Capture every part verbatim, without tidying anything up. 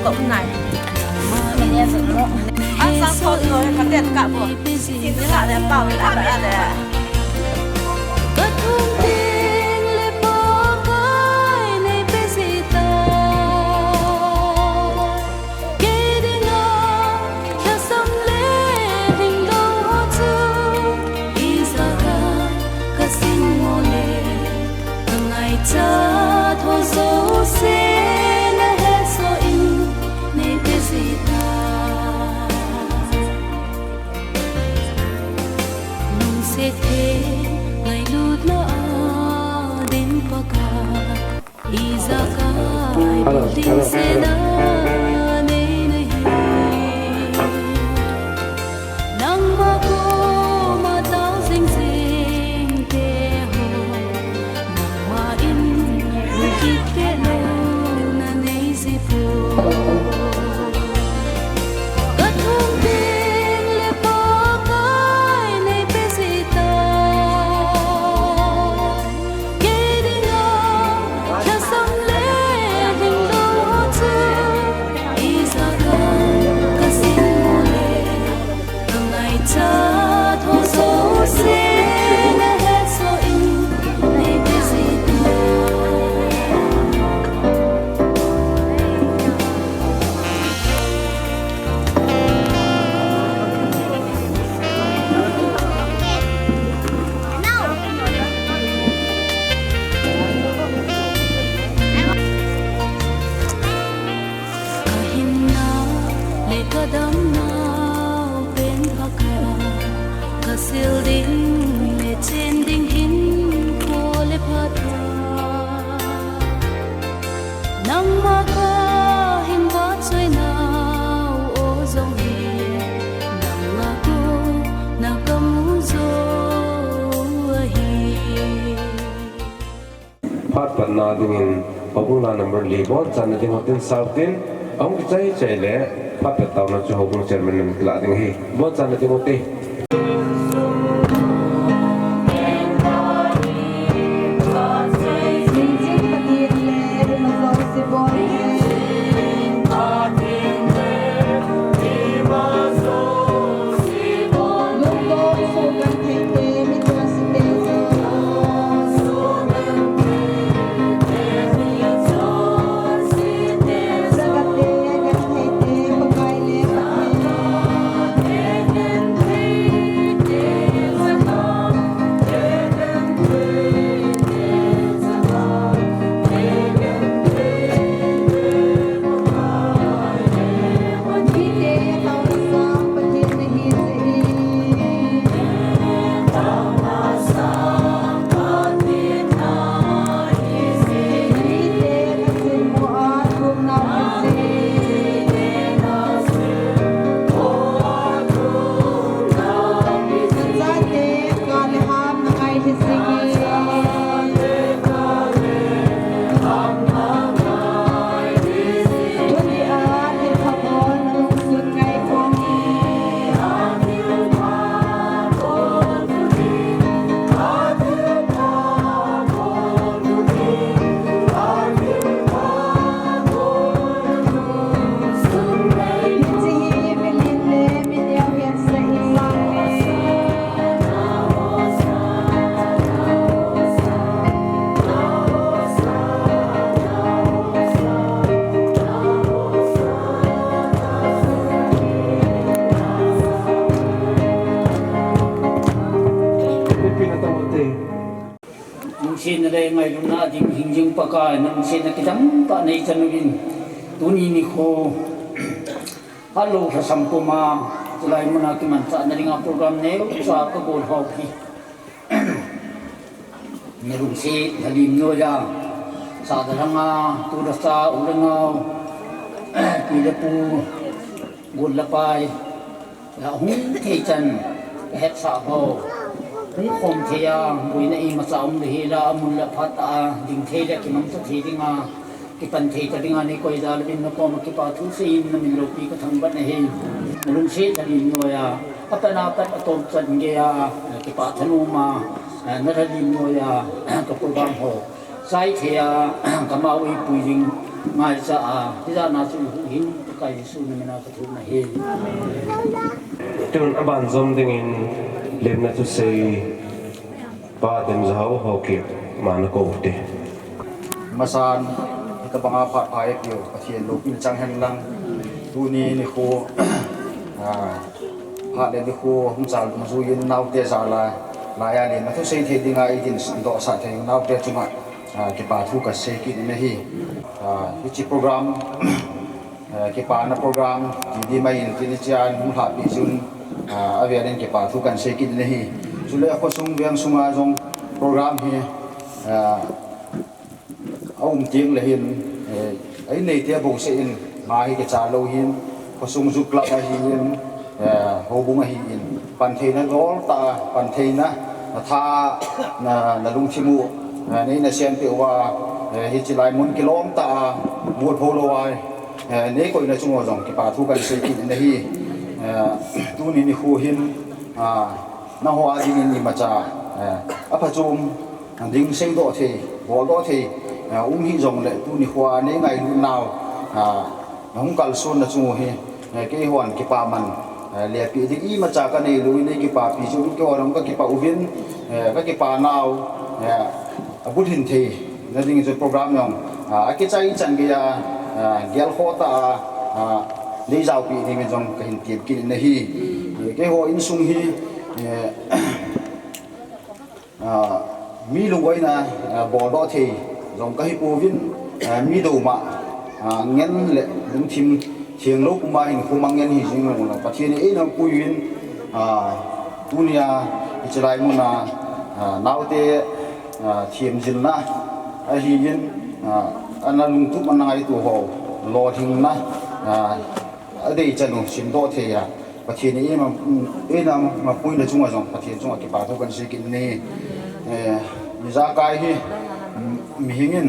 Top nine. Ang sang ko no ka ten ka bo. Tin ka le pa ka ba le. Ka thum ding le Pakai nei pe jita. Kei dinga lhasam le lhinglou ho chu ijat a kasin mo le, kangaichat ho jouse nahet soh in nei pe jita. Lungset theng ngailutna a din Pakai, ijakai bul ding sena nei nahi. Nangma koma tao jing jing te ho, nangma in lungset pehlou na nei ji poi. Ka thum ding le Pakai nei pe jita. Kei dinga lhasam le lhinglou ho chu ijat a kasin mo le, kangaichat ho jouse nahet soh in nei pe jita. Ka hinna le ka damna pen Pakai, ka sil ding le chen ding hinkho le phatah. Nangma ka hin vahchoi nau o jong hi, nangma kona ka mu jou ahi. Phat patna dingin houbung la number li bonchanna ding utin, South in ahung kichai chai le phat pat taona chu houbung chairman in kilah ding ahi. Bonchanna ding uti. Lungsetna le ngailutna ding hingjing Pakai, na lungsetna kidang tah nei chan uvin, tuni nikho, phat lou lhasam puma, chulai muna kimanchahna dinga program neocha ka bol hou hi. Na lungset lhalim noiya, Sahdalang a, Tudrasa, U le Nao, pi le pu, gol le pai, la hung thei chan, ka hetsah ho, hung khom thei a, boina imacha um le hila, amun le phat a, ding thei le kimangcha thei dinga, kipan thei ta dinga nei koi jal uvin na koma kipa thu seiyin na min loupi ka thangvah na ahi. Na lungset lhalim noiya, apat apat atom chan geiya, kipah thanom a, na lhalim noiya, ka program ho Sai thei a, kamau eipui ding ngaicha a, hijat na chu hin Pakai Jesu na mina ka thum na hi. Tun aban jom dingin lemna thusei Pa Demjahao Haokip ma na kou te. Masan, ka banga phat pha e pio, Pathen loupina chang hen lang. Tuni nikho, ah, phat le nikho hung chal dungjuiyin naote jal a, laiya lemna thusei thei dinga eihin dohsah thei naote chunga, ah, kipa thu kasei kit in ahi. Ah, hiche program, ah, kipana program, ti di mai in tin hichea hung lhahpeh jeh un, ah, avelin kipa thu kasei kit in ahi. Chule khosung veng sunga jong program hi, ah, aum teng le hin, eh, a inneite bouseh in, ma hi kicha lou hin, khosung ju club ahin, eh, houbung ahin, pantheina lol tah a, pantheina, na tha, na, na lungthim u, eh, nei na sem peh uva, eh, hiche lai mun kilom tah a, mut pho lou a, eh, nei koina chung uva jong kipa thu kasei kit in ahi, eh, tuni nikho hin, ah, nangho a dingin imacha, eh, aphachom ding seidoh thei, boldoh thei, eh, um hih jongle tuni khoa nei ngailut nau, ah, nahung kalson na chung u hi, eh, keihon kipaman, eh, lepeh ding imacha kanei lou in nei kipapi jeh un keihon kakipah uvin, eh, kakipah nau, eh, abul hin thei na ding chu program jong, ah, akichai chan geiya, ah, gelkhoh tah a, ah, nei jaopi ding jong kahin tem kit in ahi. Eh, keiho insung hi, eh, ah, mi lungoina, ah, boldoh thei jong kahi pouvin, ah, mi douma, ah, ngen le lungthim theng lou puma hin khomang ngen hi jing lou, Pathen in eina puiyin, ah, tunia hiche lai muna, ah, naote, ah, themjilna ahin, ah, ana lungtup ana ngaito ho lolhinna, ah, adei chan u simdoh thei a, Pathen in eima, eina mapuina chunga jong Pathen chunga kipa thu kasei kit in ahi. Eh, ijakai hi, mm, mihing in,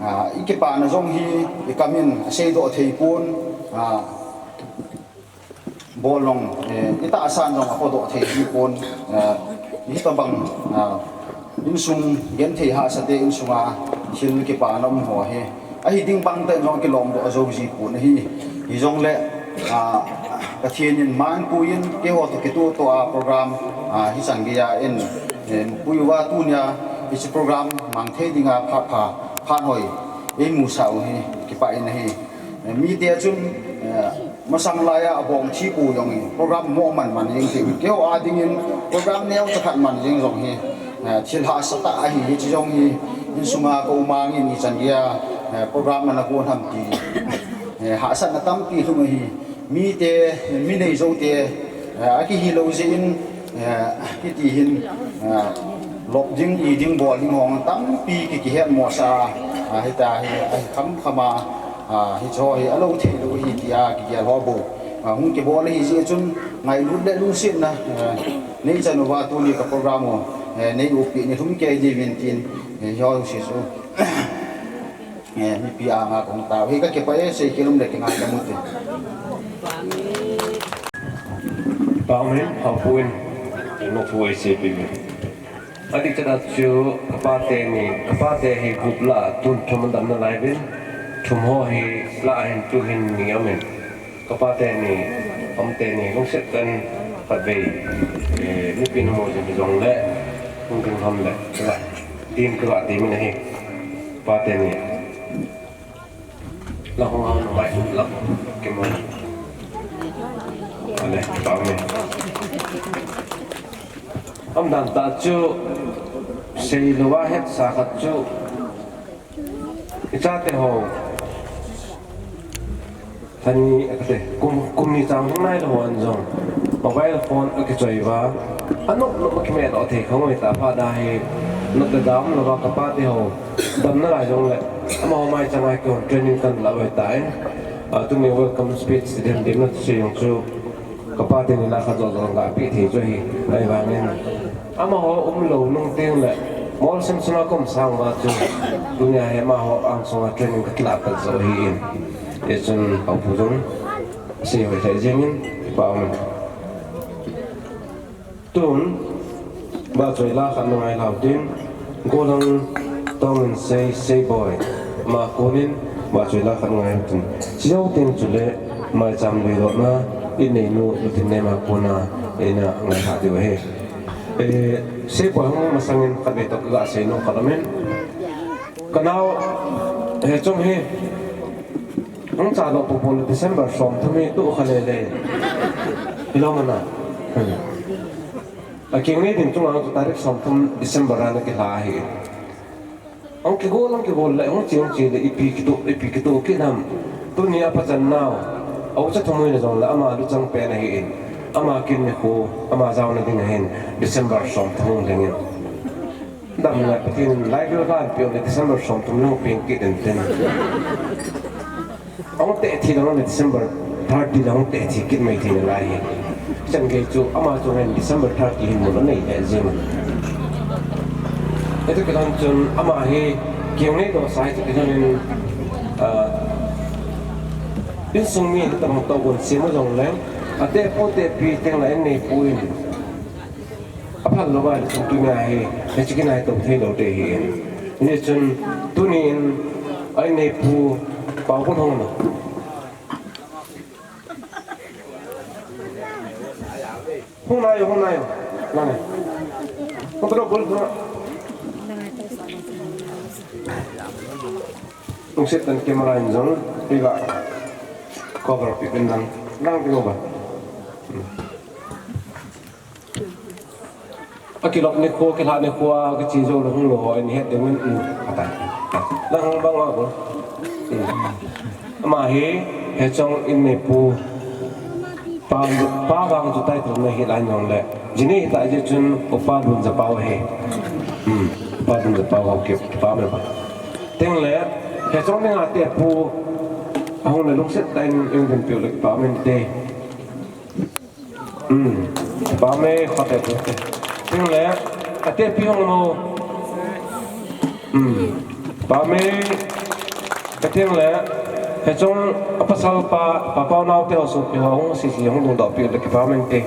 ah, ikipana jong hi ikam in aseidoh thei pon, ah, bol jong, eh, itahsan jong aphodoh thei hi pon, eh, hitobang, ah, insung genthei hahsate insunga thil kipana um ho hi ahi ding bang tah in jong kilomdoh jou ji pon ahi. Hijongle, ah, Pathen in man puiyin keiho toh kitoh toh a program, ah, hichan geiya in, eh, pui uva tunia hiche program mang thei dinga phat pha, phat hoi eimusah u hi kipah in ahi. Eh, mite chun, eh, masang laiya abong thi pou jong hi, program mo man man jeng thei. Keiho a dingin program neocha khat man jeng jong hi, eh, thil hahsa tah ahi, hiche jong hi, insunga ka u mang in ichan geiya, eh, program ana gon ham ti, eh, hahsatna tampi lhung ahi. Mite, mi neijou te, eh, akihi lou jeh in, eh, hiti hin, eh, lop ding, i ding, bol ding ho tampi ki, kihetmosah a, ah, hita hi, ahi kham kham a, ah, hiche ho hi alou thei lou ahi tia kigel ho bou, ah, hung kibol ahi jeh chun ngailut le lungsetna, eh, nei chan uva tuni ka program u, eh, nei upi, nei lhum kei diuvin tin, eh, hiho jouse chu. Eh, mipi anga kahung tao hi kakipah e, seikhel um le kingaidam ute. Pao min, Haopu in, na thu eiseipi min. Adih chan a chu, kapate ni, kapate hi group lah a tun thum adam nalai uvin, thum ho hi lah a hin tuhin ni aumin. Kapate ni, um teni, lungset tah in khatvei, eh, mipi namu jing hijongle, hung ding ham le, kati, kati min ahi. Kapate ni. Lah hung hung mai, lah kimu. Ale, pao min. Aum dan tah chu, seilouva hetsa khat chu, ichate ho. Thani, ate, kum, kum ni chang hung nailou hon jong mobile phone akichoi uva, anop nop a kimedoh thei kha ngoi ta, phat a hi nop le da umlouva kapate ho damna lai jongle, amaho mai changa kihon training kalah uve tai. Ah, tuni welcome speech dem dem na sei jong chu, kapate ni lah khat joh joh gapeh thei chu ahi, ahivangin amaho umlou nung tengle, mol simsim a kaum sang uva chu, tunia hi amaho angsunga training kakilah pat joh ahin. Hichun Haopu jong, sei hoi thei jengin, kipah um. Tun, vahchoi lah khat nangai lhau tin, golhang Tongin sei, sei boi. Ama konin, vahchoi la khat ngai tin. Chujou teng chule, maicham lui lona, inneinu, Luthinnei ama kona, ina ngai ha diu ahi. Eh, sei boi hung masangin khatvei toh kaga sei nom khat aumin. Kanao, eh, chong hi. Hung cha doh popo le December som thum hi tu kha lele. Hilou mana. Hmm. Akeng nei ding chunga chu tarik som thum December a ana kila ahi. Hung kigol, hung kigol le, hung chi, hung chi le, ipi kitoh, ipi kitoh kit ham. Tuni a pachan nau. Au cha thumui na jong le, ama luchang pen ahi in. Ama kin nikho, ama jaona ding ahin. December som thum lengin. Damna Pathen in lai bil van piu le December som thum le hung peng kit in tin. Hung teh thi lang le December thirty le hung teh thi kit mai thei nalai hi. Chan gei chu ama chu ngen December thirty hin mun anei le jing. Etu kilan chun ama hi keng nei doh sai chu kilan in, ah, insung mi tabang toh gon sema jong leng. Ateh pu teh pi teng la inneipu in. Aphal lou va, chun tunia hi, hiche kinai toh thei lou te hi. Hichun, tunin, a inneipu, Paobun hung na. Hung nai o, hung nai o. Nang e. Hung tro bul na. Hung set tan camera in jong, iga cover pi pen nang, nang ding uva. Akilop nikho, akilhah nikho, akiche jou le hung lou ho, in het ding in, um, atai. Nang hung bang a ko. Um. Ama hi, Hechong inneipu, pa, pa vang chu title na hi lai nong le. Jini hi ta je chun, Upa Lunjapao hi. Um, Upa Lunjapao ho ki, pa me pa. Teng le, Hechong ni nga te pu, ahung le lungset ta in, in din piu le pa me te. Um, pa me khote khote. Ting le, ate pi hung mo. Um, pa me, ka ting le, Hechong apasal pa, pa pau nau te ho su pi ho hung si si hung dung do pi le ki pa me te.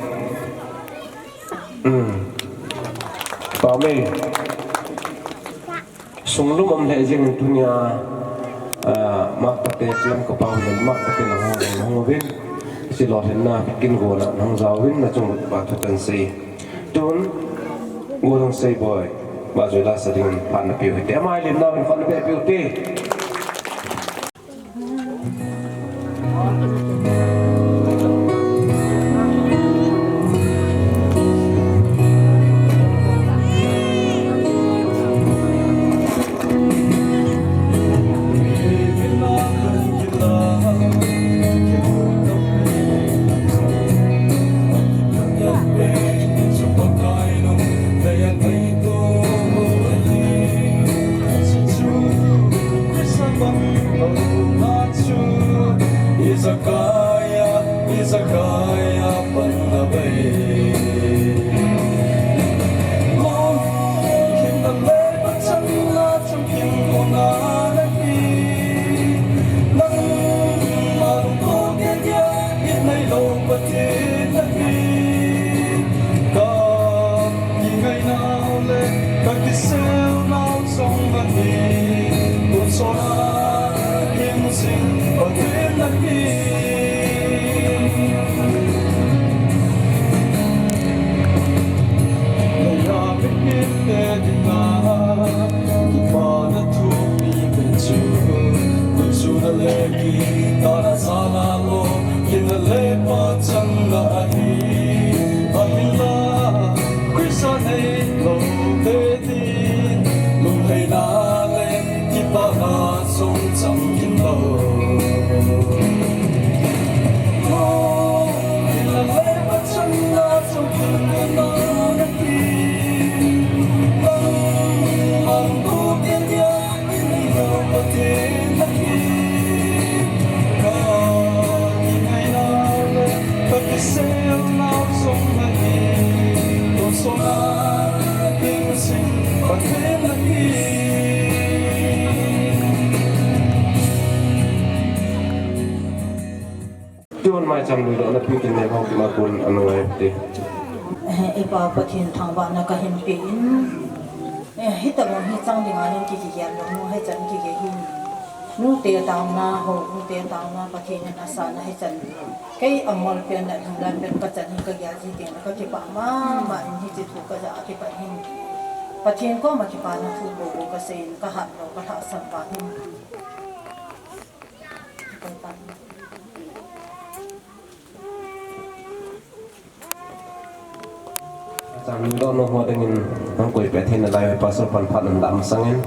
Um, pa me. Sunglum um lheh jeng in tunia, ah, Makpate Lamka pau le Makpate lang ho le hung uvin, hiche lolhinna kin gol a nahung jaovin nachung uva thu kahin sei. Tun, Golhang Seiboi, vahchoi la sa dingin phat napeh u hite. Ama lim nauvin phat napeh peh u hite. Izakaya, Izakaya, panna bai. Mom, kinna le, pachanna, chungkin mona nahi. Nangma lungthim keiya, inei lou Pathen nahi. Ka kingai nau le, ka kisel nau jong nahi. Tonsot a, hing sing Pathen nahi. Naya bit bit te dinga, kipana thupi te chu, kuchu na le kitana sala lo, kinna le pachanna ahi, ahinla, Christa nei lou te Lunglhaina le kipana song chang kin lo. Mo, ila le pachanna song kin lo na ki. Bang, bang, bu, kin, ya, kin, lo, Pathen na ki. Ka, ki, ngai, na, le, ka, ki, sel, na, song, na, ki. Ko, song, na, ki, sing, Pathen na ki. Tun mai cham lui lo na pi kin ne hong ki ma kun anu ai ti. Eh, i pa Pathen thangvahna ka hin pe in. Eh, hitabang hi chang dinga hin ki, kigel lou nu hichan kigel hin. Nute taona ho, nute taona Pathen in asana hichan. Kei amol pen le lunglam pen kachan hi kagel ji teng le kakipah mama in hiche thu kaja a kipat hin. Pathen koma kipana thu bou bou kasei in kahat lou kalhahsam pa hin. Chang lungdon ho dingin hung koi pet theina lai Pastor pan phat hung dam sangin.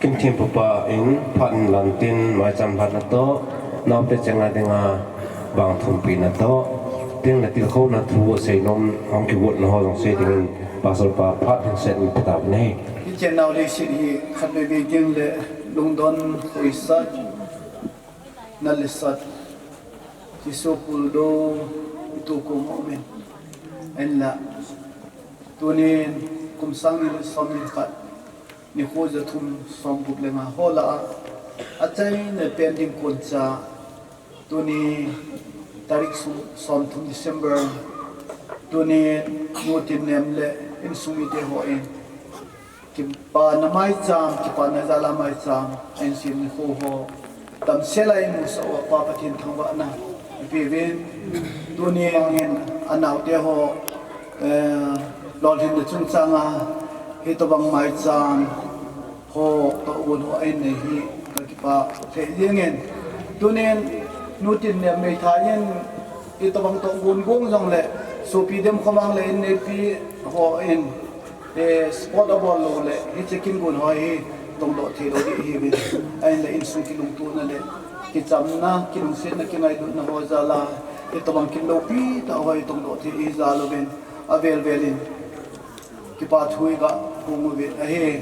Kin thim papa in phat in lan tin maicham lhatna toh, naote chenga dinga vang thumpi na toh, tin le tilkhouna thu seinom hung kivutna ho jong sei dingin Pastor pa phat hin set in pe tau hite. Hiche nau leiset hi khatvei vei ding le lungdon khoisat, nal le sat, Jesu puldo, itu kum umin. Ahinla, tunin kum sang ni le som ni khat, nikho ja thum som gup le nga ho lah a, achaina pen ding kon cha, tuni tarik som, som thum December, tuni nu Tinnem le insung mite hon, kipana maicham, kipana jal a maicham, ahin sem nikho ho damsel a eimusah uva Pa Pathen thangvahna ipeuvin, tuni hin anaote ho, eh, lolhinna chungchang a, hitobang maicham ho tohgon ho ahin nei hi kakipah lheh jengin. Tunin nu Tinnem meithai in hitobang tohgon gong jongle sopi dem khomang le inneipi hon, eh, support abol lou le hiche kin gon ho hi tongdoh thei lou ding ahiuvin. Ahinla insung kilungtohna le kichamna, kilungsetna, kingailutna ho jal a hitobang kin loupi tah ho hi tongdoh thei ahi jal uvin, avel vel in kipa thu iga phong uvin ahi.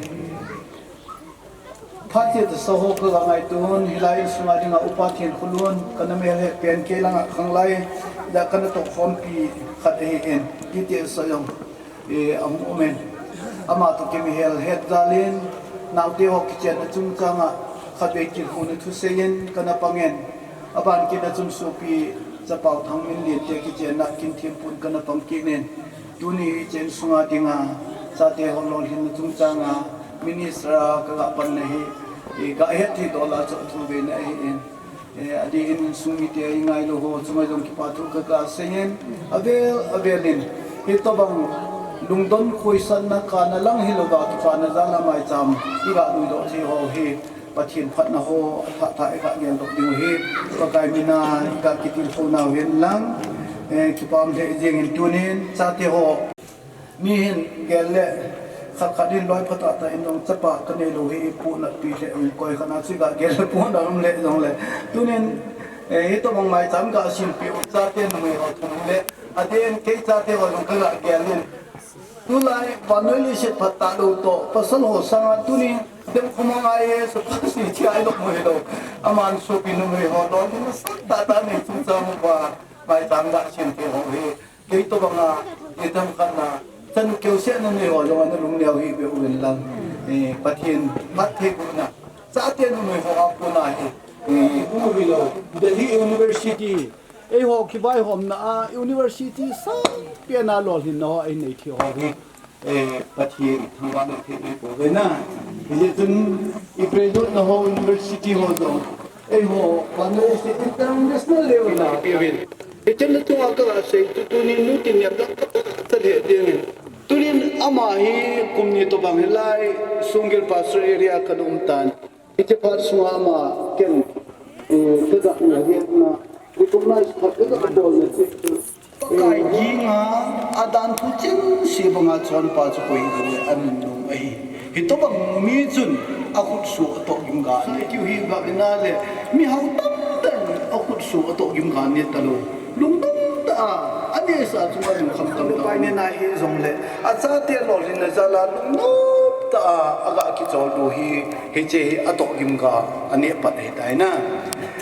Phat cheh tah sa ho kaga ngaito un, hilai insung a dinga Upa Thenkholun, kana melhet pen kei langa khanglai, la kana tohkhompi khat ahin, titi sa jong, eh, ahung umin. Ama toh kimihel het jal in, naote ho kichenna chungchang a, khatvei kilkhouna thusei in, kana pangin. Aban kit a chun sopi, Chapao Thangminlen te kichenna kin thempun kana pang kit in. Tuni hiche insung a dinga, chate ho lolhinna chungchang a, minister a kaga panna hi, eh, gahet thei dola chu athuveina ahin. Eh, adeh in insung mite a ingailou ho chunga jong kipa thu kaga seiyin, avel, avel in, hitobang lungdon khoisatna kana lang hilouva kipana jal a maicham iga luidoh thei ho hi, Pathen phatna ho, phatah iga geldoh diu hi, Pakai mina iga kitilkhou nau hin lang, eh, kipah lheh jengin tunin, chate ho. Mi hin gel le, khat khat hin loi phatah tah in jong chapa kanei lou hi ipu natpi lheh uvin koi khat na chu iga gel le pu na um le jongle. Tunin, eh, hitobang maicham ga sempeh u chate numei ho thum le, adeh in kei chate ho jong kaga gel in. Tulai, vannoi leiset phatah lou toh, pasal ho sanga tuni, dem khomang a IAS pass ni thi a ilou mo hilou. Aman sopi numei ho lolhinna sangtah tah nei chungchang uva, maicham ga sempeh ho hi. Kei tobanga, kei themkhat na, chanu keu sehna nei ho jong ana lungneo hih beh uvin lang. Eh, Pathen phattheibohna, chate numei ho a kona hi. Eh, Delhi University, eiho kivaihomna a, university sang pen a lolhinna ho einei thei ho hi. Eh, Pathen thangvahna thei nei pouve na. Hijeh chun i graduate na ho university ho jong, eiho, vannoi leiset international level a ipi uvin. Hichan na chunga kaga sei chu tunin nu Tinnem jong kaga lheh dingin. Tunin ama hi kum ni tobang hilai Sunggil Pastor Area kana um tan. Hiche phat sunga ama ken, eh, kaga na hetna, recognize phat kaga bolna chu, Pakai ginga, adan thu chengse banga chonpa chu koi hilou le anunnom ahi. Hitobang mi chun akhutsoh atoh gim ga anei. Keu hi ga ina le, mihao tamtah in akhutsoh atoh gim ga anei talou. Lungdong tah a, anei sa chunga lungkham tamtah. Pai nena hi jongle, achate lolhinna jal a lungnom tah a, aga kichol diu hi, hiche hi atoh gim ga anei pat ahitai na.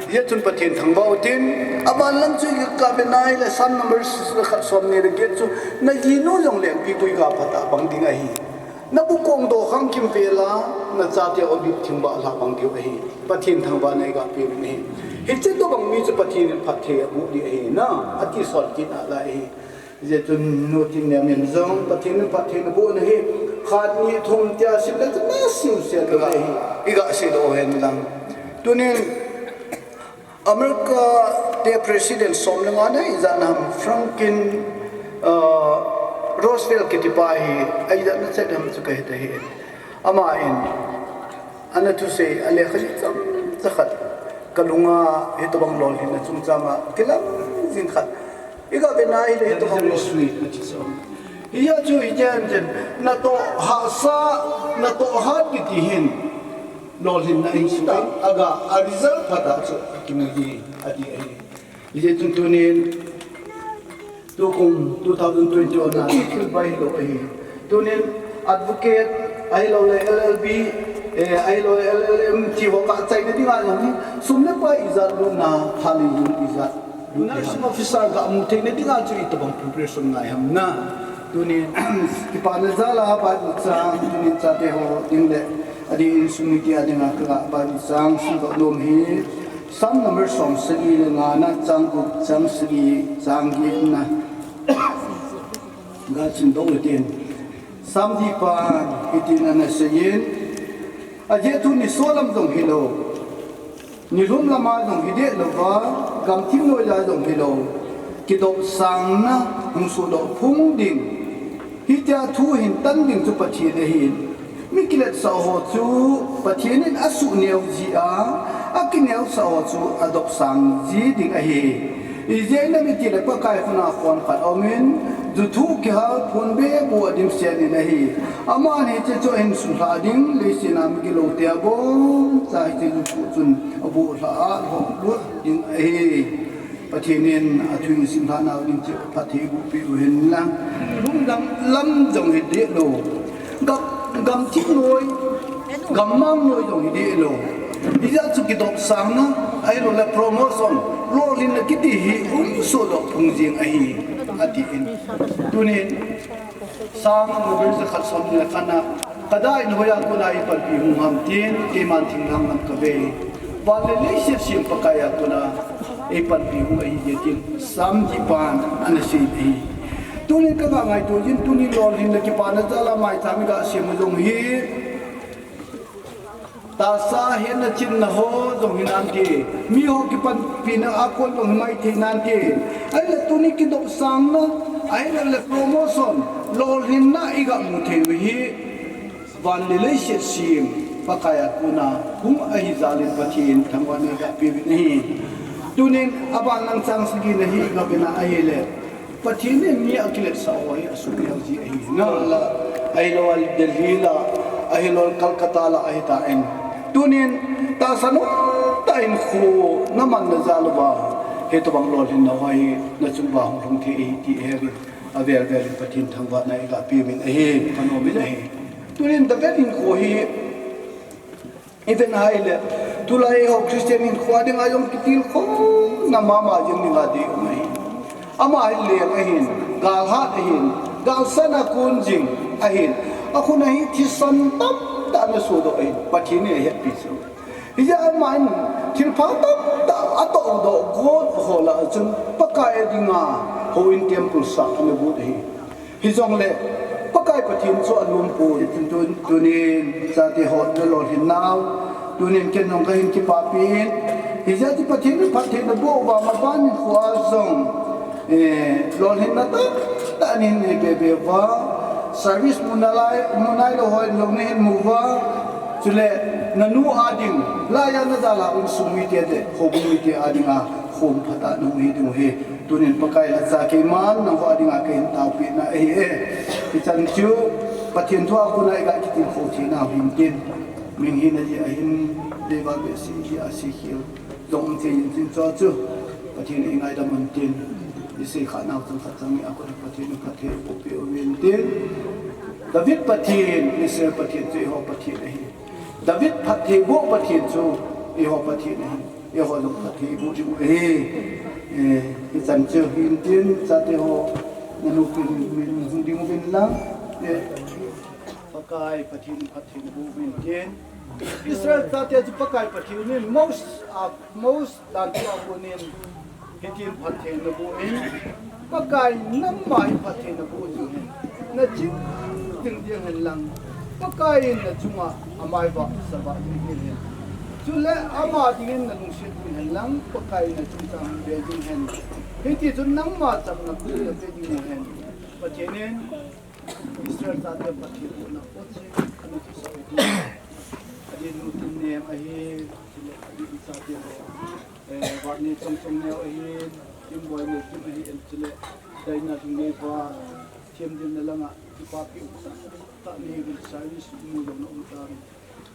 Hijeh chun Pathen thangvah utin, aban lang chu iga ve nai le Psalm number six le khat som ni le get chu, najinu jongle ipi gui ga phat a bang ding ahi. Nabu kong dokhang kimvel a, nachate audit thing ba lha bang diu ahi. Pathen thangvahna iga pe uvin ahi. Hiche tobang mi chu Pathen in phatthei aboh ding ahi na, ati sol kit nalai ahi. Hijeh chun nu Tinnemin jong Pathen in phatthei naboh na hi, khat ni thum tia sim le chun nasim sel ding ahi. Iga seidoh hen lang. Tunin America te President som le nga na ijat na ham, Franklin, ah, Roosevelt kitipa hi, a ijat na chet ham chu kahet ahi. Aman, ana thusei, alekha jong chomcha khat, kalunga hitobang lolhinna chungchang a kilang jing khat iga ve na hile, hitobang lolhinna chu hiche chen, natoh hahsa, natoh hat kiti hin lolhinna in suh in, aga, a result phat a chu akimu hi, ati ahi. Hijeh chun tunin, tukum two thousand twenty-one a thil bai hilou ahi. Tunin advocate, ahilouleh L L B, eh, ahilouleh L L M ti ho kachaina dinga jong hi, sum le pai ijat lutna, thalei jong ijat lutna, nursing officer ga mu theina dinga chu itobang preparation ngai ham na. Tunin kipana jal a Bible chang, tunin chate ho ding le adin insung mite a dinga kaga Bible chang simdoh nom hi, Psalm number som sagi le nga na, chang gup, chang sagi, chang get na ga simdoh u hitin. Psalm dihpan hitin ana seiyin, ajeh chu nisolam jong hilou, nilhum lama jong hideh louva, gamthip noiya jong hilou, kidopsangna hung sohdoh phung ding, hitia thu hin tan ding chu Pathen ahin. Mi kiletsah ho chu Pathen in asuhneo ji a, akineosah ho chu adopsang ji ding ahi. Ijeh inem itile Pakai khut a khon khat aumin, juthu kihal phonbe bu adimset in ahi. Aman hiche chu ahin sunlhah ding, leiset a migiloute aboncha hiche juthu chun abohlhah a lhomlut ding ahi. Pathen in athu in simlhah nau ding chu phatthei boh peh u hen lang. Lungdam lam jong hideh lou, gam, gamthip noi, gammang noi jong hideh lou. Hijeh chun kidopsangna, ahilouleh promotion, lolhinna kiti hi hung sohdoh phung jing ahi, atin. Tunin Psalm number jakhat som ni le khat na, kadei in hoiya kona eipanpi hung ham tin, keiman thinglhang lam kave. Van le leiset sem Pakai a kona eipanpi hung ahi jeh in, Psalm dihpan ana sei ahi. Tunin kaga ngaito jin, tuni lolhinna kipana jal a maicham iga sem u jong hi, tahsa hetna chimna ho jong hinante, mi ho kipanpina a kon jong himai thei nante. Ahile tuni kidopsangna, ahile promotion, lolhinna iga mu thei u hi, van le leiset sem Pakai a kona hung ahi jal in Pathen thangvahna iga pe uvin ahi. Tunin aban lang chang sagi na hi iga ve na ahile, Pathen in mi akiletsah ho hi asuhneo ji ahi. Ngal la, ahilou Delhi la, ahilou Calcutta la ahitan. Tunin tahsa nomtah in kho naman na jal uva, hitobang lolhinna ho hi nachung uva hung lhung thei ahi ti iheuvin, avel vel in Pathen thangvahna iga pe uvin ahi, phanom in ahi. Tunin David hinkho hi iven ahile, tulai eiho Christian hinkho a dinga jong kitilkhouna mama jing dinga deium ahi. Ama hi leng ahin, galhat ahin, galsan a kon jing ahin, akhut a hi thisan tamtah ana sodoh ahin, Pathen in ahetpi chu. Hijeh a aman thilpha tamtah atohdoh got ho lah a chun Pakai a dinga houin temple sah ana got ahi. Hijongle Pakai Pathen chu alum poi, tun, tunin chate ho nalolhin nau, tunin ken jong kahin kipapi in, hijeh a chu Pathen in phatthei naboh uva maban hinkho a jong, eh, lolhinna tamtah nahin nei bebe uva, service mu nalai, mu nailou ho jong nahin mu uva, chule nanu a ding, laiya najal a um sung mite le houbung mite a dinga khom phatah nahung hi ding u hi. Tunin Pakai lhacha keiman nangho a dinga kahin taopeh na ahi e. Hichan chu Pathen thu a kona iga kitilkhou thei nau hintin, minghina jeh a hin, leival behseh jeh a sekhel jong um thei intin, chua chu Pathen in eingaidam untin, isei kha nau chang khat chang ni a kona Pathen in phatthei boh peh uvin tin. David Pathen, Israel Pathen chu eiho Pathen ahi. David phatthei boh Pathen chu eiho Pathen ahi. Eiho jong phatthei boh ding u ahi. Eh, hichan chu hintin, chate ho, nanu pen min hung ding uvin lang. Eh, Pakai Pathen in phatthei naboh uvin tin. Israel chate chu Pakai Pathen in Mose a, Mose dan chu apunin hitin phatthei naboh in. Pakai nangma hi phatthei naboh jing hen. Naching jing ding hen lang. Pakai in nachunga amai vahsa vah jing hen. Chule ama dingin nalungset jing hen lang. Pakai in nachungchang be jing hen. Hiti chun nangma chapna pu nape jing hen. Pathen in Israel chate phattheibohna pochi, ana kisah ati. Adin nu Tinnem ahi, chule adin chate ho. Eh, Vatni Chongchongneo ahi, Kimboi Neikim ahi, en chule Daina Lhingneiva, Thiamdilna langa, kipapi umtah, tah nei vil service mu jong na umtan.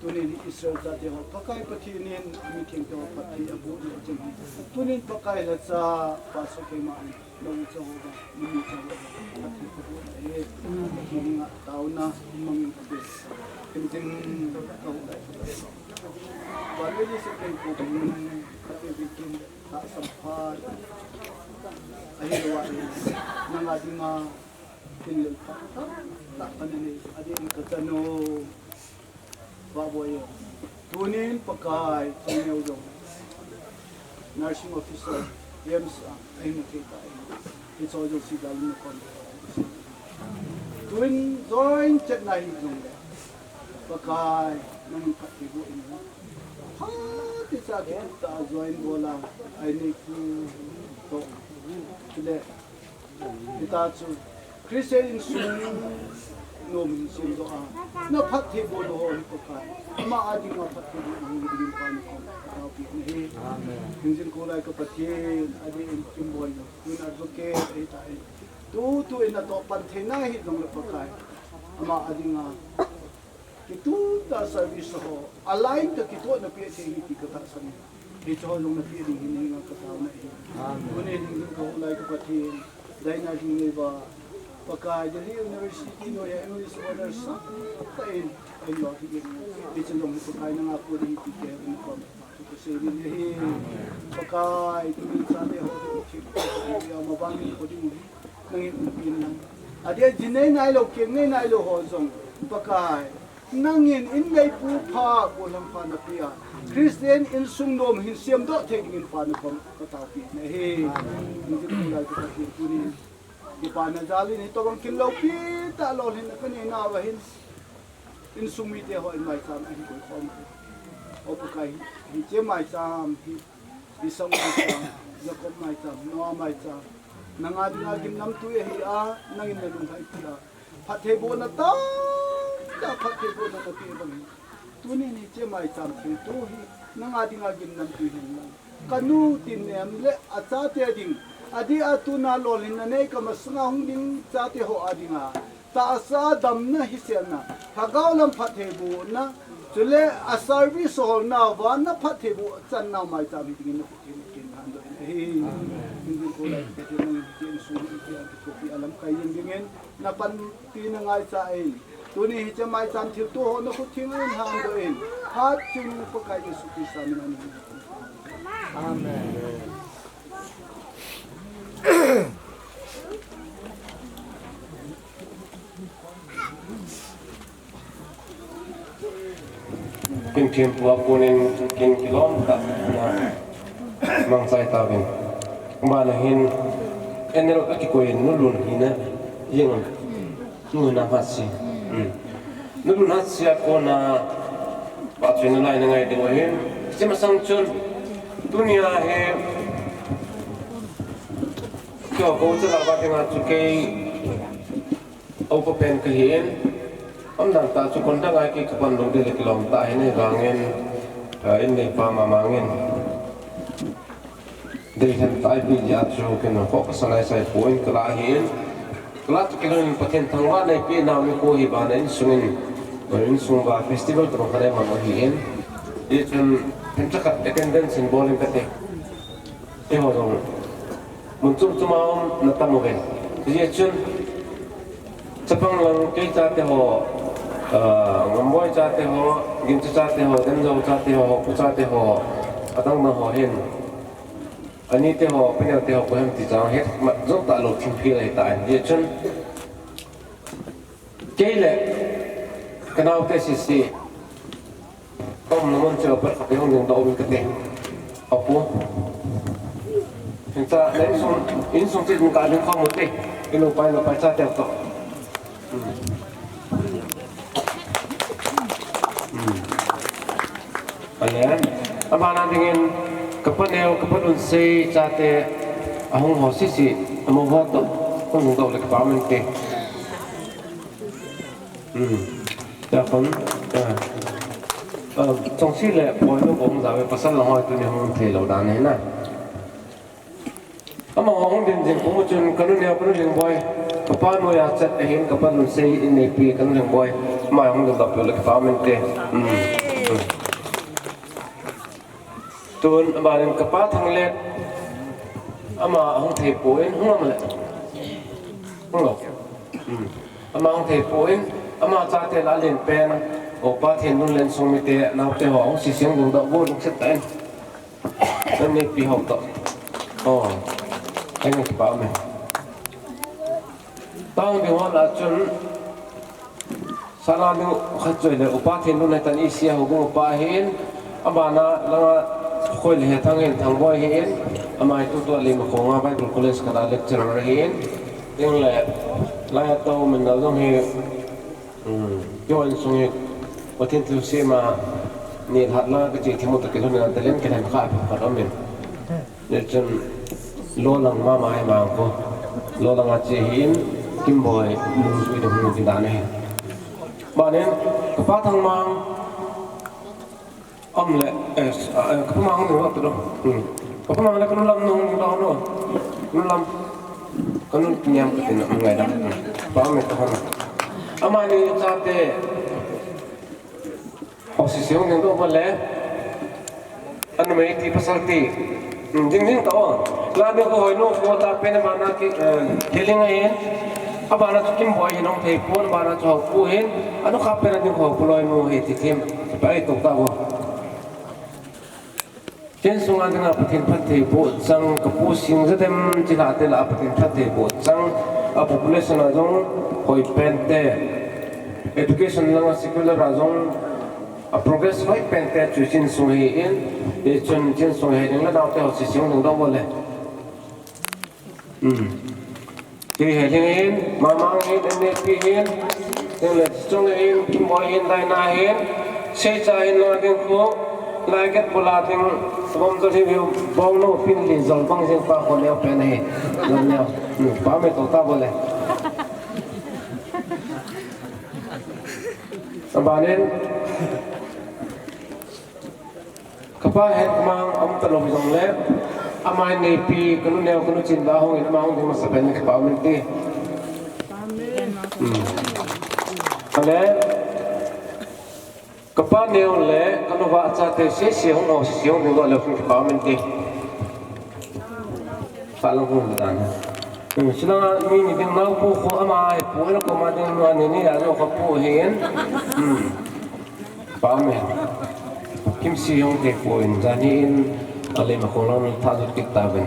Tunin hi Israel chate ho, Pakai Pathen in amithengte ho phatthei aboh na chang hi. Tunin Pakai lhacha, Pastor keima in. Lungchang ho, lungchang ho, Pathen kabohna e, Pathen henga taona mangin kati. Kin tin kahu lai. Vale ni se ken ko bin, kati bin kin, tahsan pha. Ahilou a, nanga dinga, tin lel pha, ta, ta, ta ni, adin kachanu. Vahboi jong. Tunin Pakai, Chongneo jong. Nursing officer, RIMS a, ahin thei tai. Hicho jong si dalin kon. Tuin join chetna hi jong le. Pakai, nangin phattheiboh in. Phatthei cha kitup tah a join bol a, ai nei pu to. Chule, Hita chu Christian insung nom hin semdoh a, na phattheibohna ho hi Pakai. Ama a dinga phattheibohna hung hi dingin Pa nakom kataopeh nahi. Amen. Hingjing kholai ka Pathen, adeh in Kimboi jong, tuin advocate ahitan. Tutu in natoh pan theina hih jongle Pakai. Ama a dinga Kitup tah service ho, a line tah kitohna peh thei hi ti katahsan e. Hicho jong napeh ding hin hinga kataona ahi. Amen. Tunin hingjing kahulai ka Pathen, Daina Lhingneiva, Pakai Delhi University noiya English honours sangtah in, ahin lo hi. Hiche jong hi Pakai nanga kon ahi ti kahin kom. Kasei ding ahi. Pakai, tuni chate ho, thip, ya mabang in ko ding hi. Nangin umpi in lang. Adeh a ji nei nailou, keng nei nailou ho jong. Pakai, nangin in nei pu pha, gollhang pha napeh a. Christian insung nom hin semdoh thei dingin Pa nakom kataopeh nahi. Nangin pu lai ka Pathen tunin. Kipana jal in hitobang kin loupi tah lolhinna kanei nauva hin. Insung mite ho in maicham ahin koi khom. O Pakai, hiche maicham hi, Esau maicham, Jacob maicham, Noah maicham. Nanga dinga gimnamtui ahi a, nangin nalunglhai pi a. Phattheibohna tamtah, phattheibohna napeh bang hi. Tunin hiche maicham thilto hi, nanga dinga gimnamtui hin lang. Kanu Tinnem le achate ding, adeh a tuna lolhinna nei ka masanga hung ding chate ho a dinga, tahsa damna hiselna, lhagao lam phattheibohna, chule a service holnauva na phattheiboh channau maicham hi dingin nakhut in kin handoh in ahi. Hingjing kholai ka Pathen, nangin hiche insung hi tia kithopi a lamkai jing dingin, na panpina ngaichan. Tuni hiche maicham thilto ho nakhut theng in handoh in. Hatchungnung Pakai Jesu Christa min in. Amen. Kin thempu a konin kin kilom tah na mangchai tauvin. Bana hin N L a kikoi in Nu Lun hina jeng un. Nu Lun Hatse. Hmm. Nu Lun Hatse a kona phatchuina lai na ngai diu ahin. Hiche masang chun tunia hi keiho kou chalou va dinga chu kei Upa pen kahin, umdan tah chu kon dang a kei kapan lou ding le kilom tah ahin, ahivangin, eh, in neipa mama in deilhen tah a eipeh jeh a chu ken kho kasa laisai poi, kalah ahin, kalah chu kilom in Pathen thangvah na eipeh nau nikho hi bana insung in, insung uva festival tobang khat eiman u ahin, hijeh chun themcha khat attendance in bol in kate. Keiho jong mun chom chom a um na tam uvin. Hijeh chun chapang lang kei chate ho, ah, Ngamboi chate ho, Gincha chate ho, Denjo chate ho, Hopu chate ho, adang dang ho hin. Anite ho, panel te ho, koiham ti chang het mat jou talou thim phil ahitan. Hijeh chun Kei le Kanaote sisi. Kom namun che opat kati hung ding da um kati. Apu. Hincha na insung insung chi ding ka ding kom mute. Inu pai na pai chate to. Hmm. Hmm. Alen. Abana dingin kapaneo kapadun sei chate ahung ho sisi amo ho to. Hung ding da le kapa minte. Hmm. Chapon, ah, ah, chongsi le poi lo bong za ve pasal la hoi tuni hung thei lo dan he na. Ama hung din din kum chun kanu ne kanu ling boi. Kapa no ya chat ahin kapa nun sei in nei pi kanu ling boi. Ma hung din da pe le kapa minte. Hmm. Hmm. Tun, abanin kapa Thanglet, ama hung thei poi, hung am le. Hung lo. Hmm. Ama hung thei poi, ama chate la len pen, o pa Thenlun len sung mite, naote ho, hung sisiang ding da, bu lungset ta in. Nan ni pi ho to. Oh, heng kipa me. Tang ding ho la chun, Sala nu khat choi le upa Thenlun le tan isia ho gu upa hin, abana langa khoi le he thang hin thang boi hin, amai tu tu ali ma khonga Bible College kana lecturer hin, ding le lai to min na jong hi, um, yo in sung hi, Pathen thu sema ni lhat la ka chi thimu ta ki lhun na ta len ka len kha pha pha min. Nichun lo lang mama hi mang ko. Lo lang a che hin Kimboi lung sui de hung ki dan hi. Ba nen kapa Thangmang am le, eh, eh, kapa Mang ni wa to. Hmm. Kapa Mang le kanu lam no hung da no. Kanu lam. Kanu niam ka tin ngai da. Pa me to hon. Amani chate Osi siung ning to bole. Anu mei ti pasal ti. Hmm, ding ding to. La ni ko hoi nu ko ta pen ma na ki, eh, healing ai. Abana chu Kimboi hin ong thei pon, abana chu ho pu hin. Anu kha pen ni ko pu loi nu he ti thim. Pa ai to ta ko. Chen sunga dinga Pathen phattheiboh chang, ka pu sing jadem chilhah te lah a Pathen phattheiboh chang, a population a jong hoi pen te, education langa secular a jong a progress hoi pen te chu Chen sung hi in, hi chun Chen sung hi ding le naote ho si sung ding dong bole. Hmm. Ti he ding hin, Mamang hin, N A P hin, ding le chung hin, Kimboi hin, Daina hin, Seicha hin, la ding khu, lai ket bula ding, bom jol hi, bom no, pin li jol bang jing pa ko leo pen hi. Jol leo. Hmm, pa me to ta bole. Sabanin. Kapa het mang om ta lom jong le, amai nei pi, kanu neo, kanu chin ba hong in ama hong ding masa pen kapa min ti. Hmm. Ale, kapa neo le, kanu va cha te se se hong o se se hong ding lo le hong kapa min ti. Ka lang hung dan. Hmm, sila mi ni ding nau pu ko ama ai pu na ko ma ding nua ni ni ya lo ko pu hin. Hmm. Pa me. Kim si yong te pu in jani in ale ma ko lang tha jut kit ta ben.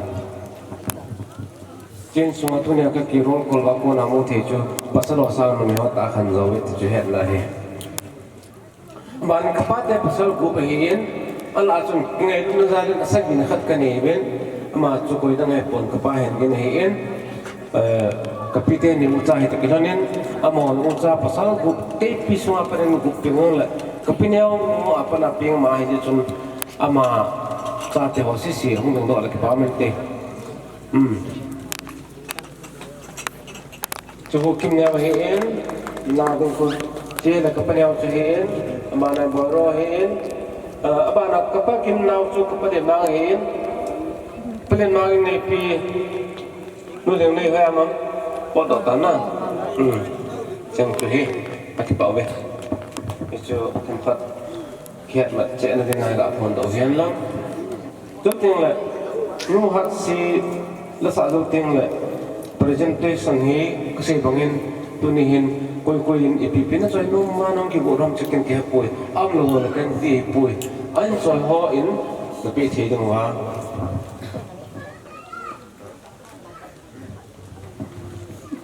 Chen sunga tunia ka ki rol kol va ko na mo the chu pasal o sa no me hot a khan jo ve chu het la he. Ban kapa te pasal group ahi in, ala chun ngailutna jal in asagina khat kanei uvin, ama chu koi dang ahipon kapa hen ding ahi in, eh, kapi teni ucha hi ta kilhon in, amahon ucha pasal group, keipi sunga panin group ping le, kapi neo mo apan a ping ma hi chun, ama chate ho sisi hung dong doh le kipa mente. Hmm. Chu hu Kimneo ahi in, na ding khu, che le kapa neo chu ahi in, abana Boiro ahi in, ah, abana kapa Kimneo chu kapa Lenmang ahi in, pa Lenmang in neipi, nu Lengnei hoi ama, pot doh ta na. Hmm. Cheng chu hi, akipah uve. Hichu, themkhat. Kihet mat cheh na ding ngai la phone doh hihen lang. Chuteng le, nu hat si la sa chuteng le, presentation hi kasei bangin, tuni hin, koi koi in ipi pi na choi nom ma nong kibu ram chu ken kihepoi, am lo le ken ti poi, an choi ho in, na pe thei ding uva.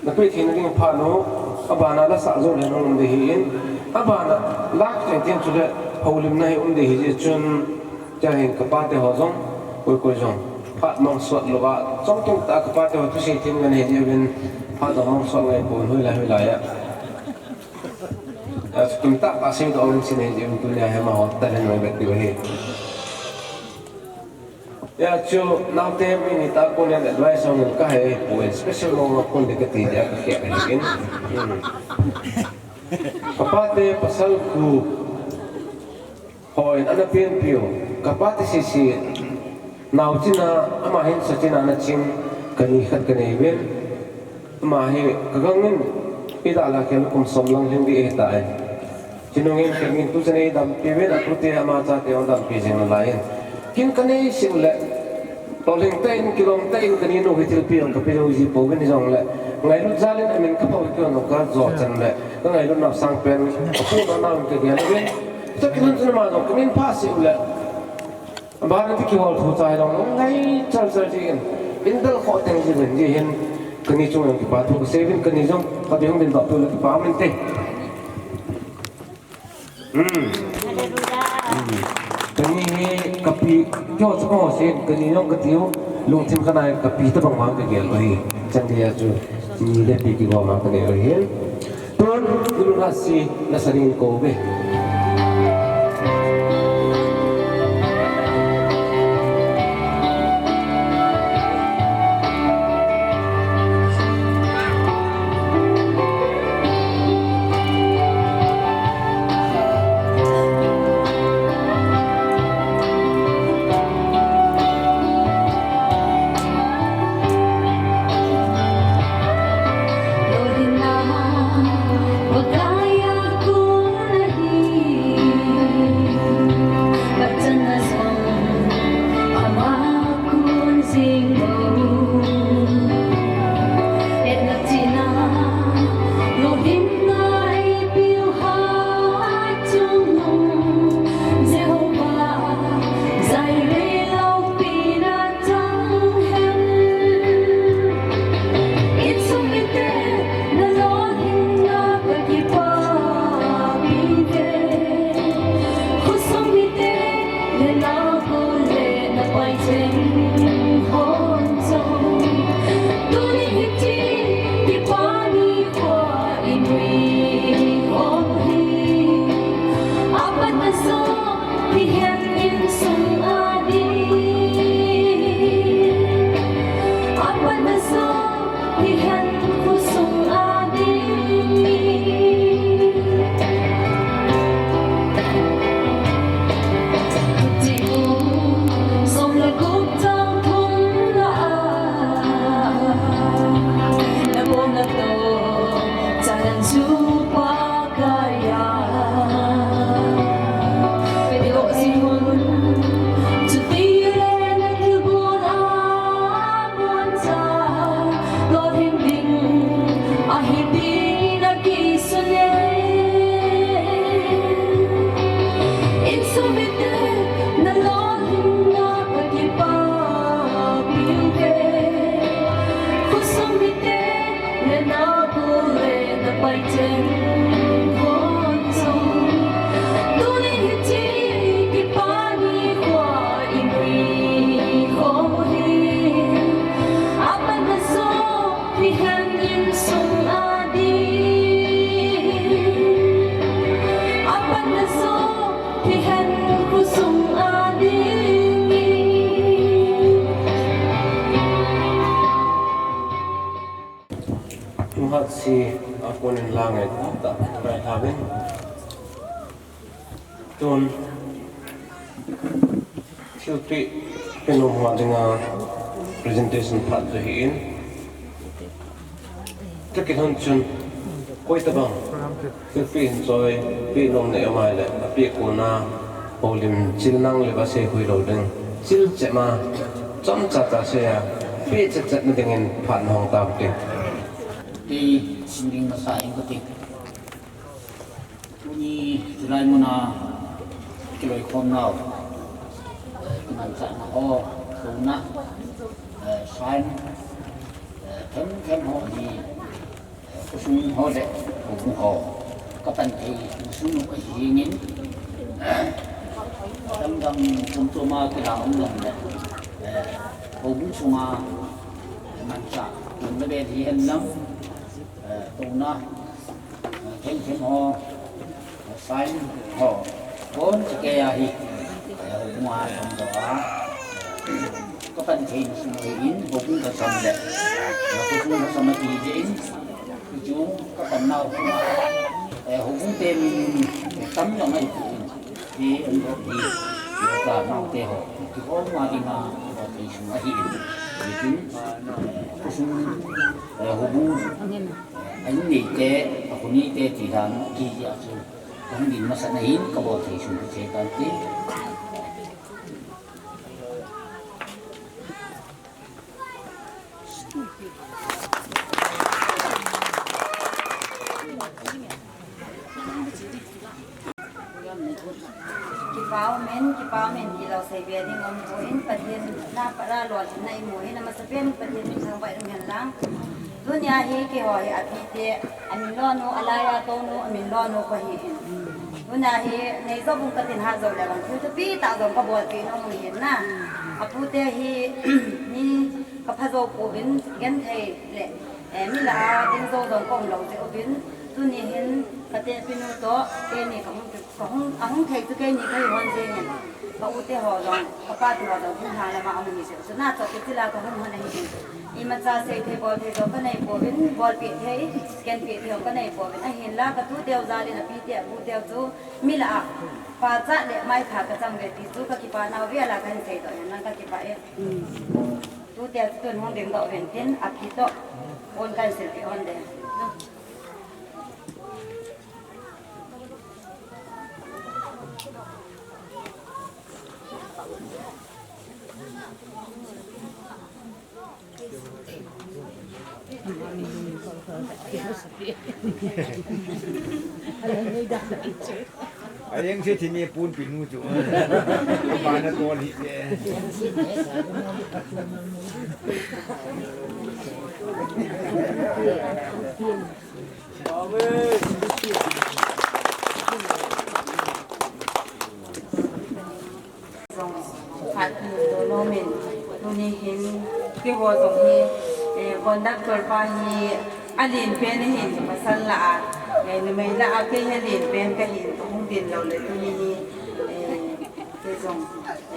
Na pe thei na ding phat nu, abana la sa jo le nong ding ahi in, Abana, lak cheng tin chule, houlimna hi um ding hi jeh chun, tia hin kapate ho jong, koi koi jong, phat mong sot louva, chong tung ta kapate ho thusei thim ngen hi jeh uvin, phat jong mong sot ngai pon hoilai hoilai a. Tum ta pa sei doh uvin sin hi jeh uvin tunia hi amaho talent ngai bet diu ahi. Hijeh chun, naote mi ni tah a kon in advice hung in kahei poi, special mong a kon ding kati dia kakhel ahin. Hmm. Kapate pasal khu hon ana penpiu, kapate sese, naochina, ama hin sachina ana ching, kani khat kanei uvin. Ama hi, kagang in, idah la kei kum som lang lhing ding ahitai. Chinungin kei min tuchan eidampi uvin, atute ama chate hung dampi jing nalai in. Kin kanei sih uleh, lolhing tah in, kilom tah in, kani nu hi thilpi jong kape jou ji pouvin hijongleh, ngailut jal in amin kapao kei jong kajo chan leh, kangailutna sangpen, kapu nau in kagel uvin. Chakilhon chun ama jong kamin phah sih uleh, Bharati kihol thu chai long long ngai chal chal ji in, in dal kho teng ji in ji hin, kani chung jong kipa thu kasei uvin, kani jong kabi hung din doh tu le kipa um inte. Hmm. Hmm. Kani hi kapi, keiho chu kaho sei in, kani jong katiu, lungthim khanai kapi tabang vang kagel u ahi. Chan geiya chu, ni le pi kigom a kanei u ahi. Tun, Guru Rasi, na sanin ko ve. Tuhatsi a konin la ngai ta, ngai ta ben. Tun thilpeh penom ho dinga presentation phat chu hi in. Takilhon chun koi tabang thilpeh hin choi peh nom na em ahile, apeh kona houlim chil nang le va sei hui lou ding. Chil chet ma chomcha cha sei a, peh chet chet na dingin phat na hong tau te. Kei sim ding masa in kati. Tuni, tulai muna, kiloikhom nau, eh, kimanchahna ho, tuna, eh, sign, eh, them them ho hi, eh, khosung ho le, houbung ho. Ka pan thei sung u ahi ngin, dangdang chom chom a kila um lam le, eh, houbung sunga manchah kum le bel hi hen lam, eh, tuna, eh, thei thei ho, eh, sign ho, kon chike ahi, eh, houbung a chom chom a, eh, ka pan thei sung u ahi in, houbung ka chom le, eh, houbung ka chom a ti je in, Chu ka pan nau, eh, houbung te min tam jong ahi, ti an ro hi, ka nau te ho, ti ho ma ding a, ka thei sung ahi. Tin, eh, ka sung, eh, houbung, eh, an nei te, a khu ni te ti dan, ki ya chu, kan din masa na hin, ka bol thei sung che kan ti. Kipa umin, kipa umin, ti lou sei be ding um poi, Pathen na para lolhinna i mu in, amasa pen Pathen in thangvah in um hen lang. Tunia hi keiho hi api te, amin lonu, alai a tonu, amin lonu kahi in. Tunia hi, nei jo bung katin ha jo le vang, thil thupi tah jong ka bolpeh nom u hin na. Apu te hi, mi ka pha jo pouvin, genthei le, eh, mi lah a ding jo jong ka um lou jeh uvin, tuni hin ka tehpi nu toh, keini ka hung, ka hung, ahung thei chu keini ka hi hon jeng in. Ka u te ho jong, ka pa te ho jong, hung ha lama ahung hi jeh u chu na, chohkei chila ka hung hon ahi in. Imacha sei thei bol thei jong ka nei pouvin, bolpeh thei, genpeh thei jong ka nei pouvin. Ahinla, ka tu teu jal in api te, apu teu chu, mi lah a, pachat le maipha ka chang ve ti chu, ka kipa nau ve la ka hin sei toh, hin lang ka kipah e. Tu te chu tun hung ding doh uvin tin, api toh, pon kan sil peh hon de. Ayeng se thini pun pinu chu. Ba na tol hi ke. Jong khat hi to nomin, tuni hin keiho jong hi, eh, conductor pa hi alen pen ahin, pasal lah a, eh, numei lah a kei hi alen pen kahin, kahung din lou le tuni hi, eh, kei jong,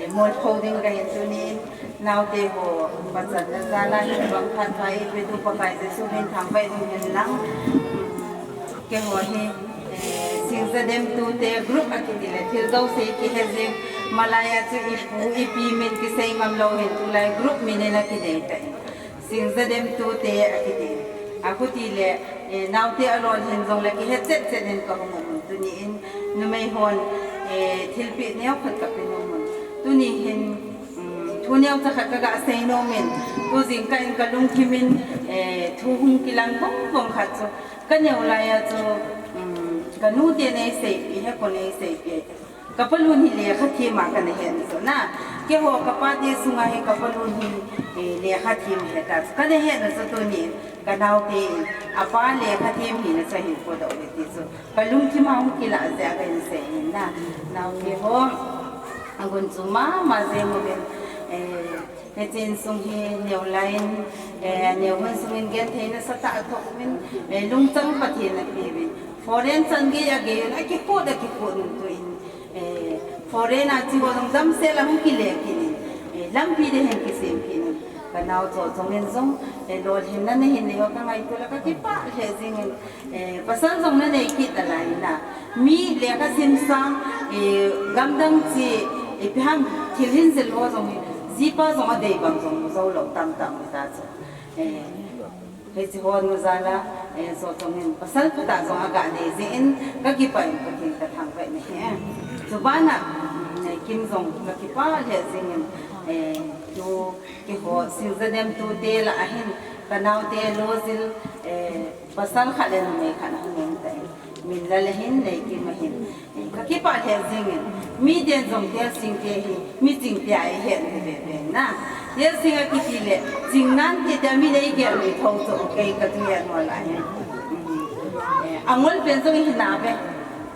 eh, molpho ding kahin tuni in, naote ho, pachatna jal a hin bang phat pha eipetu Pakai Jesu min thangvah in um hen lang. Keiho hi, eh, Singja Demtu te group akiti le, thil jouse kihe jing, malai a chu ipu, ipi min kisei ngam lou hin, tulai group min in akidei tai. Singja Demtu te akiti. Achuti le, eh, naote alolhin jong le kihe chet chet in kahung um un. Tuni in, numei hon, eh, thilpeh neo khat kape nom un. Tuni hin, um, thu neocha khat kaga sei nom in. Tu jingkah in kalungthim in, eh, thu hung kilang vong vong khat chu. Ka neo lai a chu, um, ka nu ten eiseipeh, he kon eiseipeh. Ka palun hi lekha them a kana het na chu na. Keiho ka pa te sunga hi ka palun hi, eh, lekha them ahi ta chu. Kana het na chu tuni in ka naote in, apa lekha them hina chu ahin podoh uve ti chu. Ka lungthim a hung kilah jeh a kahin sei ahi na. Naote ho, agun chu mama jeng uvin, eh, Hiche insung hi neo lai in, eh, neo hun sung in genthei nasatah athoh uvin, eh, lungchang Pathen in apeuvin. Foreign chan gei agei un, akikot, akikot un tu in, eh, foreign a chi ho jong damsel a hung kile kit in, eh, lampi ding hin kisem kit in. Ka nao Chawchong in jong, eh, lolhinna nahin nei ho ka ngaito le ka kipah lheh jing in. Eh, pasal jong nanei kit nalai na. Mi lekha sim sang, eh, gamdang chi, eh, ipi ham thil hin jil ho jong hi, jipa jong adei bang jong jou lou tamtah um ta chu. Eh, hiche ho nu jal a, eh, Chawchong in pasal phatah jong aga nei jeh in, ka kipah in Pathen ka thangvah in ahi. Chuban a, eh, Kim jong ka kipah lheh jing in, eh, tu keiho Singja Demtu te lah a hin, ka naote lo jil, eh, Pasal khat le numei khat ahung um tai. Min la le hin nei kim ahin. Ka kipah lheh jing in. Miten jong Thelsing te hi, mi ching te a eihet ve ve na. Thelsing akiti le, ching nan ti te a mi nei gel mi tho chu kei ka tu ya no la hin. Eh, angol pen jong hi nave.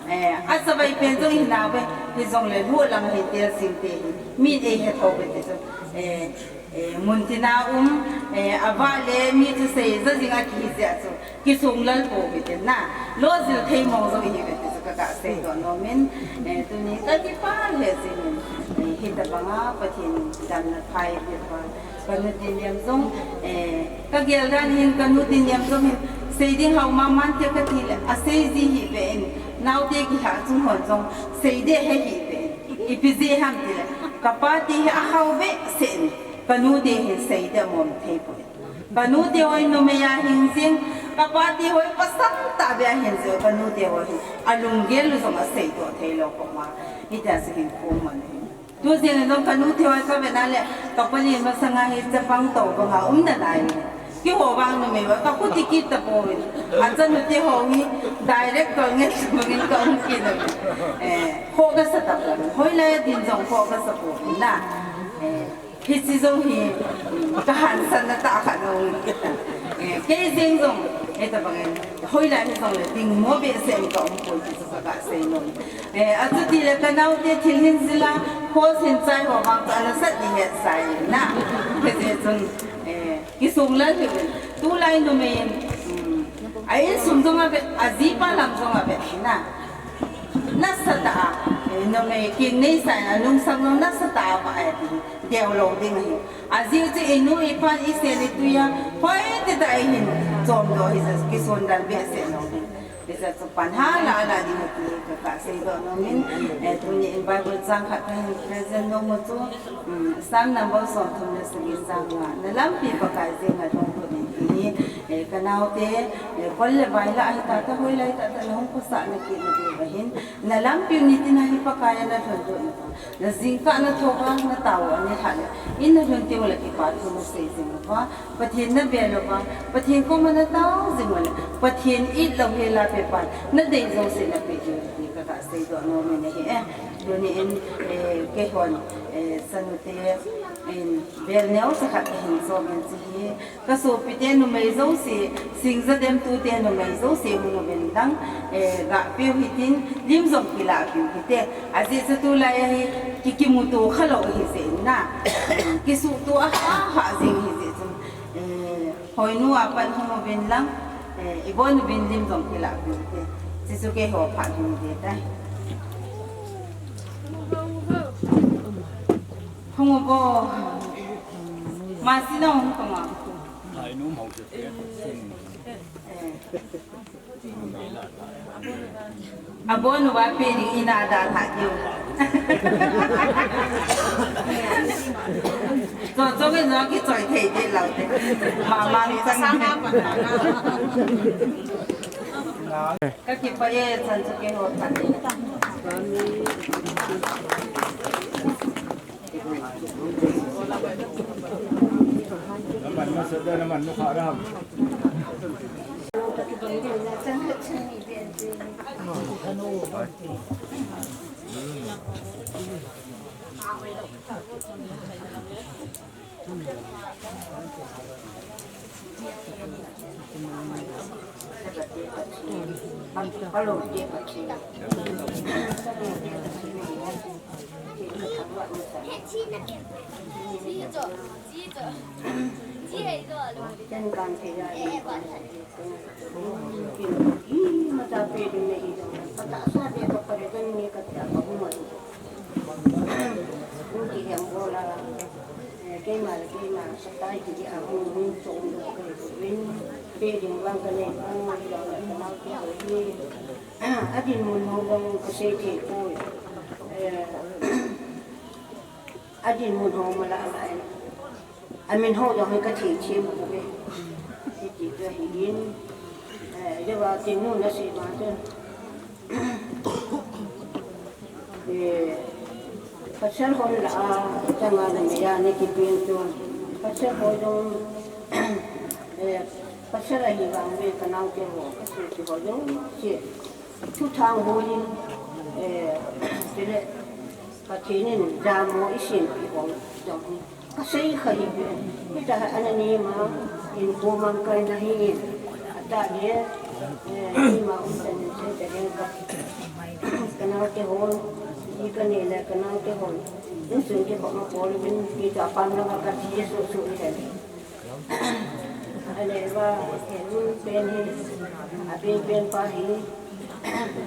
Eh, asavai pen jong hi nave. Hijongle lhuh lang hi tel sing te hi. Min ei he tho ve ti chu. Eh, eh, mun tina um, eh, avah le mi thusei ja jing a kihi jeh chu. Kisung lal pou ve ti na. Lo jil thei mong jong hi ve ti chu ka, ka seidoh nom in. Eh, tuni ka kipah lheh jing in. Eh, hitabang a Pathen in damna phai ve pa. Ka nu Tinniam jong, eh, ka gel dan hin ka nu Tinniam jong hin, sei ding hao maman te ka ti le, asei ji hi ve in, naote kilhah chung hon jong, sei ding he hi ve in, ipi jeh ham ti le, ka pa te hi ahao ve seh in, ka nu te hin sei ding mong thei poi. Ka nu te hoi numei a hin jing, ka pa te hoi pasal tah ve a hin jing, ka nu te hoi hin, alunggel u jong asei doh thei lou ko ma, hitia se hin ko ma ni. Tu jing in jong ka nu te hoi ka ve na le, ka pali masanga hi chapang to banga um nalai. Keiho vang numei ho, ka khuti kit ta poi. Achanu te ho hi direct tol ngen bangin ka um kit na. Eh, kho ka sa ta poi. Hoilai a din jong kho ka sa poi na. Eh, hiche jong hi, mm, ka hansan na tah khat jong. Eh, kei jeng jong, hitabang in, hoilai hijongle, ding mo behseh in ka um poi ti chu ka, ka sei nom. Eh, achuti le ka naote thil hin jil a, course hin chai ho vang chu ana sat ni het sai na. Hijeh chun, eh, kisung lal hi uvin. Tulai numei in, um, a insung jong ave, ajipa lam jong ave na. Nasatah a, eh, numei kin nei sai na, nungsang nung nasatah a va ai ti. Deu lou ding ahi. Ajeh chu inu ipan isei le tuiya, hoi ti ta ihin chom doh hi jeh, kisung lal behseh lou ding. Hijeh chu pan hala la ding ati ka, ka seidoh nom in, eh, tuni in Bible chang khat kahin present nom u chu, um, Psalm number somthum le sagi chang nga, na lampi Pakai jeng a lhung lut in ti hi, eh, ka naote, eh, kol le vai la ahi tah tah hoilai tah tah na hung khosa na kit na diu ahin, na lampi u nitin a hi Pakai a na lhun lut na. Na jingkah na thoh a na tao a ni ha le, in na lhun teng le kipa thu na sei jing uva, Pathen na bel uva, Pathen koma na tao jing u le, Pathen it lou hi la pe pan, na dei jouse na pe diu ti ka, ka seidoh nom in ahi e. Tuni in, eh, keihon, eh, chanu te in bel neo sa khat kahin chom in chi hi, ka sopite numei jouse, Singja Dem tute numei jouse hung uvin lang, eh, gah peu hitin, lim jong kilah peu hite. Ajeh chu tulai a hi, ki, kimuto kha lou hi jeh in na. Kisuhto a ha, ha jing hi jeh chun. Eh, hoinu a pat hung uvin lang, eh, ibon uvin lim jong kilah peu hite. Chuchu keiho phat hung ve tai. Hung uvo. Masi na hung kama. Abon uva pe ding ina da tha diu. Cho cho ke no ki choi thei de lau te. Ma ma ni chang. Ka kipah e, chan chu keiho phat e. Naman masada naman mukha ram. Keima le keima, satai ki a hung hung chom lo ka le ko win, pe ding vang ka nei ko, lo la ka nau ki ho hi. A dinmun ho vang ka sei thei poi. Eh, a dinmun ho mala la en. A min ho jong hi ka thei thei mo ve. Hiti ka hi in. Eh, Jehova tin nu na sei ma te. Eh, pasal hon la a, changa na me ya ni ki pin tu. Pasal ho jong, eh, pasal a hi vang ve ka nau te ho, ka sei ti ho jong, sei. Thuthang bol in, eh, tile, Pathen in damo i sin i bol dong hi. Ka sei kha hi, hita ha anani ma, in ko mang kai na hi in, ata le, Ima um ten sen te ding ka. Ka nau te hon, i ka nei le ka nau te hon. Insung te hon a pol bin ki ta pan na ka ti su su ni hen. Ale va, he un pen hi, a pen pen pa hi,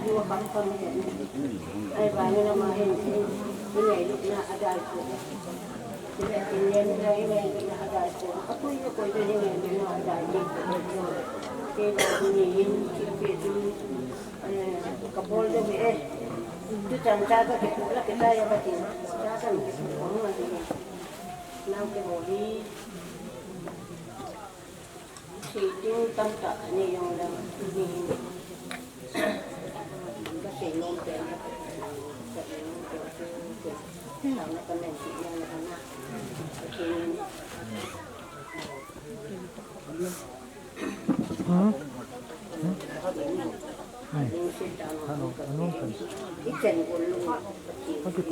ju kham kham hi. Ai va ni na ma hin, ni nei lu na a dai ko. Ni le tin len ni le ni na a dai ko. A koi ko koi ni nei lu na a dai ko. Ke va ni hin, ki pe tu, eh, ka bol de be. Tu chan cha ka ke la ke ta ya ba ti. Cha ka ni ke ko ma ni. Nau ke ho hi. Thil ding tamtah anei jong le, tuni hin ka seinom pen, ka seinom pen chu, chu, chu, sana ka men ti jong le na. Pathen in, lungset tah a, i chen gol lou, Pathen.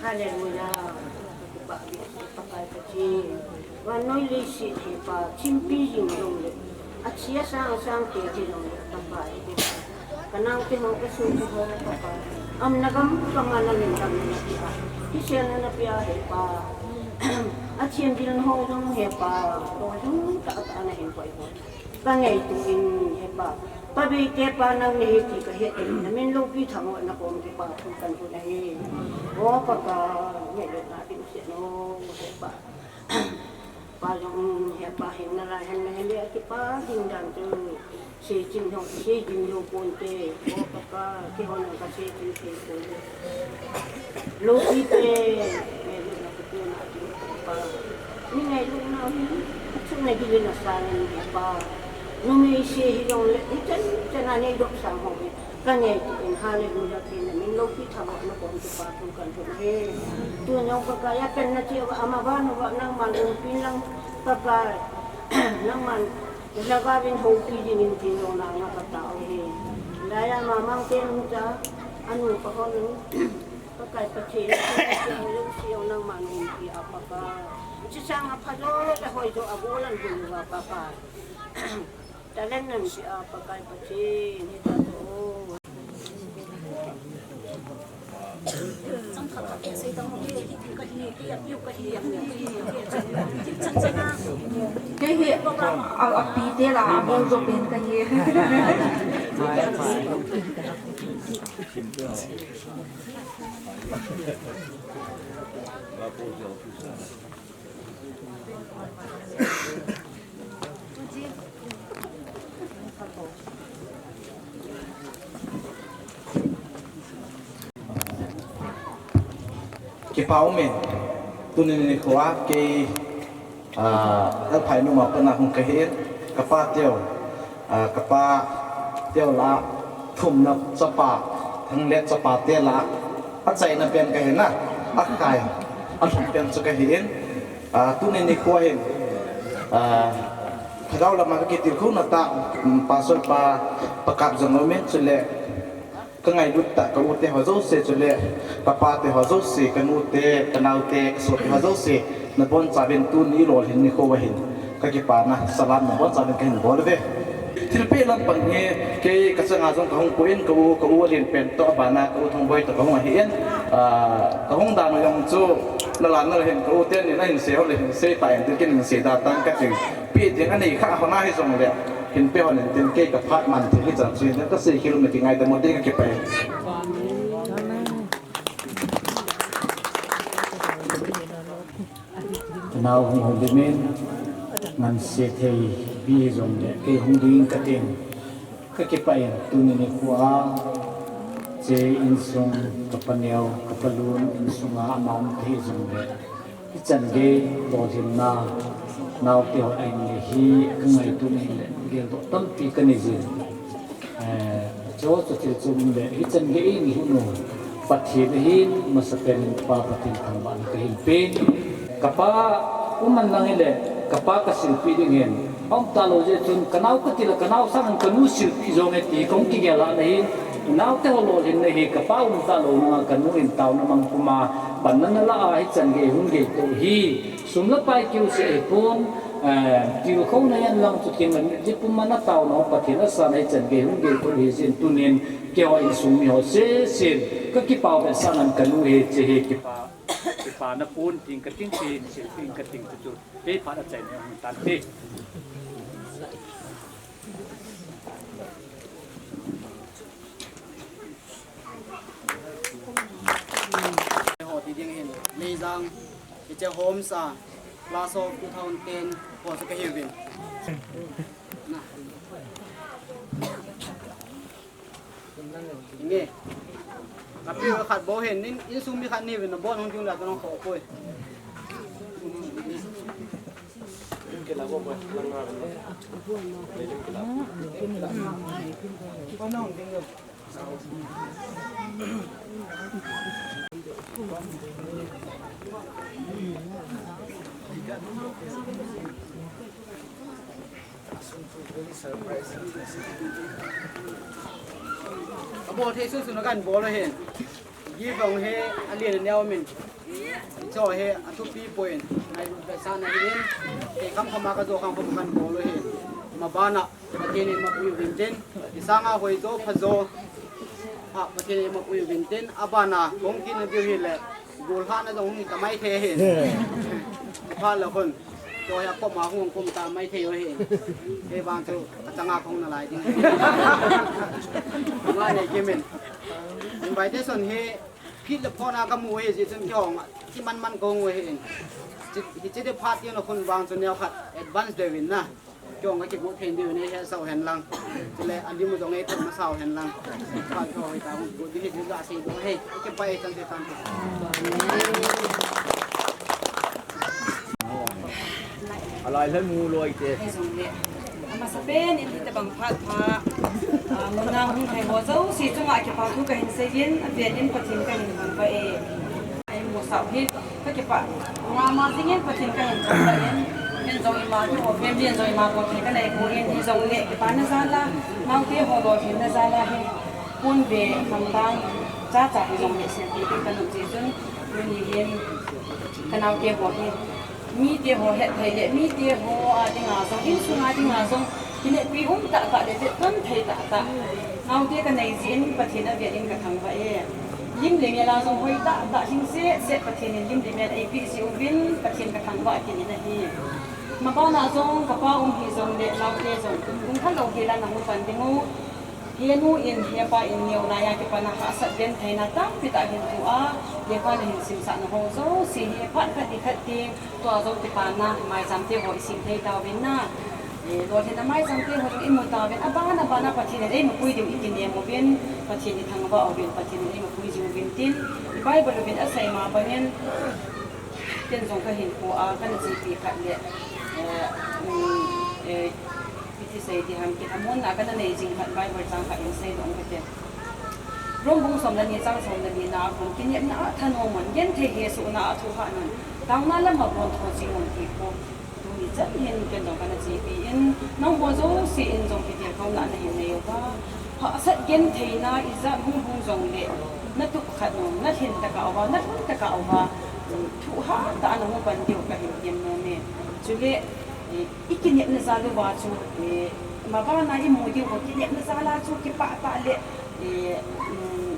Hallelujah. Vannoi leiset hepa, thimpi jing jong le, athi asang asang te jing jong le, Pakai hepa. Ka nau te ho, ka sopi ho, Pakai. Aumna gam gam a na lhun dam na pia. Thisen na pia hepa. Athi adin ho jong hepa. Ho jong tah tah na hin koi ho. Ka ngaito in hepa. Pabai te pa nang nahi ti ka het in, na min loupi thang na kom kipa thu kan thu nahi. O Pakai, ngailutna dimset no, hepa. Pa jong hepa hin na lai hin na hin le kipa ding dan chu. Sei chin jong, sei chin jong pon te. O Pakai, kihon ka sei chin sei pon te. Loupi te, ngailutna ka tu na ti pa. Ni ngailutna hi, achung na gilin asang in pa. Numei sei hi jong le, hichan chan a nei dop sang ho hi. Ka ngaito in hallelujah ti na min loupi thang na kom kipa thu kan thu nahi. Tu jong Pakai a pen na ti ama ba nu ba nangman umpi lang Pakai. Nangman Lhagao vin houpi dingin tin jong nanga ka tao hi. Laiya mamang te nung cha, anu ka hon nung. Pakai Pathen, Pathen, Pathen, Pathen, nangman houpi a Pakai. Chisang a phajo le hoijo a golan bulu a Pakai. Talent nan si a Pakai Pathen, hita to. Kei hi, a, api te la, a bol jo pen ka hi. Kipa umin, tuni nikho a kei, ah, Elphai numa pana hung kahin, kapa teu, ah, kapa teu la, thumna chapa, thanglet chapa te la, achaina pen kahin a, akhai, alhung pen chu kahin, Ah, tuni nikho hin, ah, lhagao lama ka kitilkhouna tah, um, pastor pa, pa kap jong umin chule, ka ngailut tah ka u te ho jouse chule, ka pa te ho jouse, ka nu te, ka nau te, ka sopi ho jouse, nabonchauvin tuni lolhin nikho ahin, ka kipana salam nabonchauvin kahin bol uve. Thilpeh lampang hi, kei ka changa jong kahung pui in, ka u, ka u Alinpen toh, abana ka u Thongboi toh kahung ahin, ah, kahung dan u jong chu, nalan nalai hin ka u teni nahin sei ho le hin sei tan tin, ken hin sei da tan kating. Peh ding anei kha hon ahi jongle, hin peh hon in tin kei ka phat man thei hichan chu hin kasei khel u, na kingaidam u te, ka kipah e. Nau hung hung dimin, ngan se thei pi jongle, kei hung ding kating. Ka kipah in, tuni nikho a, che insung, ka paneo, ka palun, insung a ama um thei jongle, hichan gei, lolhinna, Naote ho ahin nge hi ka ngaito in le, geldoh tampi ka nei jin. Eh, chu chu thil chu um le, hichan gei in hung u. Pathen ahin, masapen in Pa Pathen thangvahna ka hin pen. Ka pa um man lang hile, ka pa ka silpeh ding ahin. Aum talou jeh chun, ka nao ka ti le, ka nao sangin ka nu silpeh jong e ti, kong kigel a na hin. Naote ho lolhinna hi, ka pa um talou nunga, ka nu in taona mang puma, panna na la a, hichan gei hung gei to hi. Sum le pai kiu se ahipon, eh, tilkhouna jan lang chu kin le mit le pum a na taona ho Pathen asan hichan gei hung gei to hi jin tunin keiho insung mi ho sesen ka kipah vetsahnan ka nu hi che hi kipa, kipana pon ting ka ting tin sil ting ka ting chu chu kei phat a chai ne hung tan te. Ho ti ding hin, Meijang, hiche Homes a, Class of two thousand ten, ho chu ka hiuvin. Na. Nge. Ka pi khat bou hin, in, insung mi khat nei uvin, na bon hung jing la, ka nong kho poi. Ka bol thei sunsun a kan bol ahin. Gift jong hi alen aneo min. Hiche hi athupi poi. Ngailut vetsahna ahin. Kei kham kham a ka jo kham kham kan bol u ahin. Mabana Pathen in eimapui uvin tin. Isanga hoijo phajo. Pha Pathen in eimapui uvin tin. Abana kong kit na diu hile. Golhahna jong hung hi ta mai thei ahin. Pha la khun. Chu hi akop ma hung kum ta mai thei u ahin. Kei vang chu achanga khong na lai ding. Nga nei kimin. Invitation hi phit le phona ka mu u ahi jeh chun kihong a, kiman man ka hung u ahin. Hiche, hiche ding phat tiu na khun vang chu neo khat advance deu in na. Kihong a kibu thei deu in ei hetsah u hen lang. Chule alim u jong ei thum masa u hen lang. Phat kihong hi ta hung bu ding hi jeh a sei dong ahi. Kipah e chan se tan. Alai lhai mu loi te. Hijongle. Amasapen in hitabang phat pha. Ah, mun a hung thei ho jouse chunga kipa thu kahin seiyin, avel in Pathen kahin thangvah e. Eimusah u hi, kakipah. Mama jingin Pathen kahin thangvah in. Ken jong ima thu, family in jong ima bol thei kanei poi, hijongle kipana jal a, naote ho lolhinna jal a hi. Pon ve khamtang, chacha hijongle selpi ding kanung jeh chun, tuni hin, kanaote ho hi. Mite ho hetthei le, mite ho a dinga jong, insung a dinga jong, kineppi um tahtah le, vetton thei tahtah. Naote kanei jeh in Pathen avel in kathangvah e. Lim le mel a jong hoi tahtah, hing setset Pathen in lim le mel eipeh jeh uvin, Pathen kathangvah kit in ahi. Mabana jong, kapa um hijongle, naote jong, hung khalou gel a nahung pan ding u. Henu in, hepa in, neo laiya kipana hahsat gentheina tampi tah hin tua, lekha nahin simsahna ho jouse hi phat khat ni khat teng, tua jong kipana, maicham te ho isim thei tauvin na. Eh, lolhinna maicham te ho jong imu tauvin, aban, aban a Pathen in eimapui diu ikinem uvin, Pathen ithangvah uvin, Pathen in eimapui jing uvin tin, Bible uvin asei ma bangin, ken jong kahin pu a, kana chepi khat le, eh, um, eh, Hiti sei diham, kilhamonna kana nei jing khat Bible chang khat in seidoh kate. Rom bung som le ni chang som le ni na a kon, kinepna a thanom un, genthei hesohna a thohhat un, taona lama bontho jing un ti khu. Tuni chan hin ken jong kana chepi in, nangho jouse in jong kitilkhouna nahin nei uva. Hahsat gentheina ijat hung hung jongle, natup khat un, nalhin tah a uva, nalhun tah a uva, thohhat tah a nahung pan diu kahin tem nom e. Chule, eh, I kinepna jal uva chu, eh, mabana imu diu ho kinepna jal a chu kipah tah le, eh, um,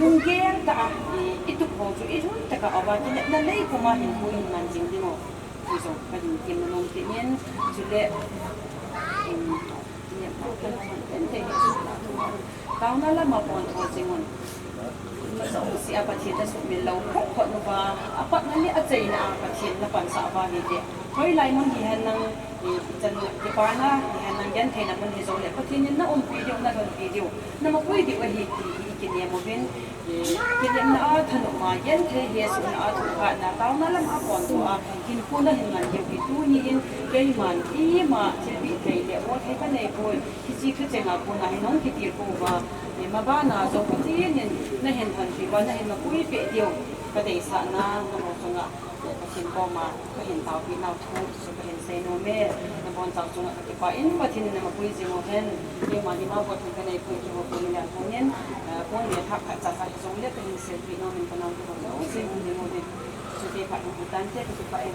lunggel tah a, eh, itup ho chu ilhun tah a uva kinepna lei puma hin pu in man jing ding u. Ti jong kahin temna nom kit in, chule, um, kinepna kan hon en thei hi chu. Taona lama bontho jing un. Ima jouse a Pathen nasumil lou khop khop uva, apatna le achaina a Pathen napansah uva ahile. Hoilai mun hihen lang, i, ichan kipana hihen lang gentheina mun hijongle, Pathen in naumpi diu, nalhunpi diu, namapui diu ahi ti hi ikinem uvin, i, kinepna a thanop a, genthei hesohna a thohhatna, taona lama bontho a, hin Nahin man diu hi tuni in, keiman ima thilpeh thei le bol thei kanei poi, hiche thucheng a kona hin hung kitilkhou va, eh, mabana jong Pathen in nahin lhonpi uva, nahin mapui peh diu kadeisahna, nangho chunga, eh, Pathen koma kahin taopeh nau thu chu kahin sei nom e, nabonchau chunga kakipah in, Pathen in namapui jing uhen, keima dima bol thei kanei poi, kihou peh nalai pon in, eh, pon le thah khat cha cha hijongle kahin seipeh nom in, kanao kihou jouse hung ding uvin. Chuti phat hung hitante, kakipah e.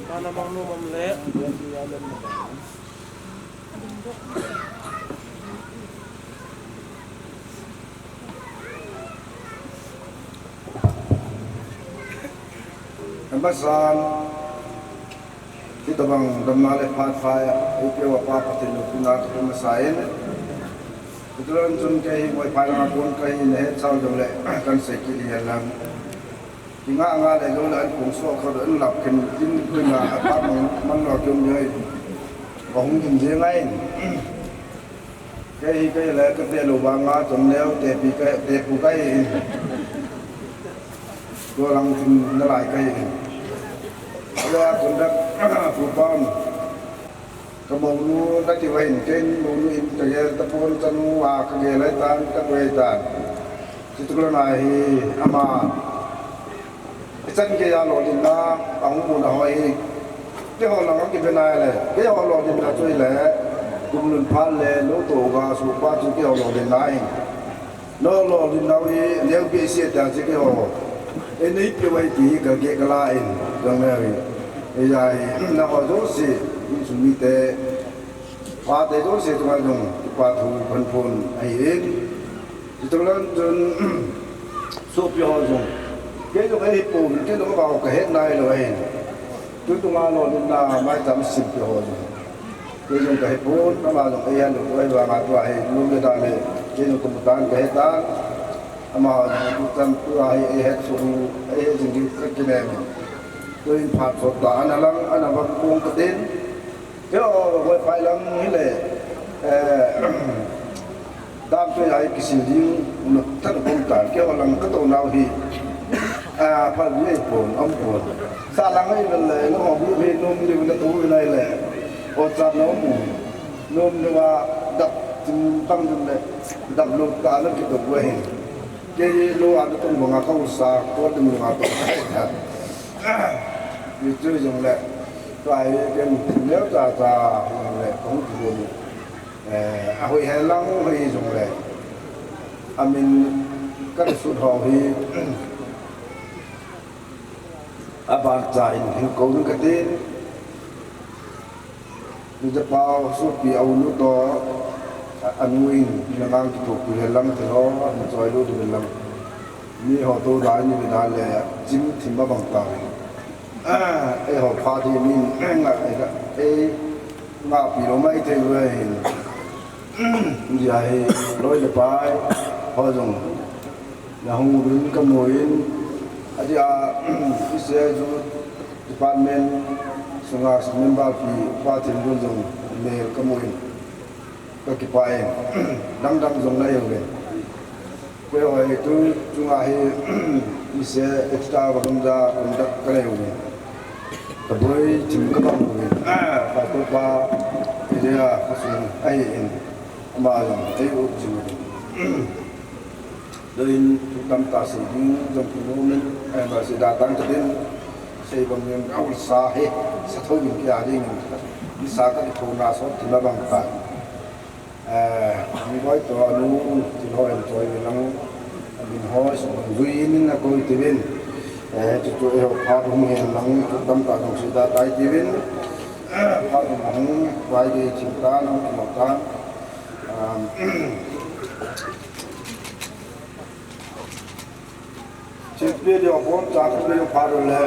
Bana mangnu mam le. Amasan, hitobang damna le phat pha eipeuva Pa Pathen loupina kape masa in. Hitilouvin chun kei hi Moiphai langa kon kahi, nahet chau jongle kahin sei kit ding hen lang. Kinga nga le jongle an kong soh khat an lap khen tin koima aphat mang man lo kium ding ahi. Ahung ding jeng ahin. Kei hi kei le kate lou vanga chom leu tepi ka, tepu kahi. Tua lang chun nalai kahi. Ale a conduct pu pam. Ka mounu kati uva hin ken mounu in kagel tapon, chanu a kagel ahitan, kakoi ahitan. Chuti kona hi ama ichan geiya lolhinna ahung muna ho hi, keiho lang akive nai le, keiho lolhinna chu ahile, kum lhun phat le lou toh ga suhpa chu keiho lolhinna ahi. Lolhinna u hi neo behseh tia chu keiho eina neipeh uve ti hi kagel kala in, jong le hi. Eija hi nangho jouse, insung mite, pate jouse chunga jong kipa thu kahin phong ahin. Chuti lou chun, sopi ho jong, kei jong kahi pouvin, kei jong amaho kahet nailou ahin. Tutunga lolhinna maicham simpi ho jong, kei jong kahe pon, ama jong eihet lou ahivanga tua hi nom le dan le, kei jong kamu tan kahe tan. Amaho jong tuchan tua hi eihet soh u, eihet jing diu kakinem in. Tuin phat sot tah ana lang, ana vang pong katin. Keiho Moiphai lang hile, eh, dam choi a kisil ding, na than pon tan, keiho lang katou nau hi, ah, phal ding ahipon, aumpon. Sahlang ahile, nangho group hi nom diu natou nahile, o chan na um u. Nom diuva dap chim bang ding le, dap lou tah a nakitou u ahin. Kei lou a natou banga ka usa, kot ding lou a tou. Hichu jongle, tua hi ken neo cha cha jongle, kahung kigel u. Eh, ahoi hen lang hoi jongle, amin kasut ho hi, abancha in hin kou ding katin. Nijapau sopi a u nu toh, a, anu in, nang ang kithopi hen lang thil ho, ahin choi lou ding hen lang. Miho tou dan in, dan le, chim thim abang tauvin. Ah, eiho phat hi min, nga, ei, nga, ei, ngahpi lou maithei uve hin. Hijeh a hi, loi le pai ho jong nahung uvin kamu in, ajeh a, E C I department sunga member pi Pa Thimlun jong mel kamu in, kakipah in, dang dang jong nahiuvin. Keiho hi tu chunga hi, E C I extra volunteer conduct kanei uvin. Kaboi thim kabang uvin. Ka koipa area khosung ahin. Ama jong eiu jing uvin. Tuin thu tamtah sei ding jong kinom in, eh, ba sei da tang katin. Sei bang jong aul sa hi, sa thou in kia ding. Sa kakithou na sot thim abang ta. Eh, mi boi toh anu, thil ho enjoy uvin lang, amin ho, sum jui in in akoi tivin. Eh, chuchu eiho phat hung hen lang, chu tamtah jong sei da tai tivin. Phat hung hung, vai de thil tan, hung kimo tan. Um, Thilpeh ding aboncha kapeh phat u le,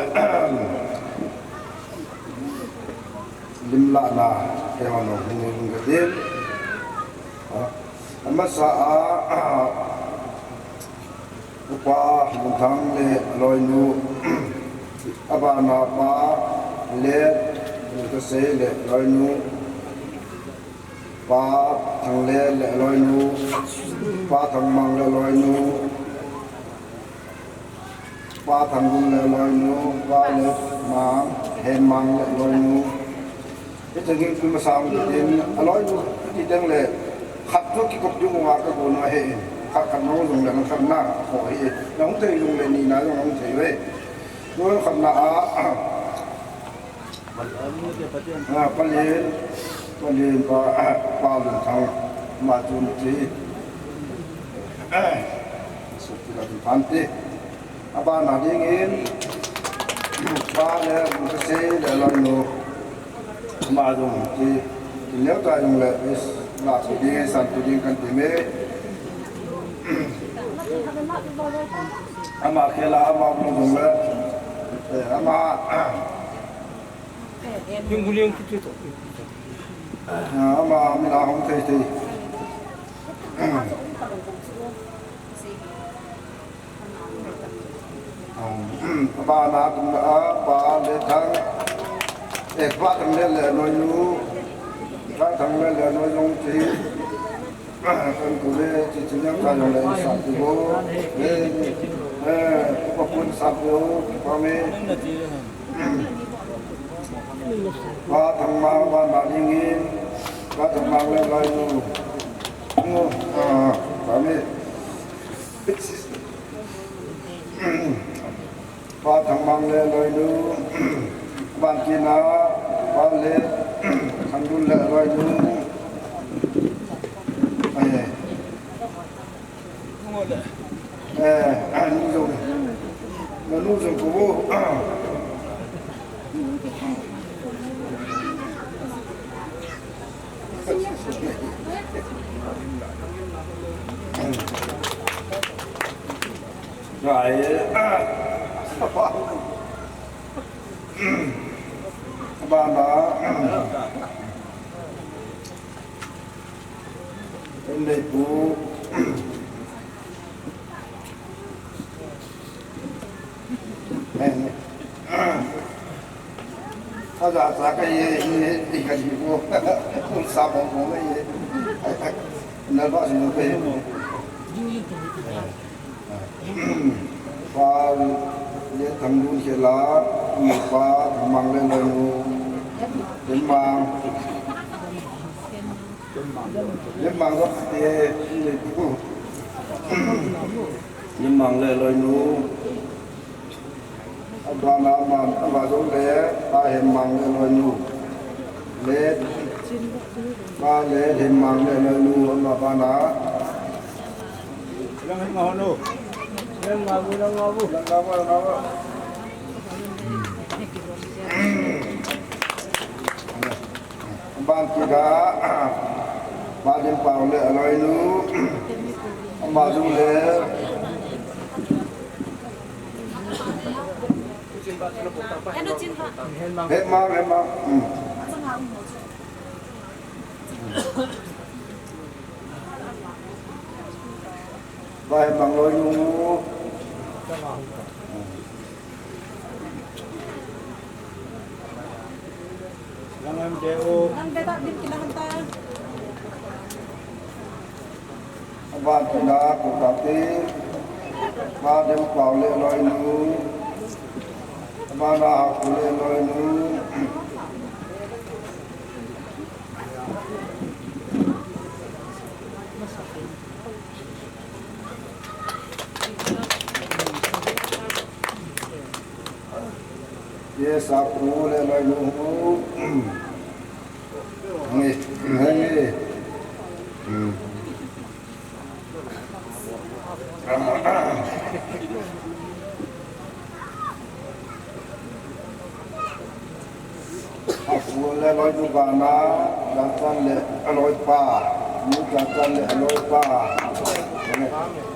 lim lahna, keiho nung hung hung katin. A, amasa a, a, Upa Lungthang le aloinu, abana pa le, Lungthasei le aloinu, Pa Thangle le aloinu, Pa Thangmang le aloinu, Pa Thanglun le aloinu, Pa Letmang, Henmang le aloinu. Hiche hi kum sang tin aloinu ti teng le khat chu kikop ding uva kagon u ahi. Khat khat nung jong le khat na ho hi. Nahung thei jong le ni na jong nahung thei ve. Tun khat na a, a, Palen, Palen pa, Pa Lunthang, ama chun ti. Sukila Lunthang ti. Abana dingin, Pa le, Lunthang sei le aloinu. Ama jong ti, ti leu ta jong le, is, la ti ding, san ti ding kan ti me. Ama khela, ama jong le, eh, ama, Yung huli yung kiti to. Ah, ama, mina hong thei thei. Ah, abana kum a, Pa Lethang. Eh, Pa Thangle le aloinu. Pa Thangle le aloinu ti. Kan ku le, ti ti nyang ka jong le sa ti bo. Eh, eh, pa pun sa bo, pa me. Pa Thangmang, Pa Nalingin, Pa Thangmang le aloinu. Ngo, ah, pa me. Pa Thangmang le aloinu. Ban kina, Pa le, Thanglun le aloinu. Ai, ai. Eh, ah, nu jong. Nu jong ko. Gai. Bana. Nei pu. Aja sa ka ye, ye, ye ka ji ko. Kun sa bong bong ye. Na ba si no pe. Pa Lethanglun khela, Pa Thangmang le aloinu. Thangmang. Thangmang ko te, le tu. Thangmang le aloinu. Abana man, aba jong le, Pa Henmang le aloinu. Le, Pa le, Henmang le aloinu, ama bana. Lang Henmang no. Lang Henmang, Lang Henmang. Lang Henmang, Lang Henmang. Ban kida, Pa Limpao le aloinu, ama jong le. Hema, hema. Hmm. Ba Hemang loinu. Lang em de o. Lang de ta din kila hanta. Aban kila ko ta te. Ba dem pau le loinu. Aban a ko le loinu. Ye sa pu le loinu. Nge, nge. Hmm. Apu le loinu bana, Jachan le aloipa. Nu Jachan le aloipa.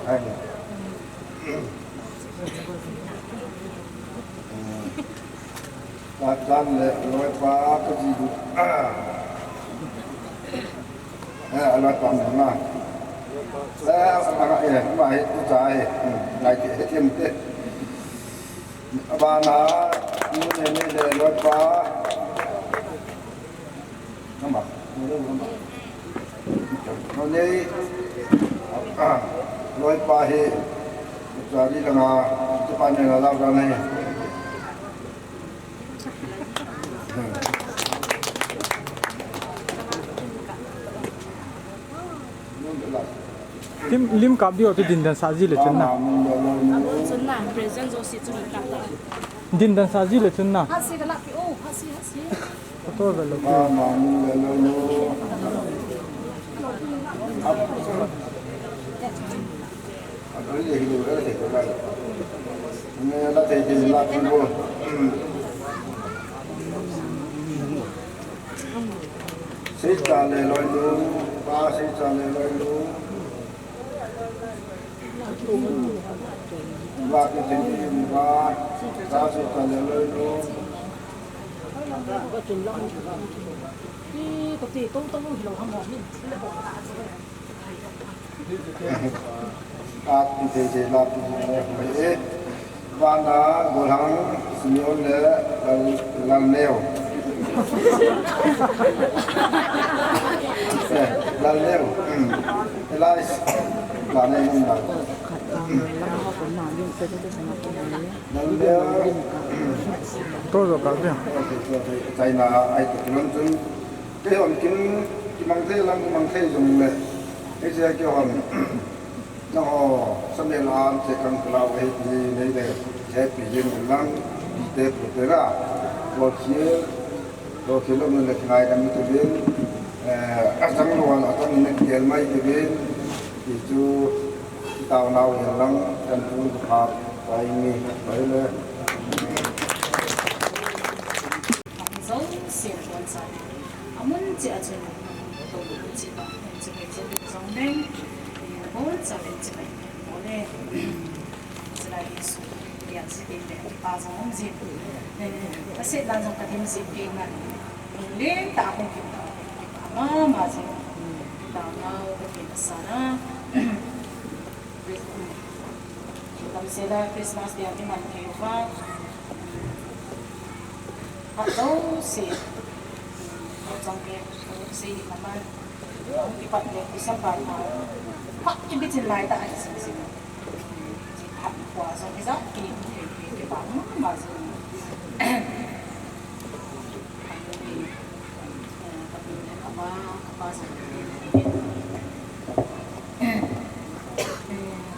Ai. Jachan le aloipa kaji. Eh, aloipa mama. Eh, eh, eh, ma hi tu cha hi. Hmm, ngai ti, eh, ti em te. Abana, nu le ne le aloipa. Mama, nu le mama. Nonei, ah, loipa hi, chari langa, chupane la lau dan hi. Lim, lim kap diu tu din dan sa ji le chun na. Chun na, present jo si chun kap ta. Din dan sa ji le chun na. Ha si ka la pi o, ha si, ha si. Photo ve lo. Seicha le loinu, pa seicha le loinu. Ba ki tin ba, sa seicha le loinu. Ati te te la pi ne hoi e. Vana Golhang Simeon le Lal, Lal Neo. Eh, Lal Neo. Hmm. Elias. La ne nung na. Lal Neo. To jo ka bia. China ai to kilon chun. Kei hon kin kimang thei lang kimang thei jong le. Kei sia kei hon. Nangho, samel an che kang klau ahi ti nei le, che pi yin lang, pi te pu te la. Ko khie, ko khie lo le ngai dam tu bin, eh, a chang lo an a chang ne kel mai tu bin, ti chu, tao nau yin lang, kan tu ka pa, pa yin ni, pa yin le. Zo sia bon sa. Amun che a chun, to bu chi ba, chi ba, chi ba zong deng. Bon sa, chi ba. Ole. Sila Yesu, ya si te te, pa zong om zi. Eh, a se dan zong ka dim zi ke na. Len ta kong kim ta. Ama ma zi. Ta na o ke sa na. Tam se la Christmas dia ki man ke fa. Ka to se. Ko zong ke, ko se ni ka man. Ki pat le, ki sam pa ta. Pa ki bi chin lai ta ai sim sim. Ki pat kwa zong ki za, ki, ki, ki, ki pa ma, ma zong. Ka pi le ka pa, ka pa zong.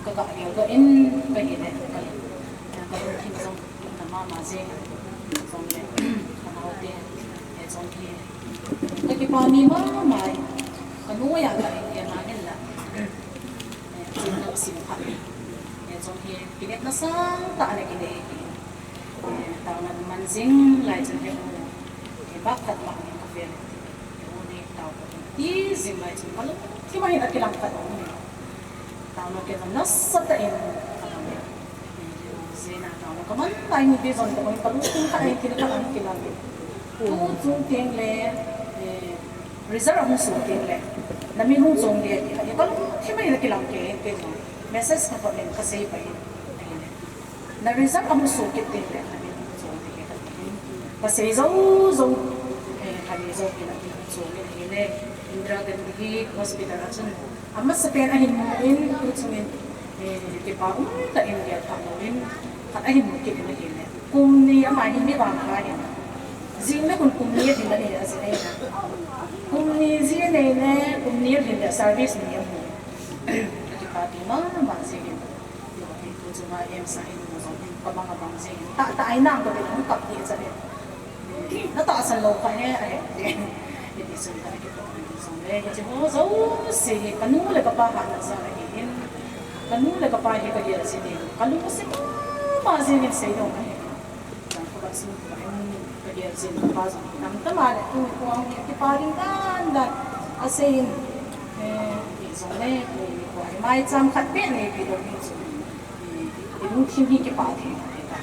Ka ka yo ka in, ka hi le, ka, ka kin zong. Ka mama jeng, jong le, ka naote, eh, jong hi. Ka kipah mi mama, ka nu a ka in, eh, na in la. Eh, jong le ka sim pha. Eh, jong hi, kinepna sangtah a le kinei hi. Eh, taona man jing lai jong hi, eh, bak khat bak min ka fel. Eh, u ni tao ka ti jing lai jong ka lungthim a hin a kilang khat a um. Taona kei jong nasatah in, Zena taona kaman lai ni te jong ka bang ka lungthim khat a hin thil khat a hin kilang. Tu chung teng le, eh, result ahung soh teng le, na min hung chom le, ka lungthim a hin kilang kei, kei jong message ka pat in ka sei pai in. Na result ahung soh kit teng le, na min hung chom teng le, ka sei jou jou, eh, ka nei jou kit a min hung chom in ahile, Indira Gandhi Hospital a chun, Amasapen ahin mu in, tu chungin, eh, kipa um tah in gel thah lou in, khat ahin mu kit in ahile. Kum ni ama hin mi vangpha ahin. Jing le kun kum ni ahin anei a jin ahin. Kum ni jin anei le, kum ni ahin le service ni amu. Kipa ti mama jin. Tu chunga M S A hin mu jong hin, ka bang a bang jin. Tah tah ahi nang ko te hung kap ti cha le. Na tahsan lou kha he, ahe. Hiti chun ka kipah jong le, hiche ho jouse hi ka nu le ka pa hatna jal ahi in. Ka nu le ka pa hi ka gel jin in. Ka lungset mama jin in sei dong ahi. Jang ka bat sung ka in ka gel jin ka pa jong. Nam tama le tu ko ang hi kipa ding dan dan. Asei in. Eh, hiti jong le, tu ko hi maicham khat beh nei pi dong hi chu. I, i lungthim hi kipah thei, thei ta.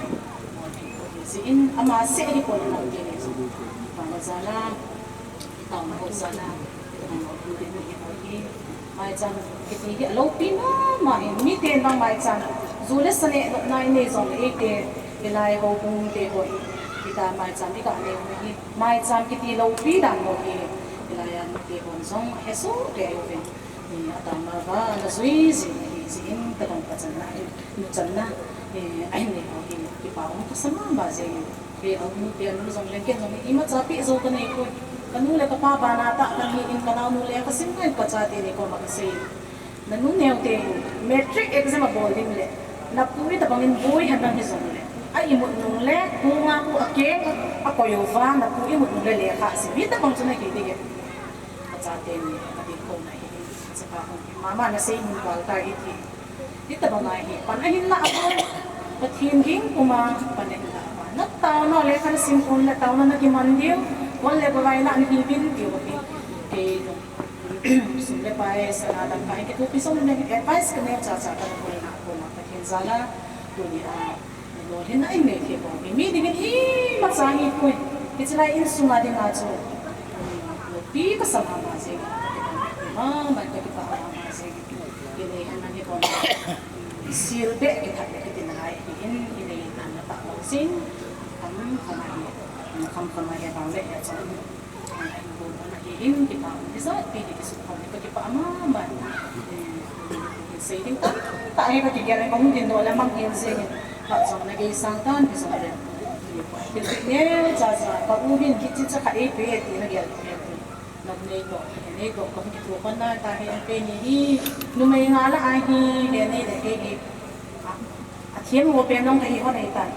Mo thei, mo thei. Jeh in ama seh hi kon mo thei ni. Taona jal a, taona ho jal a, taona ho thei ni mo thei. Maicham kiti hi alopi mama in, miten vang maicham. Ju le sa neh nop nai nei jong le eite, hilai houbung te ho hi, hita maicham i ga nei u hi. Maicham kiti lopi dan ho hi, Laiya nute hon jong ahesoh kei uvin. Eh, atama va ana jui jing ahi jeh in, tobang pachanna, eh, nuchanna, eh, ahin nei ho hi kipa um kasa mama jeng in. He, anu te anu jong leng ken jong imacha peh jou kanei poi. Kanu le kapa bana tah kahi in, kanaonu le kasim ngai in kachate ni koma kasei. Nanu neote hin matric exam abol ding le, napu itobang in boi hen nang hijongle, a imut nung le, kong a khu akeng, akoi uva, napu imut nung le lekha asim, hitobang chu nahi ding e. Kachate ni, kading kona hi, chapa hung, mama nasei mun val ta iti. Hitobang a hi, pan ahin lah a, Pathen ging puma, pan ahin lah a. Nataona lekha nasim pon le, taona nakiman diu, kol le bavai na nahi bin diu hi. Kei jong. Sum le pai, sana dangka in kithopi jong le, advice kanei chacha kana koi na koma Pathen jal a, tuni a, nalolhinna in nei thei pon. Mi dingin imacha hipoi. Hiche lai insunga dinga chu, pi kasa mama jeng, mama kakipah mama jeng. Inei henlang hipon. Sil beh kithat le kiti nalai ahin, inei henlang na tah lou jing. Kham kham a hi, kham kham a hi bang le hi a chang. Ahin, kipa um ijat pi hi kisu khom hi kakipah mama. Eh, sei ding tamtah hi kakigel in, kahung ding doh le mang hel jeng in. Khat jong nagei sang tan, ti jong le. Thilpeh neocha cha, ka u hin kichi cha khat eipe ti nagel. Nom nei toh, nei toh, kahung kithokhom na ta hi, keini hi, numei nga lah a hi, le nei le kei hi. A, athem ho pen jong kahi hon ahitan.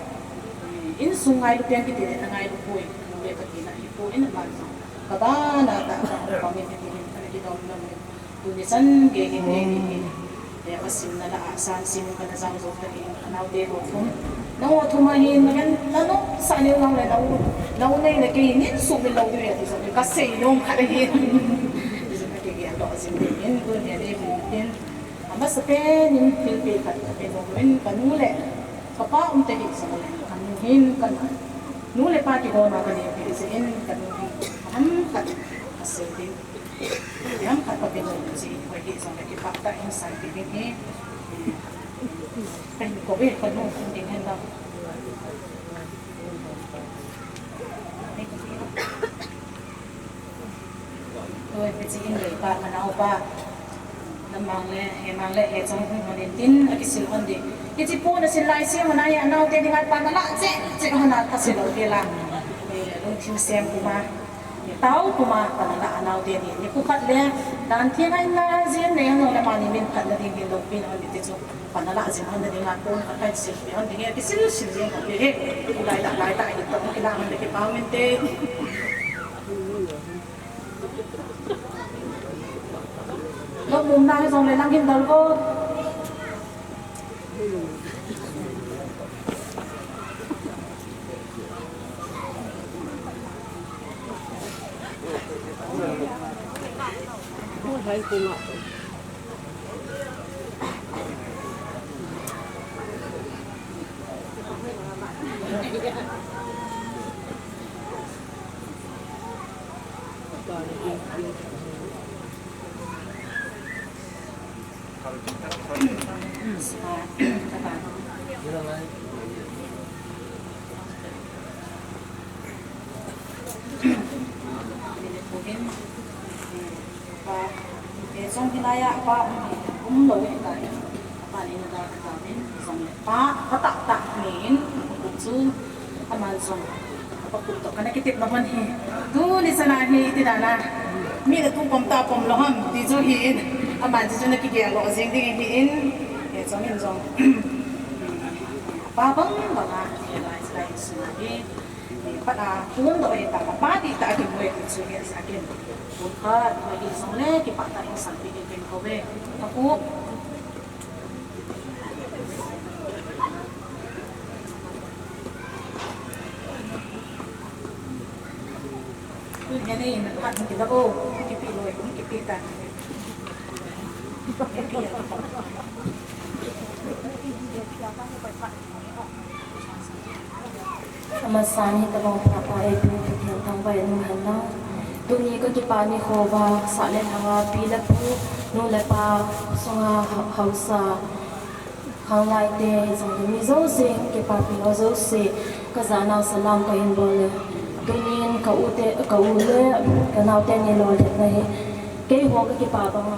Insung ngailu pen kiti le, nangailu poi, le kati na hipoi, aman jong. Kabana tah, ka, ka, ka, mi kiti hin, ana kidom nom le. Tuni chan gei hin, gei hin, eh, kasimna lah a, san sim kana jang jou ta hin, anaote ho thum. Nangho thum a hin, nagen, nanoh sah leu nang le, nau, nau nei le kei, nin sumil lou diu ahi ti jong, kasei nom khat ahi. Ti jong kagel doh jing ding in, tuni a nei hin, hin. Amasapen in thilpeh khat kape nom in, kanu le kapa umta hih jongle, kanu hin kanu le pa kigona kanei hih jeh in, kanu hin ham khat kasei ding, ham khat kape nom jeh in, koi hih jongle kipah tah in sanpeh ding hi. Kahin kou ve, kanu hung ding hen lang. Oi, hiche in le pa, kanaopa. Namang le, hemang le, hechong hung hon in tin, akisil hon ding. Hiche pu nasil lai sia hon a hi, anaote dinga pan ala cheh cheh hon a, kasil lou kei la. Lungthim sem puma, tao puma, pan ala anaote ni. Nikho khat le, dan theng a in la, jin le, hon le mani min phatna ding hin loupina hon ti chu. Pan ala jin hon dinga, pon khat kahin silpeh hon ding e, kisil sil jing hon ding e. Lai tah, lai tah, hi toh, kila hon le kipah um inte. Lok mum na hi jong le lang hin dol vo. Pa, eh, jong hilai a pa um hi, um lou hi ta hi. Pa ni na da ka ta min, jong pa, pa tah tah ni in, ku chu, aman jong, pa ku toh, kana kitepna hon hi. Tuni chan a hi, ti dan a. Mi na tu pom ta pom lou ham, ti chu hi in. Aman chu na kigel lou jing ding hi in. Eh, jong in jong. Pa bang bang a, hilai, hilai sung a hi. Pat a, tun doh e ta, pa ti ta, kimu e ti chu hi, sa kin. Tun khat, ma hi sung le, kipah tah in sanpeh ding pen ko ve. Ka pu. Tun hi nei, na khat kila o, kipe loi, kipe ta. Amasan hi tabang pha pa eipeu Pathen thangvah in um hen lang. Tuni kakipah nikho uva, sah le lhanga pi le pu, nu le pa, sunga ha-, haosa, khanglai te, jong mi jouse, kipapi ho jouse, kajana salam kahin bol e. Tunin ka u te, ka u le ka nau teni lolhinna hi keiho ka kipa banga.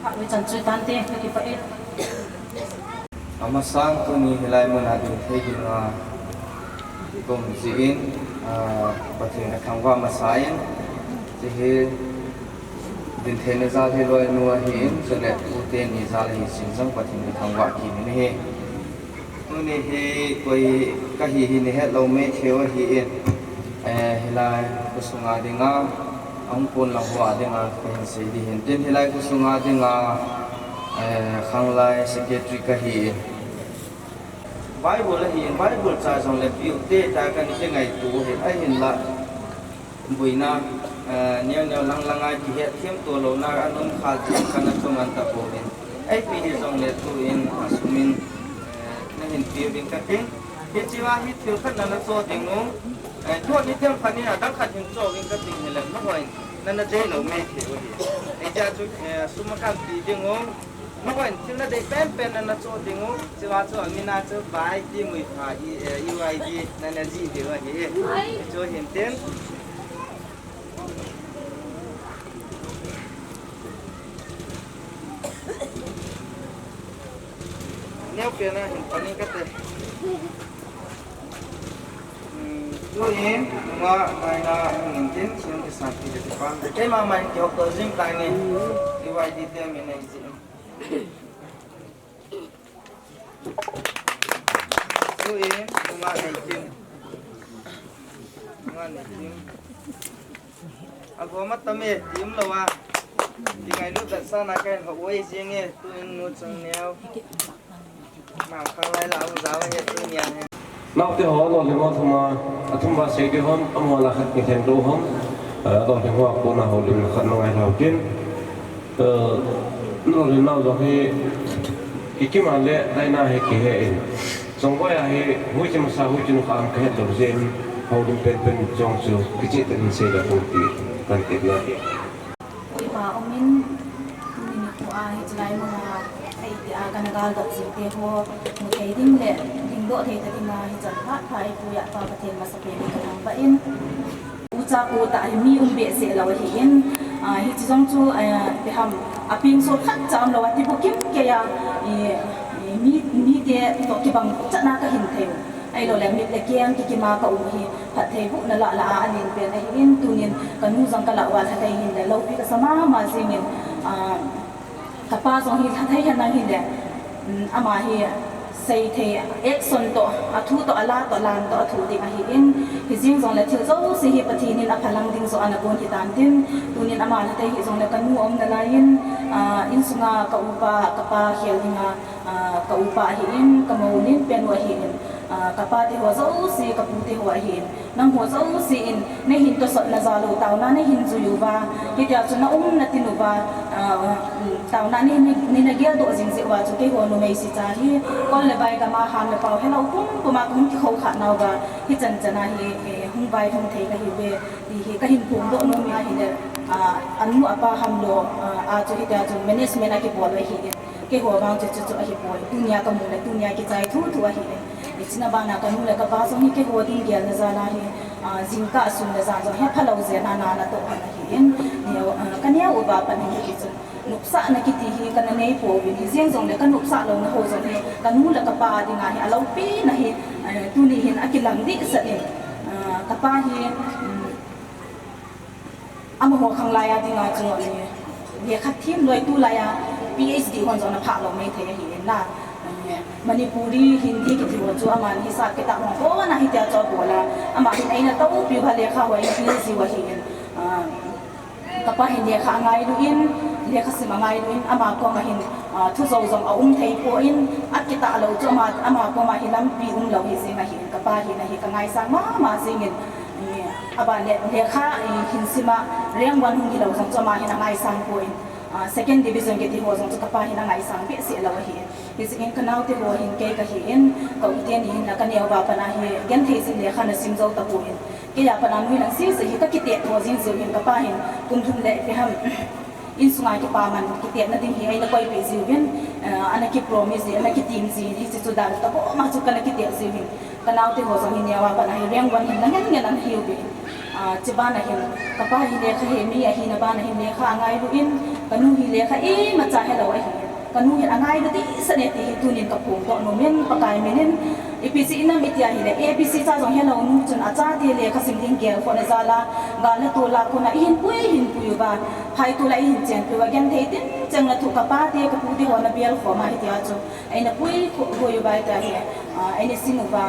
Phat ve chan chu tante ka kipah e. Amasang tuni hilai mun a ding thei dinga kum jin, ah, Pathen ka thangvah masa in, hiche hi ding theina jal hi loinu ahin, chule u teni jal ahi jeh in jong Pathen ka thangvah kit in ahi. Tuni hi koi kahi hi nahet lou maithei u ahin, eh, hilai khosunga dinga ahung pon lang ho a dinga kahin sei ding ahin. Tin hilai khosunga dinga, eh, khanglai secretary kahin. Bible ahin, Bible chai jongle piu te ta kana kingaito u ahin, ahinla boina, eh, neo neo lang lang a kihet them to louna ana um kha jeh in kana chongan tapouvin. Ipi hijongle tuin asum in, eh, nahin peuvin kating. Hichea hi thil khat nana cho ding u. Eh, tuni themkhat in adang khat hin cho uvin kating hile, nahon nana dei lou maithei u ahi. Hichea chu, eh, sum a kahin pe ding u. Nahon thil nadei penpen nana cho ding u. Hichea chu amin a chu Bai Timuipha, eh, U I D nana jih diu ahi. Hichu hin tin. Neo pen a hin pan in kate. Hmm, tuin, nunga, naina, hung in tin, sun kisan pi le kipan. Keima ma in kihop to jing tai ni. U I D te min nei jin. Tuin, nunga nei tin. Nunga nei tin. Agom atam e, ti umlou a. Ti ngailut dan sana kahin hou jing e, tuin nu Changneo. Mang khanglai la hung jao e, tunia he. Naote ho, lolhing ho thum a, athum va sei ding ham, amaho la khat ni theng dou ham. Eh, lolhing ho a kona houlimna khat na ngai lhau tin. Eh, lolhing nau jong hi, kikim a le, daina hi kihe in. Jong voi a hi, huiche masa, huiche nukha ham kahet lou jeh in, houlim penpen jong chu, kicheh tah in sei le hou ti, kan ti dia hi. Koima umin, tuni nikho a hiche lai mun a, eiti a kana galdot jing te ho, mu thei ding le, dingdoh thei ta ding a, hichan phat pha eipui a Pa Pathen masapen in kathangvah in. Ucha pu tah hi mi um behseh lou ahin, ah, hiche jong chu, ah, ipi ham, apeng sol khat cha umlou a, tibukim kei a, i, i, mi, mite toh kibang chan a kahin thei u. Ahilou le, mit le keng kikim a ka um hi, phattheibohna lah lah a alen pen ahin, tunin kanu jong kalah uva lhathei hin le, loupi kasa mama jing in, ah, kapa jong hi lhathei henlang hin le, um, ama hi seithei, action toh, athu toh, ala toh, lan toh, athu ding ahin, hijeng jong le thil jouse hi Pathen in aphalang ding joh ana kon hitan tin, tunin ama lhathei hijong le kanu aum nalai in, ah, insunga ka upa, kapa khel dinga, ah, ka upa ahin, ka mou lenpen u ahin, ah, kapa te ho jouse, ka pu te ho ahin, nangho jouse in, nahin tosot na jal u, taona nahin jui uva, hitia chu na um na tin uva, ah, taona nahin, nahin geldoh jing jeh uva chu keiho numei si cha hi, kol le bai gam a ham le pao helou pum pum a kahung kikhou kha nauva, hichan chan a hi, eh, hung vailhung thei kahiuve, ti hi kahin phongdoh nom ahile, ah, anu apa ham lou, ah, a chu hitia chu management a kibol u ahin. Keiho vang chu chuchu ahipoi, tunia kamu le tunia kichai thuthu ahi. Hichena bana kanu le kapa jong hi keiho ding gelna jal a hi, ah, jingkah sun le jan jong hi aphalou jeh a na natoh ahin. Neo, ah, kaneo uva pat in hichu nopsahna kiti hi kana nei pouvin, hijeng jong le kanopsah louna ho jong hi kanu le kapa a dinga hi aloupi na hi, eh, tuni hin akilang dehset in, ah, kapa hi, um, Amaho khanglai a dinga chu, eh, lekha them loi tulai a P H D hon jong ana phah lou maithei ahi in na. Eh, Manipuri, Hindi kiti ho chu aman hisap kitab hon kona hitia chu abol a. Ama hin eina toupiu kha lekha ho eina pil jiu ahi in. Ah, kapa hin lekha angailu in, lekha sim angailu in, ama koma hin, ah, thu jou jong aum thei poi, akitah lou chu ama, ama koma hi lampi umlou hi jeng ahi in. Kapa hin ahi ka ngaisang mama jing in. Eh, aban le, lekha, eh, hin sim a, rank one hung hilou jong chu ama hin angaisang poi, ah, second division kiti ho jong chu kapa hin angaisang behseh lou ahi. Hijeh in kanaote ho hin kei kahi in, ka u teni hin la kaneo uva pat a hi, genthei jin lekha ana sim jou tapon. Kei a pat a nuilang sese hi kakitet ho jing jiu hin kapa hin, kum thum le ipi ham. Insunga kipaman kitetna ding hi eina koipeh jiuvin, Ana ki promise, ana ki tin ji, hiche chu dan tah bou ma chu kana ki tia ji hin. Ka naote ho jong hi neo a pat a hi rank one hin la ngen ngen ana hiu ve. Chuban a hin, ka pa hi lekha he mi ahi na ban a hin lekha angailu in, ka nu hi lekha imacha helou ahi. Ka nu hin angailu dehset e ti hi tunin ka phongdoh nom in, Pakai min in, ipi jeh inem itia hile, A B C cha jong helou nu chun achate lekha sim ding gelkhoh na jal a, gal le tol a kona ihin pui, hin pui uva, phai tol a ihin chenpi uva, genthei tin cheng na thu ka pate, ka pute ho na bel khom a hitia chu. Eina pui kho, hoi uva tia hi, eina sim uva,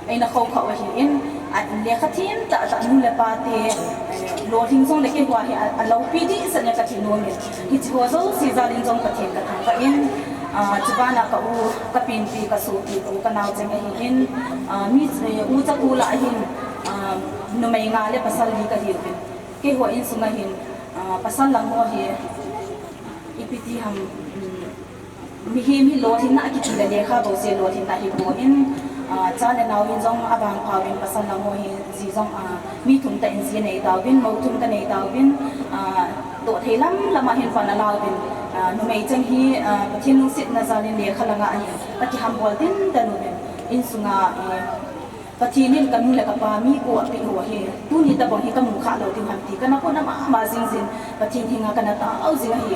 eina khou kha u ahin, lekha them tah tah nu le pate, lolhing jong le keiho hi, aloupi dehset na ka thi nom in. Hiche ho jouse jal in jong Pathen ka thangvah in, chuban a ka u, ka pinpi, ka sopi, ka u ka nao cheng ahin, mi, ucha kul a hin, numei nga le pasal li ka hiuvin. Keiho insung a hin, pasal lang ho hi, ipi ti ham, mihem hi lolhinna kiti le lekha bouseh lolhinna hipon, cha le nao in jong avangphauvin pasal lang ho hi ji jong, mi thum tah in ji nei tauvin, mou thum ka nei tauvin, toh thei lam lam a hin pan alauvin, numei cheng hi, Pathen lungsetna jal in lekha lang a ahin, ka kihambol tinten uvin, insung a, Pathen in ka nu le ka pa mi ko apeh ho hi, tuni tobang hi ka mu kha lou ding ham ti, kana kona mama jing jin, Pathen henga kana tao jing ahi,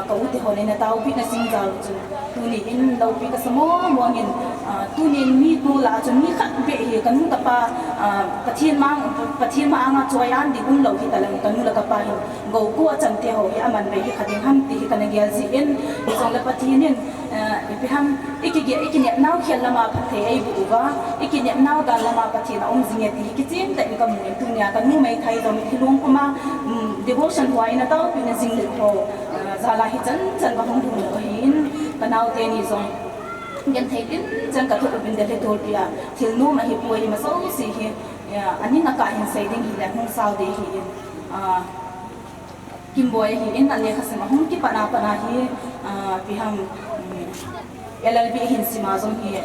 ka u te hon eina taopeh na jing jal chun, tuni in loupi ka sa mong mong in, tuni in mi ko lah a chun mi khat beh hi, ka nu ka pa, Pathen ma, Pathen ma anga choi an ding umlou hita leng, ka nu le ka pa hin, gou ko achan te ho hi aman bei hi kha ding ham ti hi kana gel jin, hijongle Pathen in, ipi ham, ikigel, ikinepnau khel lam a phatthei eiboh uva, ikinepnau dan lam a Pathen aum jing e ti hi kichen tah in ka mu in, tunia ka numei thei jong thilong puma, devotion ho a eina taopeh na jing le ho, jal a hichan chan ka hung lhung u ahin, ka nao teni jong genthei tin chan ka thoh uvin, Delhi tolpi a thil nom ahipoi, ima jouse hi, aning akah hin sei ding hile hung sao ding ahin, Kimboi ahin, alekha sim ahung kipat a pat a hi, ipi ham, L L B ahin sim a jong hi,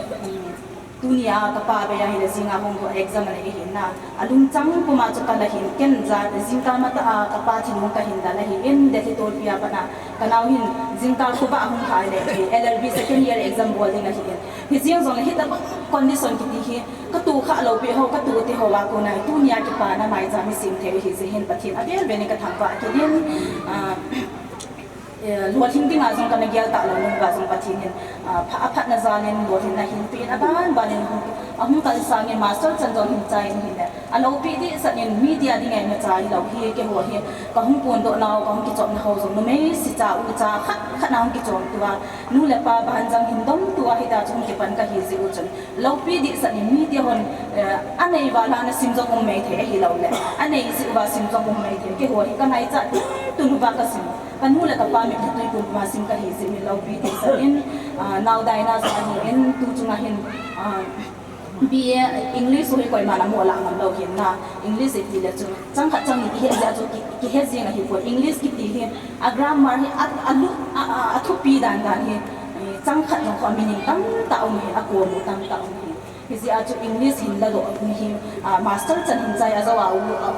tunia ka pa bei ahile jing a hung doh exam anei ahin na, alungchang puma chu kal ahin, ken jat jingkah matah a ka pa thilong kahin dal ahin, Delhi tolpi a pat a ka nao hin jingkah khovah ahung lhah le, L L B second year exam bol ding ahin, hijeng jongle hitobang condition kiti hi, ka toh kha lou peh ho, ka toh te ho a kona hi, tunia kipana maicham isem thei u ahi jeh hin Pathen avel vel in ka thangvah kit in, lolhing dinga jong kana gel talou nung uva jong Pathen in, aphat na jal in lolhinna ahin pe in, aban ban in ahung kalsang in, master chan jong hin chai in ahile, aloupi dehset in, media dinga imacha hilou hi, keiho hi, ka hung phondoh nau, ka hung kichopna ho jong numei se cha, u cha khat khat na hung kichom tua, nu le pa ban jang hin dom tua, hita chu hung kipan kahi jeh u chun, loupi dehset in mite hon, anei val a na sim jong um mai thei ahiloule, anei jeh uva sim jong um mai thei, keiho hi ka ngaichat tun uva ka sim, ka nu le ka pa mitlhi tui pum puma sim kahi jeh in loupi dehset in, nao Daina jong ahin, tu chunga hin, B A English u hi koiman amoh lah ngam lou ahin na, English iti le chu chang khat chang ni kihe jeh a chu ki, kihe jeng ahipoi, English kiti hi, a grammar hi a, alu, a, athupi dan dan hi, chang khat jong kho a meaning tamtah um ahin, akom u tamtah um ahin. Hijeh a chu English hin ladoh mi hi, master chan hin chai ajou a,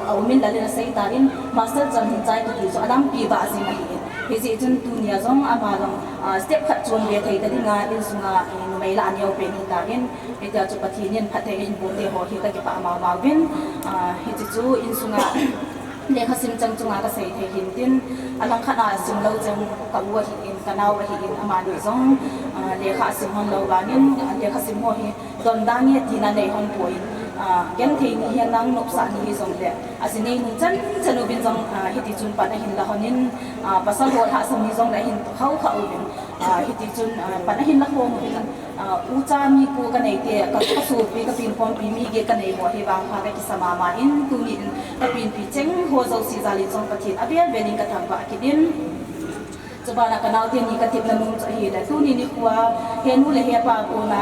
aum in, lal in asei tan, master chan hin chai kiti chu alampi vah jing ahin. Hijeh chun tunia jong ama jong, step khat chonve thei ta dinga insunga numei lah aneo pen hitan, hitia chu Pathen in phatthei ahin boh te ho hi kakipah mama uvin, hiche chu insunga lekha sim chang chunga kasei thei hintin, alangkhat a simlou chang ka u ahin, ka nao ahin, amani jong lekha asim hon lou vangin, lekha sim ho hi dondan nge tina nei hon poi, genthei ni hi nang nopsah ni hijongle, ajinei nu chan chan uvin jong hitichun pan ahin la honin, pasal ho lhahsam ni jongle ahin khao kha uvin, hitichun pan ahin la khom uvin, ucha mi ko kanei te, ka, kasopi, kapinkhompi mi get kanei ho hi vangpha kakisa mama in, tuni in kapinpi cheng ho jouse jal in jong Pathen avel vel in kathangvah kit in, chuban a ka nao teni katepna nom chu ahile, tuni nikho a henu le hepa kona,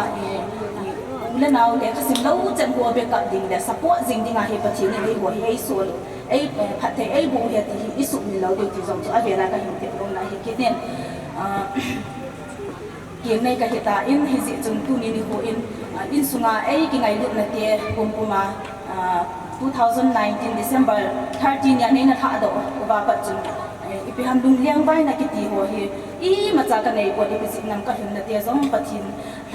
u le nao lekha sim lou chang ho backup ding le support jing dinga hi Pathen in eiho hi eisol u, ei, phatthei eiboh u ahi ti hi isumil lou diu ti jong chu avel a kahin tep nomna ahi kit in, kengnei kahitan, hijeh chun tuni nikho in, insunga eikingailutna te pumpum a, two thousand nineteen December thirteen nia neina lhahdoh uva pat chun, Ipi ham lungliang vaina kiti ho hi, imacha kanei pon, ipi jeh inem kalhunna te jong Pathen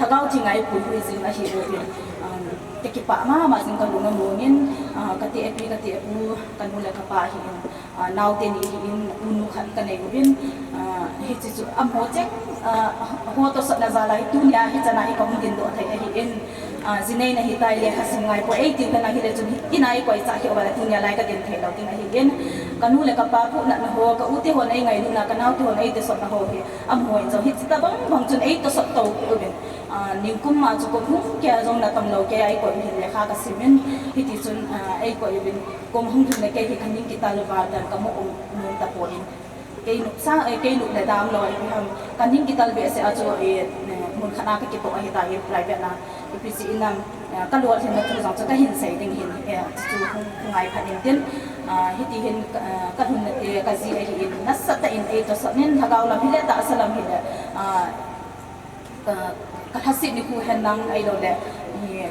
Lhagao Theng a eipui hui jing ahi uvin, um, kakipah mama jing kalung among in, ah, kati api, kati apu, kanu le kapa hi in, ah, naote ni hi in, unu khat kanei uvin, ah, hiche chu amaho cheng, ah, ho tosotna jal a hi tunia hichan a hi kahung dingdoh thei ahi in, ah, jinei nahi tai le, hasim ngai poi, eighteen kana hile chun hi, ina eikoi chah kit uva le tunia lai kadin thei lou ding ahi in, kanu le kapa puhnatna ho, ka u te hon eingailutna, ka nao te hon eitosotna ho hi, amaho in jong hiche tobang bang chun eitosot tou uvin, ah, nikum ma chu kum hung kei a jong natong lou kei a eikoi u hin lekha kasim in, hiti chun, ah, eikoi uvin, kum hung lhun le kei hi kaning kital uva dan kamu um, um tapon. Kei nopsa, eh, kei nop le dam lou, ipi ham, kaning kital behseh a chu, eh, mun khat a kakitoh ahitai, private a, ipi jeh inem, eh, kalolhinna thu jong chu kahin sei ding ahin, eh, chu hung, hung ngai phat in tin, ah, hiti hin, ah, kalhunna te kaji ahi in, nasatah in eitosot in, lhagao lam hile, tahsa lam hile, ah, ka, kalhaset nikho henlang ahilou le, i,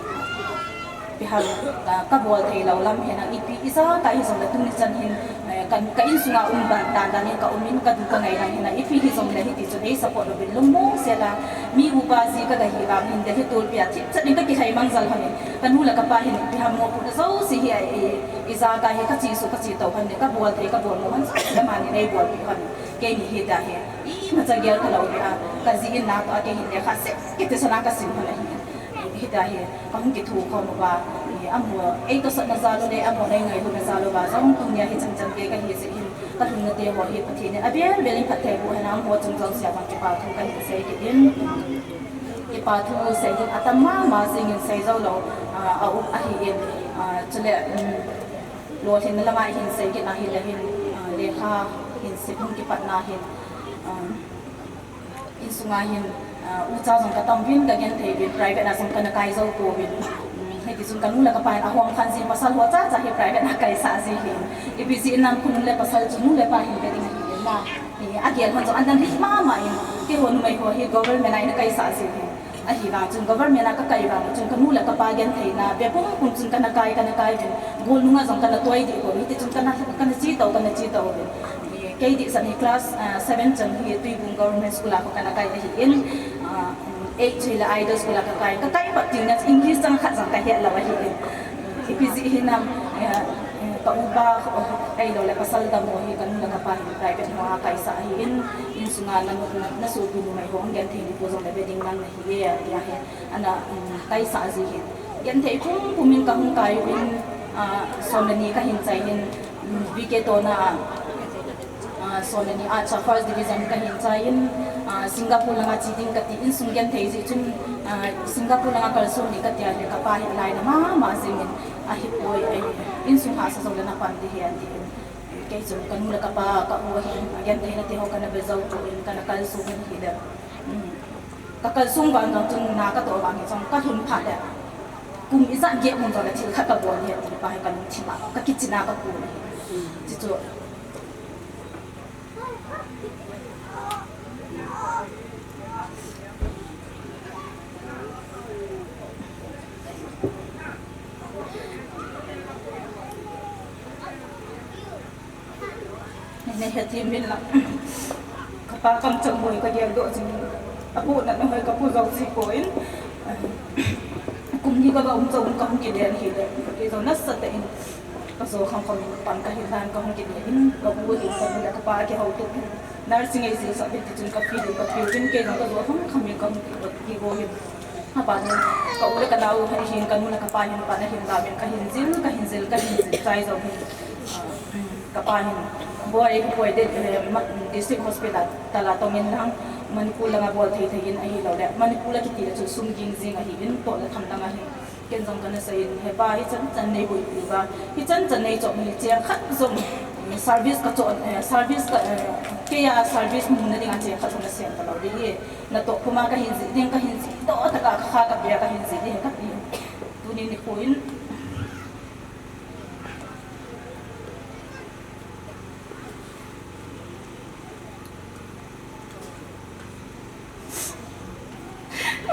ipi ham, ka, kabol thei lou lam henlang, ipi ijakai hijong le tuni chan hin, eh, ka, ka insunga um dan, dan, dan in kaum in kadu kangai lang henlang, ipi hijong le hiti chun eisupport uvin lungmong sel a, mi upa ji kagahi vang hin Delhi tolpi a thipchet in kakilhai mang jal hon in, kanu le kapa hin ipi ham mopohna jouse hi a, i, ijakai hi kachesuh kachetou hon in, kabol thei kabol mo hon jouse le amani neibolpi hon in, keini hita hi. Imacha gel kalou ding a, kaji in natoh a kei hin lekha seh, kiti sana kasim hon ahi. Hita hi, kahung kithokhom uva, i, amaho, eitosotna jal u le, amaho eingailutna jal uva jong, tunia hichan chan gei kahi jeh hin, kalhunna te ho hi Pathen in avel vel in phatthei boh hen, amaho chung jouse a jong kipa thu kahin sei kit in. Kipa thu sei ding atam mama jing in sei jou lou, a, aum ahi in, a, chule, um, lolhinna langa hin sei kit na hile hin, a, lekha hin sim hung kipat na hin, um, Insunga hin, ah, ucha jong katam uvin, kagenthei uvin, private a jong kana kai jou pouvin. Um, hiti chun kanu le kapa hin ahom khan ji pasal ho chacha hi private a kaisah ji hin. Ipi jeh inem khonung le pasal chu nu le pa hin ve ding ahi in na. Hi, agel hon jong adan ri mama in. Keiho numei ho hi government a ina kaisah ji hin. Ahivang chun government a kakai vang chun kanu le kapa gentheina ve pumpum chun kana kai, kana kai uvin. Golnung a jong kana toi deh pouvin. Hiti chun kana, kana chetou, kana chetou uvin. Kei dihsan hi class, ah, seven chan hi Tuibong Government School a kho kana kai ahi in, ah, eight chu hile Idol School a kakai, kakai pat teng le English chang khat jong kahet lou ahi in. Ipi jeh hinam, eh, eh, ka upa, eh, ahilou le pasal dang ho hi kanu le kapa hi private ho a kaisah ahi in, insunga na, na, nasopi numei ho hung genthei nikho jong le ve ding lang nahi e, ati ahi. Ana, um, kaisah ji hin. Genthei pumpum in kahung kai uvin, ah, som le ni kahin chai in, um, V K Tona, ah, som le ni a cha first division kahin chai in, ah, Singapore langa che ding kati in, insung genthei jeh chun, ah, Singapore langa kalsong ni kati a le kapa hin lainat mama jing in, ahipoi, eh, insung hahsa jou le napan ding ahi ati in. Kei chun kanu le kapa ka u ahin, agentheina te ho kana ve jou pon kana kalsong in ahile. Um, kakalsong vang jong chun na katoh vang hi jong kalhun phat le. Kum ijat gap mun jong le thil khat kabol ahi ti pa hi kalungthim a, kakichina kakon ahi. Chuchu. Nei hethem uvin lang. Kapa kamchang hoi kageldoh jing. Apohnatna hoi kapo jou ji pon. Kum ni kava um jou in kahung kile ahile. Kei jong nasatah in. Kajo kham kham in pan kahin lan kahung kile in. Ka u hin kanu le kapa kihoutoh in. Nursing eijil sah uvin tichun ka feel in ka feel in kei jong kajo kham kham in kahung kile in. Aban in, ka u le ka nao hin, kanu le kapa hin, pan ahin lam in, kahin jil, kahin jil, kahin jil, chai jong hin, ah, kapa hin, boi, boi de, eh, ma-, District Hospital a tong in lang, Manipur langa bol thei thei in ahilou le, Manipur a kiti le chu sum ging jing ahi in, toh le tham dang ahi. Ken jong kana sei in, he pa, hichan chan nei boipi uva, hichan chan nei chop hi, cheng khat jong, eh, service ka chon, eh, service ka, eh, kei a service muna dinga cheng khat jong nasem talou ding ahi. Natoh puma kahin jih ding, kahin jih doh tah a kakha kape a kahin jih ding kati. Tuni nikho in.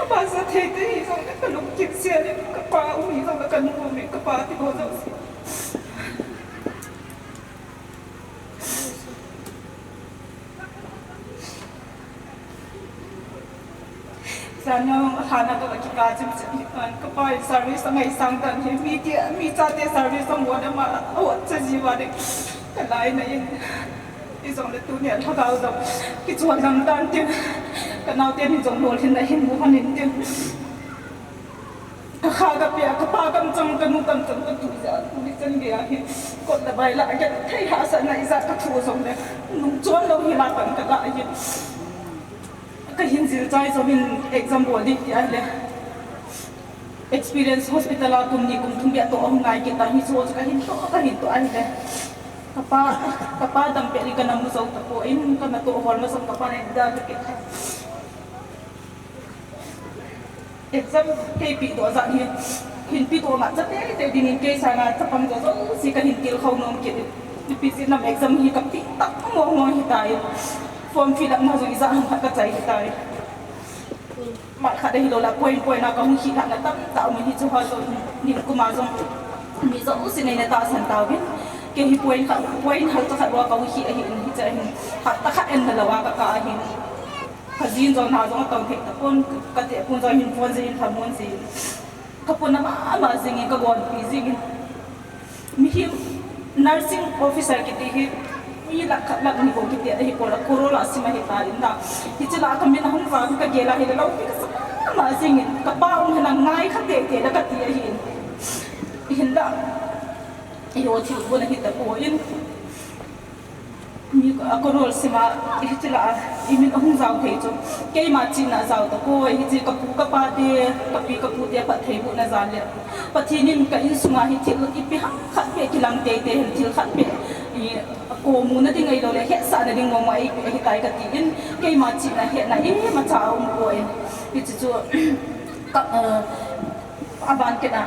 Ama sa thei te hi jong le kalungthim sel in, kapa um hi jong le kanu um in, kapa ti ho jong si. Nang hana ka kika chim chim hi kan, ka pa in service a ngaisang dan hi, mi ti, mi chate service a mo na ma, a wat cha ji wa de, ka lai na in, i jong le tuni a lhagao jong, ki chuan dam tan tin, ka nau te ni jong lol hin na hin mu han in tin. Ka kha ka pia, ka pa kam chang, ka nu kam chang, ka tu ja, tu ni chan ge a hi, kot la bai la, ka thei ha sa na i ja ka thu jong le, nung chuan lo hi la pan ka la hi. Ka hin jil chai jong hin exam bol ding ti ahile. Experience hospital a kum ni kum thum bia toh ahung ngai kit ta hi chu chu ka hin toh, ka hin toh ahile. Ka pa, ka pa dam pet ni ka na mu jou ta poi, ka na toh hol masang ka pa na in da ka kit ta. Exam kei pi doh jat hi, hin pi doh nga cha teitei dingin kei sanga chapang jo jouse ka hin tilkhou nom kit. Ipi jeh ham exam hi ka pi tah mong mong hi tai. Form fill up na jong ijat ham khat ka chai hi tai. Mat khat ahilou le point point a ka hung khih lhah na tamtah um in hichu ha jong nikum a jong mi jouse nei na tahsan tauvin. Kei hi point khat, point hal cha khat bou a ka hung khih ahi in hiche hin hapta khat en na lou a ka kah ahi. Ka jin jong na jong atong thei tapon, ka tepon jong hin phone jin, hin phone jin. Ka pon ama ama jingin, ka gonpi jingin. Mihem nursing officer kiti hi, mi lakh khat lakh ni bou kiti ahi poi, crore a sim ahi ta in na. Hiche la ka min ahung vang ka gel a hi le loupi ka sa ama jingin. Ka pa um hi na ngai kha teitei la ka ti ahi in. Hinla, eiho thil bon ahi tapon. Mi a crore sim a, hiche la a, i min ahung jao thei chu. Keima chihna a jao tapoi, hiche ka pu ka pa te, ka pi ka pu te phattheibohna jal le. Pathen in ka insunga hi thil ipi ham khat beh kilang teitei hen, thil khat beh, i, komuna ding ahilou le, hetsahna ding mong mong eipe ahi tai ka ti in, keima chihna hetna imacha aum poi. Hiche chu, ka, eh, Aban kit a,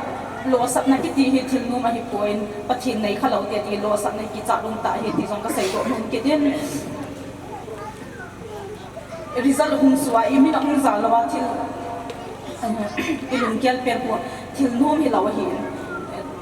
losapna kiti hi thil nom ahi poi, Pathen nei kha lou te ti losapna hi kichat um tah ahi ti jong ka seidoh nom kit in. Result hung sua, i min ahung jal lou a thil, eh, i lunggel pen poi, thil nom hilou ahi.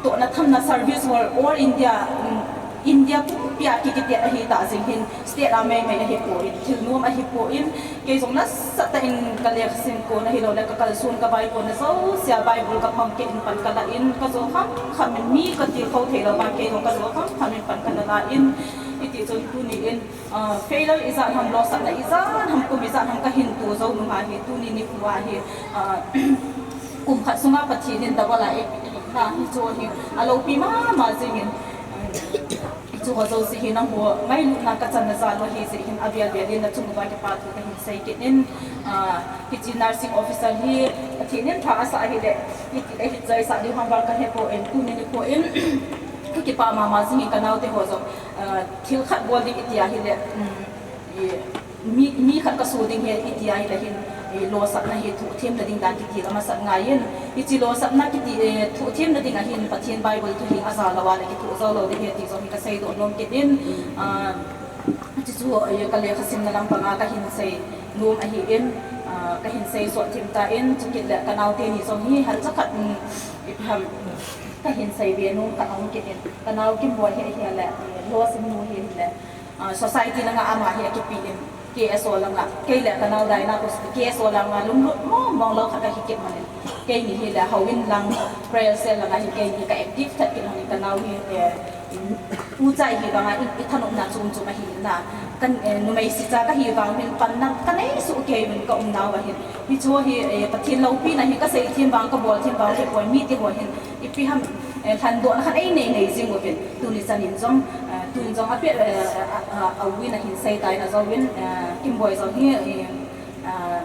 Tohna thamna service work, all India, um, India pumpi a ki, kiti ahi ta jing hin, state a mei mei ahi poi, thil nom ahi poi, kei jong nasatah in ka lekha sim kona hilou le ka kalson ka Bible na jouse a Bible ka pham kit in pan ka la in, ka jo kham kham in mi ka tilkhou thei lou vang kei jong ka jo kham kham in pan ka la la in, hiti chun tuni in, ah, failure ijat ham, losapna ijat ham, kum ijat ham ka hin to jou nung a hi, tuni nikho a hi, ah, kum khat sunga Pathen in double a eipeh na hi chu hi, aloupi mama jing in, ah, Hichu ho jouse hi nangho ngailutna ka channa jal u ahi jeh hin avel vel in nachung uva kipa thu kahin sei kit in, ah, hiche nursing officer hi Pathen in pha asah ahile, iti, ihin jousah diu ham vang kahe poi, tuni nikho in kakipah mama jing in ka naote ho jong, ah, thil khat bol ding iti ahile, um, i, Mi, mi khat kaso ding ahi, iti ahile hin, eh, losapna hi thuhthemna ding dan kiti amasat ngai in. Hiche losapna kiti, eh, thuhthemna ding ahin Pathen Bible thu hi ajah lou a le kithoh jou lou ding ahi ti jong hi kasei doh nom kit in. Ah, hiche chu, eh, ka lekha simna lampang a kahin sei nom ahi in, ah, kahin sei sot thim tan, chukit le ka naote ni jong hi halcha khat, um, ipi ham, kahin sei be nom khat aum kit in. Ka nao Kimboi hi ahile, eh, lo sim nu hi ahile. Ah, society langa ama hi akipe in, K S O langa, kei le ka nao Daina khu K S O langa lunglut mong mong lou khat ahi kit man in. Keini hile houin lang, prayer cell langa hi keini hi ka active thet kit man in ka nao hi, eh, ucha hi vanga i, i thanopna chom chom ahi na. Kan, eh, numei sicha kahi vang hin panna kanei soh kei uvin ka um nau ahin. Hichu hi, eh, Pathen loupina hi kasei them vang, kabol them vang, kei poi mite ho hin. Ipi ham, eh, lhandohna khat einei nei jing uvin, tuni chan in jong, eh, tun jong apet, eh, a, a, a u in ahin sei tai na jouvin, eh, Kimboi jong hi, eh, ah,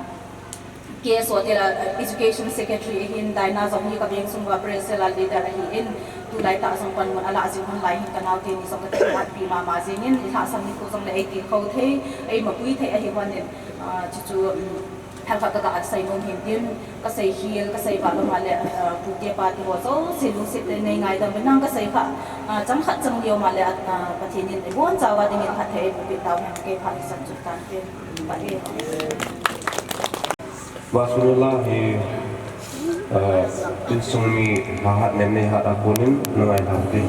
K S O te la, eh, Education Secretary ahin, Daina jong hi ka veng sung uva Prayer Cell a leader ahi in, tulai tah jong panmun ala jing hon lai hin ka naote ni jong ka kihatpi mama jing in, i lhahsam nikho jong le ei tilkhou thei, ei mapui thei ahi hon in, ah, chuchu, um, Thal khat ka, ka sei nom hin tin, ka sei khel, ka sei vah lou ma le, ah, pute pate ho jouse lungset in nei ngaidam uvin lang ka sei kha, ah, chang khat chang ni um a le, ah, Pathen in ibon chauva dingin phatthei eiboh peh tauhen kei phat san chu tan tin, pha e. Ba sung la hi, ah, insung mi hahat nem nei hat a kon in, na ngai lam te.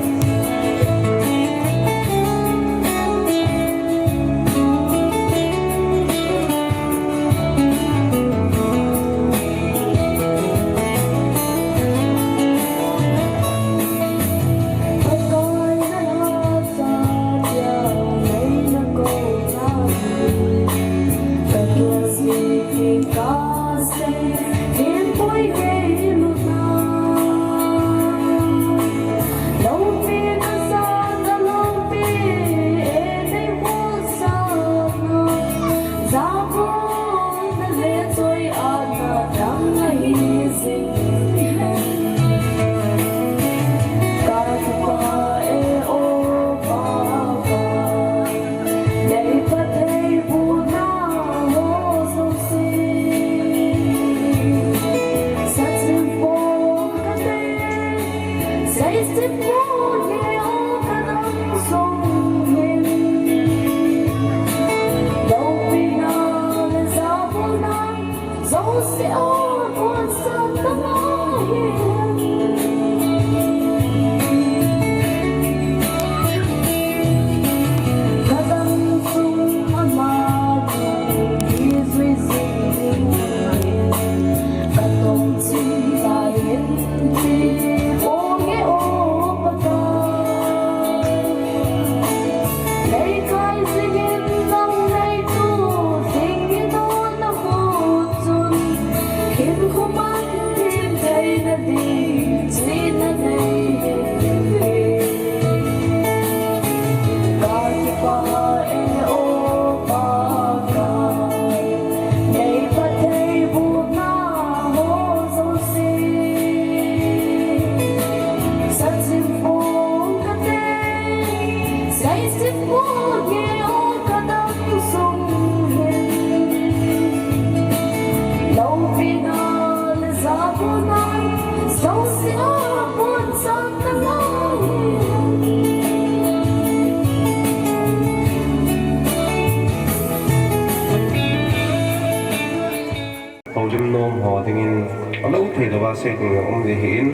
Holim nom ho dingin alou thei louva sei ding jong um ji ahin,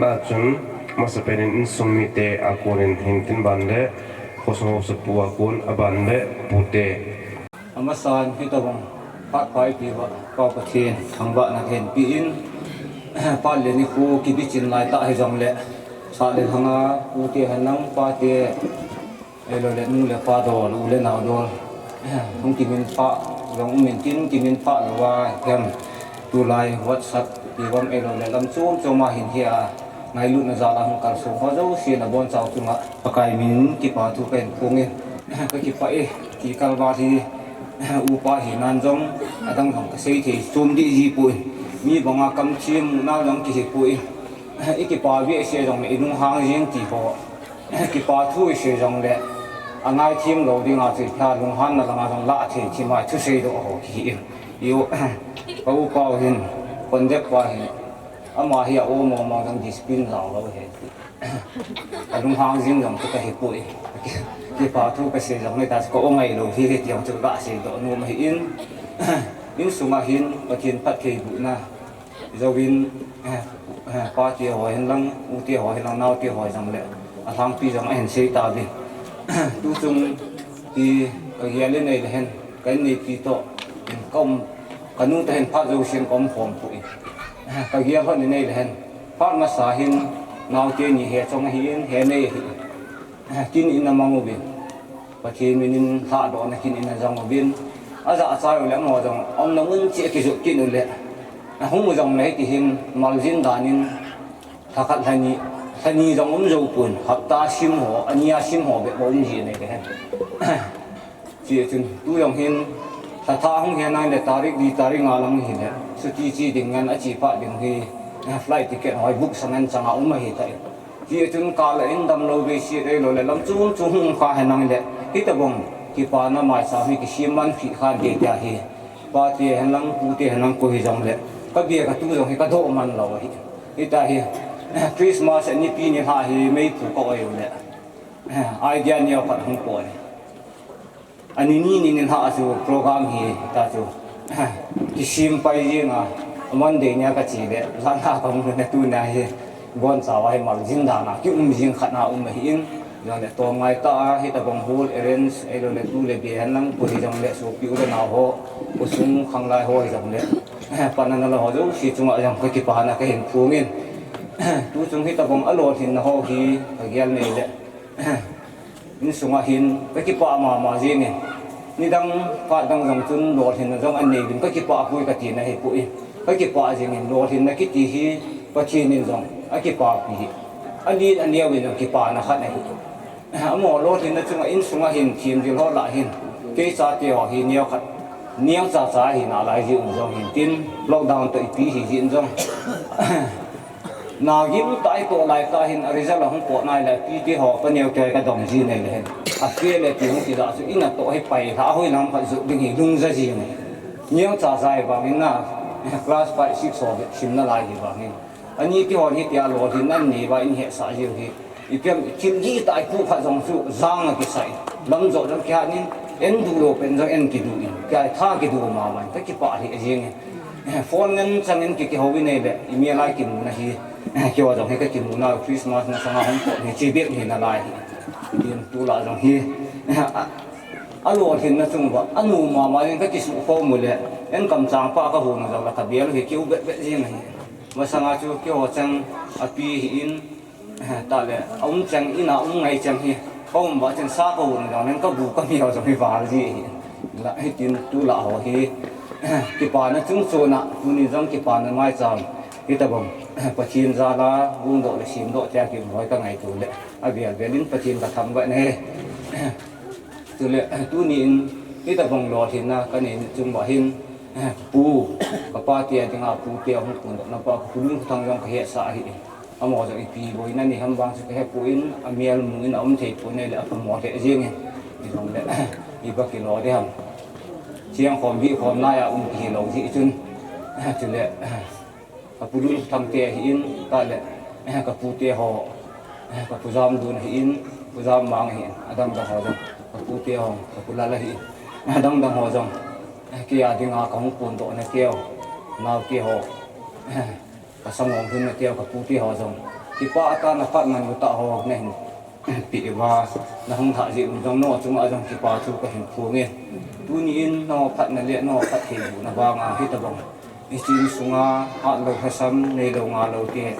na chun masapen in insung mite a kon in hin tin ban le, khosung haosapu a kon a ban le pute. Amasan hitobang phat pha eipeuva Pa Pathen thangvahna kahin pe in, phat le nikho kibichin lai tah hijongle, sah le lhanga pute henlang pate, ahilou le nu le pa dol, u le nao dol, hung kiminphah jong um intin, kiminphah louva hem, tulai WhatsApp ti bang ahilou le lam chom chom a hin hia ngailutna jal a hung kalsong ho jouse nabonchau chunga Pakai min in kipa thu kahin phong e. Kakipah e, ti kalval hi upa hinan jong adang jong kasei thei chom deh ji poi. Mi banga kamthim muna jong kihi poi. Ikipa behseh jongle ilunghang jing ti ho, kipa thu isei jongle angaithem lou dinga chu ipi lunghang na langa jong lah thei thim a thusei doh ho kihi in. Iyo, ka upa u hin, conduct pa hin, ama hi a-o mong mong jong discipline jao lou ahi. Alunghang jing jong chu kahipoi. Kipa thu kasei jongle ta chu ka-o ngailou hi, hiti jong chu kasei doh nom ahin. Insunga hin Pathen phattheibohna jouvin, pate ho henlang, ute ho henlang, naote ho jongle alhangpi jong ahin sei tauve. Tuchung hi kagel inei le hen, ka inneipi toh kaum, kanu toh hin phat jousen kaum khom poi. Kagel lhon inei le hen, phat masa hin naote ni he chong ahin, he nei ahin, kin in amang uvin, Pathen min in lhahdohna kin in ajang uvin, ajahchai ule amaho jong aumna mun cheh akijot kit ule, ahung u jongle hiti hin maljin dan in lhakhat lhani, lhani jong um jou pon, hapta sim ho, ania sim ho bep aum ji nei le hen. Hichun tu jong hin lhathah hung hena le tarik li tarik nga lang hile chuti che ding ngen, ache phat ding hi flight ticket ho book sa ngen changa um ahitai. Hichun kal a in damlou vei se ahilou le lam chom chom hung kha henlang le, hitobang kipana maicham hi kisem man khih khan ding tia hi, pate henlang pute henlang koi hijongle, kabeh katu jong hi kadoh man lou ahi. Hita hi Christmas a nipi nilhah hi meiphu ka-oi ule, idea neo khat hung pon e. Ani ni ni nilhah a chu program hita chu kisem pai jeng a, Monday nia kache le lhana kahung lhun a, tunia hi bonchauva hi maljin dan a kium jing khat na um ahin, jongle tomngai tah a hitobang hall arrange ahilou le tu le be henlang koi hijongle sopi u le nao ho, khosung khanglai ho hijongle pan ana la ho jouse chunga jong kakipana kahin phong in. Tuchung hitobang alolhinna ho hi kagel nei le, insunga hin kakipah mama jengin. Nidang phat dang jong chun lolhinna jong anei uvin, kakipah poi katina ahipoi. Kakipah jengin, lolhinna kiti hi Pathen in jong akipapi hi, alen aneo in jong kipana khat ahi. Amaho lolhinna chunga insunga hin themjil ho lah hin, kei chate ho hi neokhat neocha cha hi nalai ji um jong hin tin, lockdown toh ipi hi jin jong, nagim tah itoh laitah hin a result ahung pot nai le, pite ho paneo kei kadong ji nei le hen, afail e ti hung kijah chu in atoh hi pailhah a hoilam khat jot ding hi lungja jing ahi. Neocha cha hi vangin na, class five, six ho bep sim nalai hi vangin, ani kihon hitia lolhinna nei uva in hetsah jiu hi, ipi ham, thil dihtah ipuh khat jong chu jang akisah in, lamjot jong kihat in, en duhlou pen jong en kiduh in, tia tha kiduh mama in kakipah lheh jengin. Phone ngen changin ki, kihou in ahile, email a kimuna hi, keiho jong hi kakimuna, Christmas masanga hung pot hi, chi bep hi nalai hi. Tin tulai jong hi, a, alolhinna chung uva, anu mama in kakisukhom u le, en kamchang pa kahung jong la kabel hi, kiu bet bet jing hi. Masanga chu keiho chang api hi in, Tale, a um chang, ina um ngai chang hi, ka um ba chang sa ka un jong, nang ka bu ka miau jong hi val ji hi. La, hitin tulai ho hi, kipana chung chuna, tuni jong kipana mai chang, hitabang, Pathen jal a, lungdoh le semdoh tia kibol ka ngaito le, avel vel in Pathen ka thangvah e. Chule, tuni in, hitabang lolhinna, ka nei ni chung uva hin, pu, ka pa te a dinga pu te a hung pundoh na pa, ka pu Lungthang jong ka hetsah ahi. Amaho jong ipi boina nei ham vang chu ka hepon, amel mong in aum thei pon ahile apha mo lheh jeng in. Hijongle, ipi kilo ding ham. Cheng khom bih khom lai a um kihi lou jeh chun. Chule, ka pu Lunthang te ahin, tale, ka pu te ho, ka pu Jamdon ahin, pu Jammang ahin, adang dang ho jong, ka pu te ho, ka pu Lal ahin, adang dang ho jong, kei a dinga ka hung pundoh na keu, nao te ho, Ka sangom hung na teu ka pu te ho jong. Kipa a ka na phat man u ta ho na hin pi va na hung tha ji um jong no chung a jong kipa thu ka hin phung e. Tuni in no phat na le no phat thei bu na vang a hitabang. I chin sunga a lo ha sam nei lo nga lo te.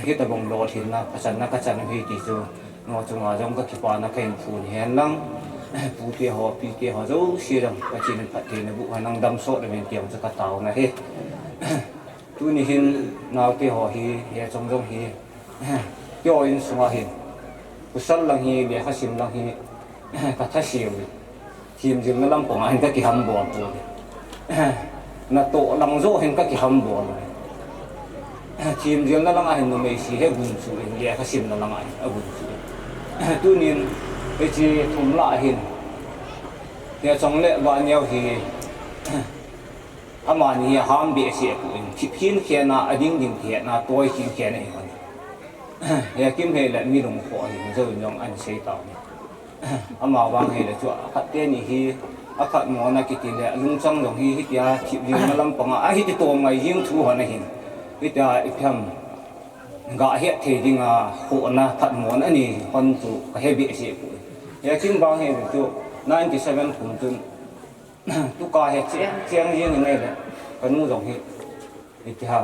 Hitabang lolhinna ka chan na ka chan hi ti chu no chung a jong ka kipa na ka hin phung hen lang. Pu te ho pi te ho jouse jong ka chin phat thei na bu ha nang dam sot na min tiang chu ka tao na he. Tuni hin naote ho hi, he chong jong hi, keiho insunga hin, pasal lang hi, lekha sim lang hi, ka thasem u. Themjilna lampang a hin ka kihambol u. Natoh lang joh hin ka kihambol u. Themjilna lang a hin numei si hi agun chu in, lekha simna lang a hin agun chu in. Tunin, hiche thum lah a hin, he chong le vaneo hi, Amani hi aham behseh poi, thip hin khen a, ading ding khen a, toi hin khen ahi hon. He Kim hi le mi lungkhoh ahi, jou in jong ahin sei tao ni. Ama vang hi le chu akhat teni hi, aphatmo na kiti le, alungchang jong hi, hitia thip ding na lampang a, ahiti tom ngai jing thu hon ahin. Hitia ipi ham, ga het thei ding a, khohna phatmo na ani hon chu ka he behseh poi. He Kim vang hi le chu, ninety seven kum chun, Tuka hi cheng cheng jing in ahile, ka nu jong hi, iti ha,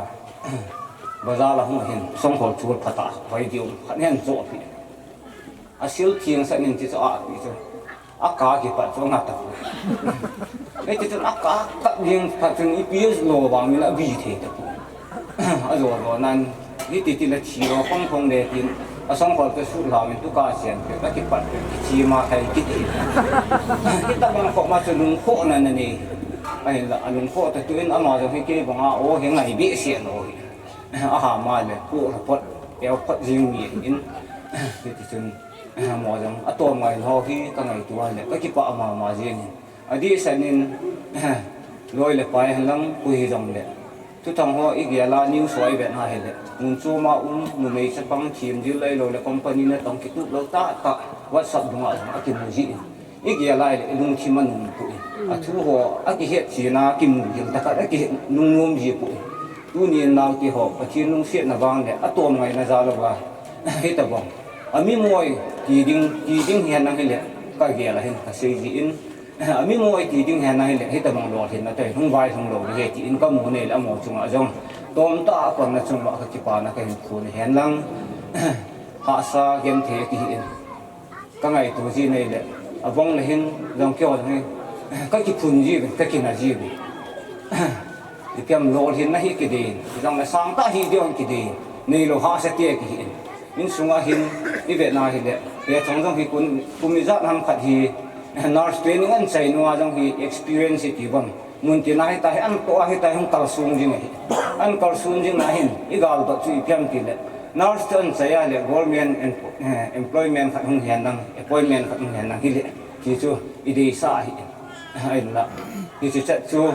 bazar a hung hin, songkhol chul phat a, vai diu, khat hin choh pi. Asil theng sa nin ti chu a pi chu. Aka kipat chu nga ta. Iti chu aka kap jing phat chun ipi lo vang min abi thei ta pu. Ajo jo nan, hiti ti le thi lo khong khong le tin, asongkhol te sut lau in tuka sian te, ka kipat te, kichi ma thei kiti. Hitabang khoh ma chu lungkhoh na na nei. Ahinla, alungkhoh ta tu in ama jong hi kei banga o hi ngai behseh lou hi. Aha ma le, ko la pot, eo pot jing mi in. Hiti chun, mo jong, atom ngai ho hi ka ngaito a le, ka kipa ama ma jing in. Adeh sah in, loi le pai hen lang, koi hijongle. Thuthang ho igel a news ho ivet na hile. Mun chom a um, numei chapang themjil ahilou le company natong kitup lou tah tah, WhatsApp dunga jong akimu ji in. Igel a hile, ilungthim anom poi. Athu ho, akihet china, kimu jing tah khat, akihet nung nom ji poi. Tunin naote ho, Pathen lungsetna vang le, atom ngaina jal uva. Hitabang. Ami moi, ti ding, ti ding hihen lang hile, ka gel a hin, ka sei ji in. Ami moi ti ding hen ahile, hitabang lolhinna toh, hung vaihom lou ding ahi, tin ka mu nei le amaho chunga jong. Tomtah a kona chunga ka kipana ka hin phun hen lang. Hahsa genthei kihi in. Ka ngaito ji nei le, abang le hin, jong keiho jong hi, ka kiphun ji, ka kina ji. Ipi ham lolhinna hi kidei, jong le sangtah hi ding kidei, neilou hahsa te kihi in. Insunga hin, ivet na hile, he chong jong hi kum, kum ijat ham khat hi, nurse training ahin chai nunga jong hi experience hi kibang. Mun tina hita hi, an toh a hita hi hung kalsong jing ahi. An kalsong jing na hin, igal toh chu ipi ham tile. Nurse chu ahin chai a le government em-, eh, employment khat hung hen lang, appointment khat hung hen lang hile. Ti chu, ideisah ahi. Ahinla. Hiche chet chu,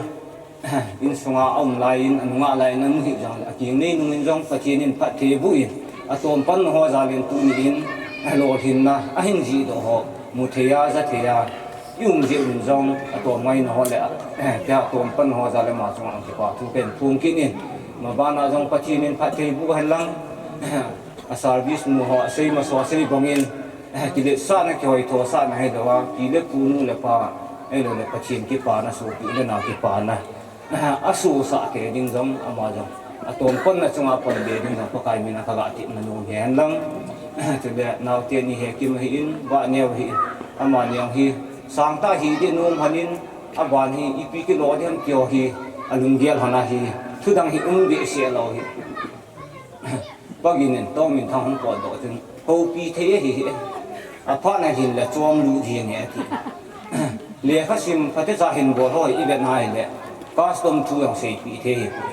Insunga aum laiyin, anunga laiyin, amu hih jongle, akingnei nungin jong Pathen in phatthei boh in, atom pan ho jal in tuni in, alolhinna, ahin jihdoh ho, mu thei a, ja thei a, i um jeh un jong, atom ngaina ho le, eh, tia atom pan ho jal le ama chunga kipa thu kahin phong kit in, mabana jong Pathen in phatthei boh hen lang, a service nu ho, asei masa, asei bang in, eh, kiletsahna, kihoithosahna hilou a, pi le pu, nu le pa, ahilou le Pathen kipana, sopi le nao kipana, eh, asosah kei ding jong, ama jong atom panna chunga pon be ding jong Pakai mina kaga tepna nom hen lang. Chule naote ni Hekim ahin, Vahneo ahin, amani jong hi sangtah hi ding nom lhon in, aban hi ipi kilo ding ham ti ho hi alunggel lhon ahi, thudang hi um behseh lou hi. Pagin in Tominthang hung potdoh chun, houpi thei ahi hi. Aphatna hin le chomlut jeng e ati. Lekhasim phatecha hin bol ho hi ivet na hile, custom thu jong seipeh thei hipoi.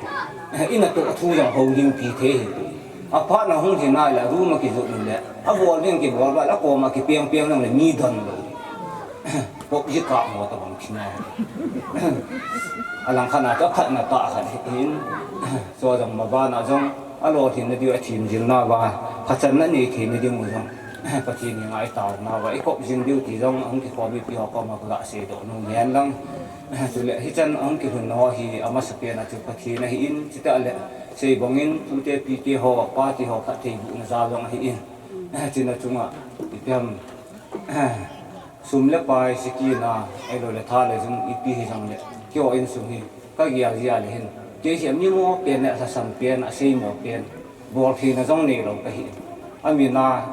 Inatoh thu jong houlimpi thei hipoi. Aphatna hung lhin a hile, room a kijot in le, abol ding kibol val, akoma kipeng peng jong le mi donlou. Kop ji kap mo tabang thina. Alangkhat na chu aphatna tah khat hin, chu jong mabana jong alolhinna diu, athemjilna uva phachanna nei theina diu jong Pathen henga itaona uva ikop jing diu ti jong ahung kikhom mipi ho koma kaga seidoh nom hen lang. Chule hichan ahung kilhunna ho hi amasapen a chu Pathen ahin, chutah le sei bang in pute pite ho, pate ho phatthei bohna jal jong ahin, chuna chunga ipi ham, sum le pai, sikina, ahilou le tha le jung ipi hijongle, keiho insung hi kagel jeh a le hin, kei hi amimo pen le alhasam pen, aseimo pen, boltheina jong neilou kahi. Amin a,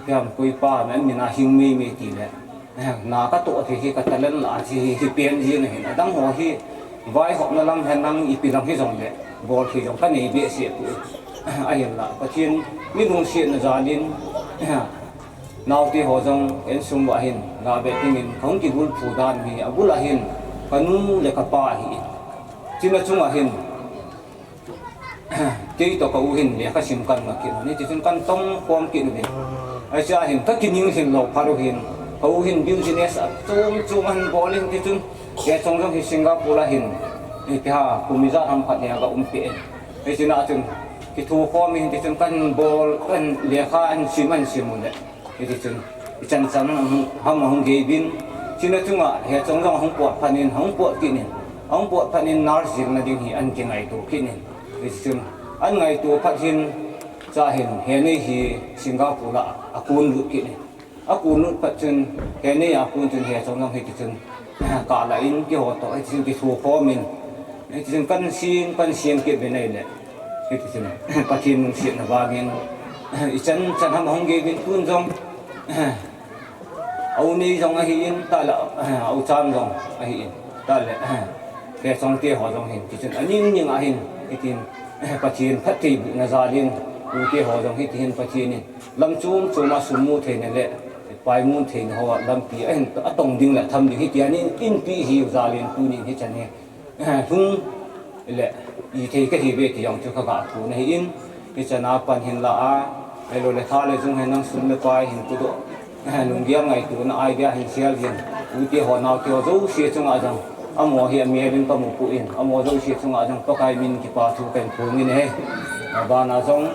ipi ham, koipa amin a hing meimei tile, na katoh thei hi ka talent lah a hipen jeng ahin, adang ho hi vaihopna lam hen lang ipi lam hijongle, bolthei jong kanei behseh poi. Ahinla Pathen mi lungsetna jal in, naote ho jong insung uva hin gave dingin kahung kibulphu dan hi, abul a hin kanu le kapa ahin, chuna chunga hin kei toh ka u hin lekhasim kan ngah kit un, hitichun kan tongkhom kit uvin. Hichea hin kakining lhinlou phat u hin, ka u hin business achom chom ahin bol in, tichun Hechong jong hi Singapore a hin, itia kum ijat ham khat hi aga umpeh in. Hichea chun kithokhom in, hitichun kan bol, kan lekha ahin sim, ahin sim uleh, hitichun ichan chan ham ahung gei in, chuna chunga Hechong jong ahung pot phat in, ahung pot kit in, ahung pot phat in nurse jilna ding hi ahin kingaito kit in. Hitichun ahin ngaito phat hin, chua hin Henei hi Singapore a akon lut kit in. Akon lut phat chun, Henei a kon chun Hechong jong hitichun kalah in, keiho toh hitichun kithokhom in, hitichun kan sem, kan sem kit uvin ahile, hitichun Pathen lungsetna vangin ichan chan ham ahung gei uvin, tun jong a u nei jong ahin, tale a u cham jong ahin, tale Hechong te ho jong hin, hitichun aning ning a hin, hitin Pathen phattheibohna jal in, u te ho jong hitihin Pathen in lam chom chom a sum mu theina le pai mu theina ho lampi ahin atong ding le tham ding, hitia ahin peh jiu jal in tunin hichan hi lhung le ithei kahiuve ti jong chu kaga phon ahin, hichan a pan hin la a, ahilou le tha le jung hin lang, sum le pai hin pudoh, lunggel ngaitona idea hin share jin, u te ho, nao te ho jouse chunga jong, amaho hi amel in kamu poi, amaho jouse chunga jong Pakai min kipa thu kahin phong in ahi. Abana jong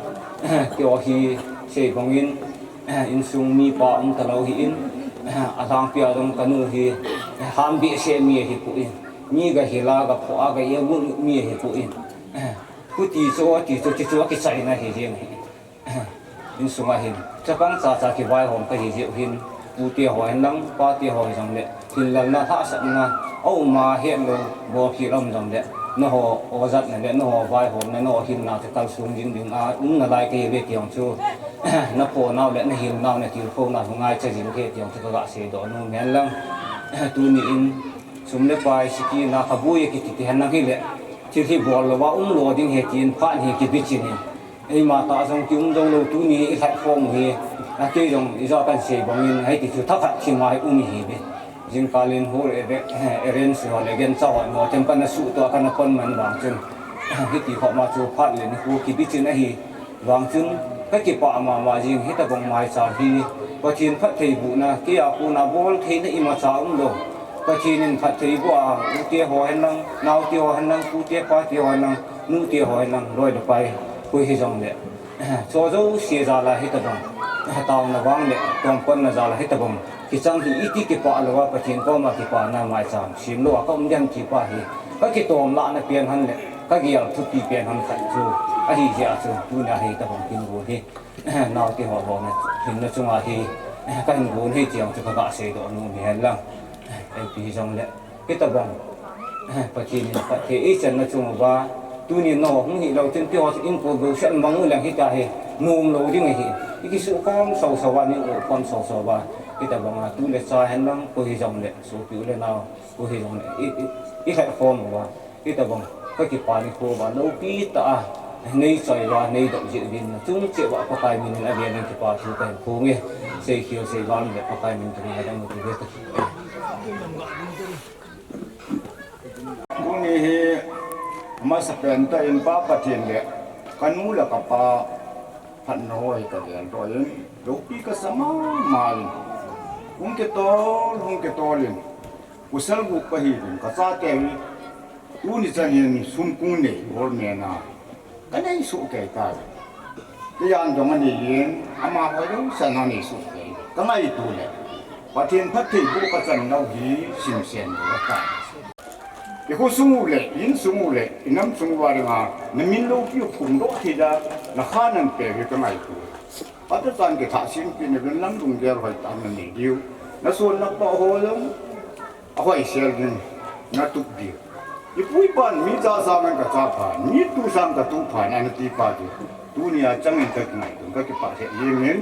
keiho hi sei bangin insung mipa um talou ahin, alhangpia jong kanu hi ham behseh mi ahipoi, mi gahil a, gaphoh a, ga-imu mi ahipoi. Khuti chu, ati chu, ti chu akichaina ahi jeng ahi. Insunga hin chapang chacha kivaihom kahi jeh u hin, pute ho hen lang, pate ho hijongle, hinlalna, hahsatna aum a, hetlou bolkhel aum jongle, nangho ojatna le nangho vaihomna, nangho hilna chu kalsong jing ding a um nalai kahiuve ti jong chu naphonau le nahilnau, natilkhounau hi ngaicha jing e ti jong chu kaga seidoh nom hen lang. Tuni in sum le pai, sikina, khaboi akiti ti hen lang hile, thil hi bol louva umlou ding ahi tin phat hi kibichin in, eima tah jong kium jou lou, tuni ilhatkhom u hi, akei jong ija kahin sei bangin hiti chu thakhat thima hi um ihiuve. Jingkal in hall arrange ho le gancha ho, note kana suhtoh a kana pon man vang chun, hiti khoma chu phat le nikho kibichin ahi vang chun kakipah mama jing. Hitobang maicham hi Pathen phattheibohna, keia kona boltheina imacha umlou, Pathen in phattheiboh a, ute ho hen lang, naote ho hen lang, pute pate ho hen lang, nute ho hen lang, loi le pai, koi hijongle, chu jouse jal a hitobang Taona vang le, tongkonna jal a hitabang kichang hi iti kipah lou a, Pathen koma kipana maicham sem lou a ka um dem ti pa hi, ka kitom lahna pen hen le, ka gel thupi pen hen khat chu ahi jeh a chu, tunia hitabang kin gon hi, naote ho lhona hinna chunga hi, ka hin gon hi ti jong chu ka ga seidoh nom hi hen lang. Ipi hijongle, hitabang Pathen in phatthei eichanna chung uva, tunin nangho hung hilou chun, keiho chu inko bou seh mang u leng hitia hi nom lou ding ahi. I kisukhom sousou uva, i umkhom sousou uva, hitabang a tu le cha hen lang, koi hijongle, sopi u le nao, koi hijongle, i, i, i lhatkhom uva, hitabang ka kipa nikho uva, loupi tah a nei choi uva, nei doh jeh uvin, nachung cheh uva Pakai min in avel in kipa thu kahin phong e. Seikhel seival le Pakai min in adang u ti ve ka. Tuni hi amasapen tah in Pa Pathen le kanu le kapa phatna ho hi ka geldoh in, loupi kasa mama in, hung kitol, hung kitol in, pasal gup kahi in, ka chate hi tuni chan hin sum kong nei bol mena ka nei soh kei tai. Kei jan jong anei in, amaho jong san anei soh kei. Ka ngaito le, Pathen phatthei boh ka chan nau hi simsen lou ahitai. I khosung u le, i insung u le, i namsung uva dinga, na min loupi u phongdoh thei a, na kha nan pe hi ka ngaito. Phat chan kithah sempeh na vin lang lunggel hoitah na nei diu. Na son na pah ho jong, ahoisel ding, na tup diu. I pu i pan mi cha sang in ka cha pha, mi tu sang ka tu pha, na na ti pa diu. Tunia chang in ka kingaito, ka kipah lheh jeng in.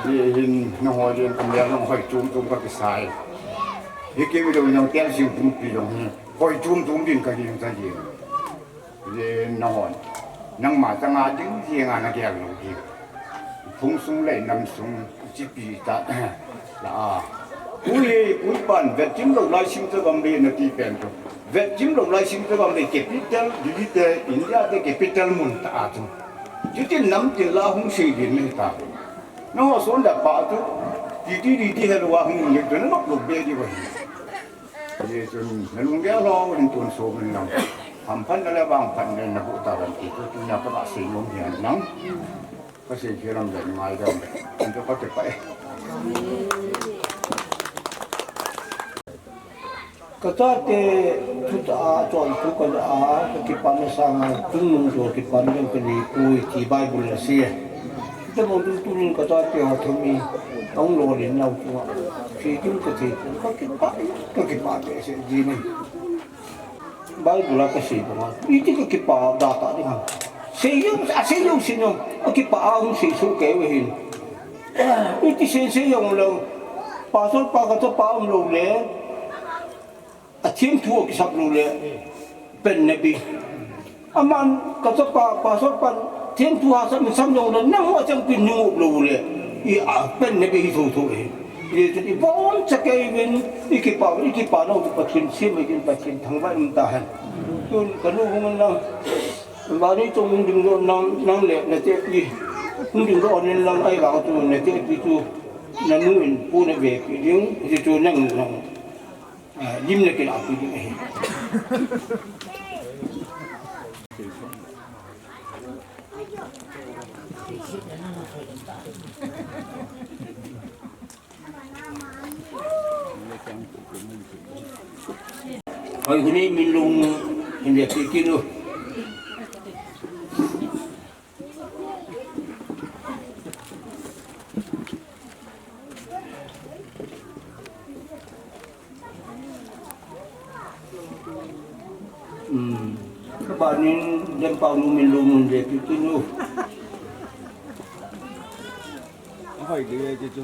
Hijeh hin nangho jeng ka mel jong hoi chom chom ka kisa e. Hi kei mi jong nang tel sing pumpi jong hi hoi chom chom din ka jeng ka jeng. Hijeh hin nangho, nangma changa ding jeng a na gel lou diu. Phung sung le nam sung chipi ta la a. Ui, ui pan, vetchim lou lai Singja gam le na ti pen tu. Vetchim lou lai Singja gam le capital, Delhi te, India te capital mun ta a tu. Chuti nam tin la hung sei din nei ta. Nangho son da pa tu. Ti ti di di he lou a hung le tu na nok lou be di ba. Hijeh chun na lunggel lou hin tun so min lang. Hamphatna le vangphatna na boh ta ban ti tu, tunia ka ga sei nom hi hen lang. Ka sei thei lam le ngai dam. An to ka te pa e. Ka chate thutah a chonphu ka la a, ka kipana sanga chungnung jo kipana jong ka nei poi ti Bible in asei e. Hitabang chun tunin ka chate ho thum hi ahung lolhin nau chunga, sei ding ka thei pon, ka kipah, ka kipah behseh jin e. Bible a ka sei banga, iti ka kipah da tah ding ham. Sei jong, asei jong sei jong, akipah a hung sei soh kei u ahin. Iti sei sei jong lou, pastor pa ka chapa um lou le, atheng thu akisap lou le, pen na be. Aman ka chapa, pastor pan, theng thu asap in sam jong le, nang ho achangpi in nung up lou le, i a pen na be hi thotho e. Hijeh chun i boncha kei uvin, i kipah, i kipah nau chu Pathen sem mai in, Pathen thangvah in um tahen. Tun ka nu hung in lang, vannoi chong hung dingdoh nang, nang le na tepi, hung dingdoh in lang, ahivang chu na tepi chu, na nu in pu na vepi ding, hichu nang, nang. Ah, lim le kin a pi ding ahi. Hoi, huni min lung, hin le pi kin u. Hmm. Ka banin, dem pau nu min lu mun de tu tu nu. Hoi de de tu.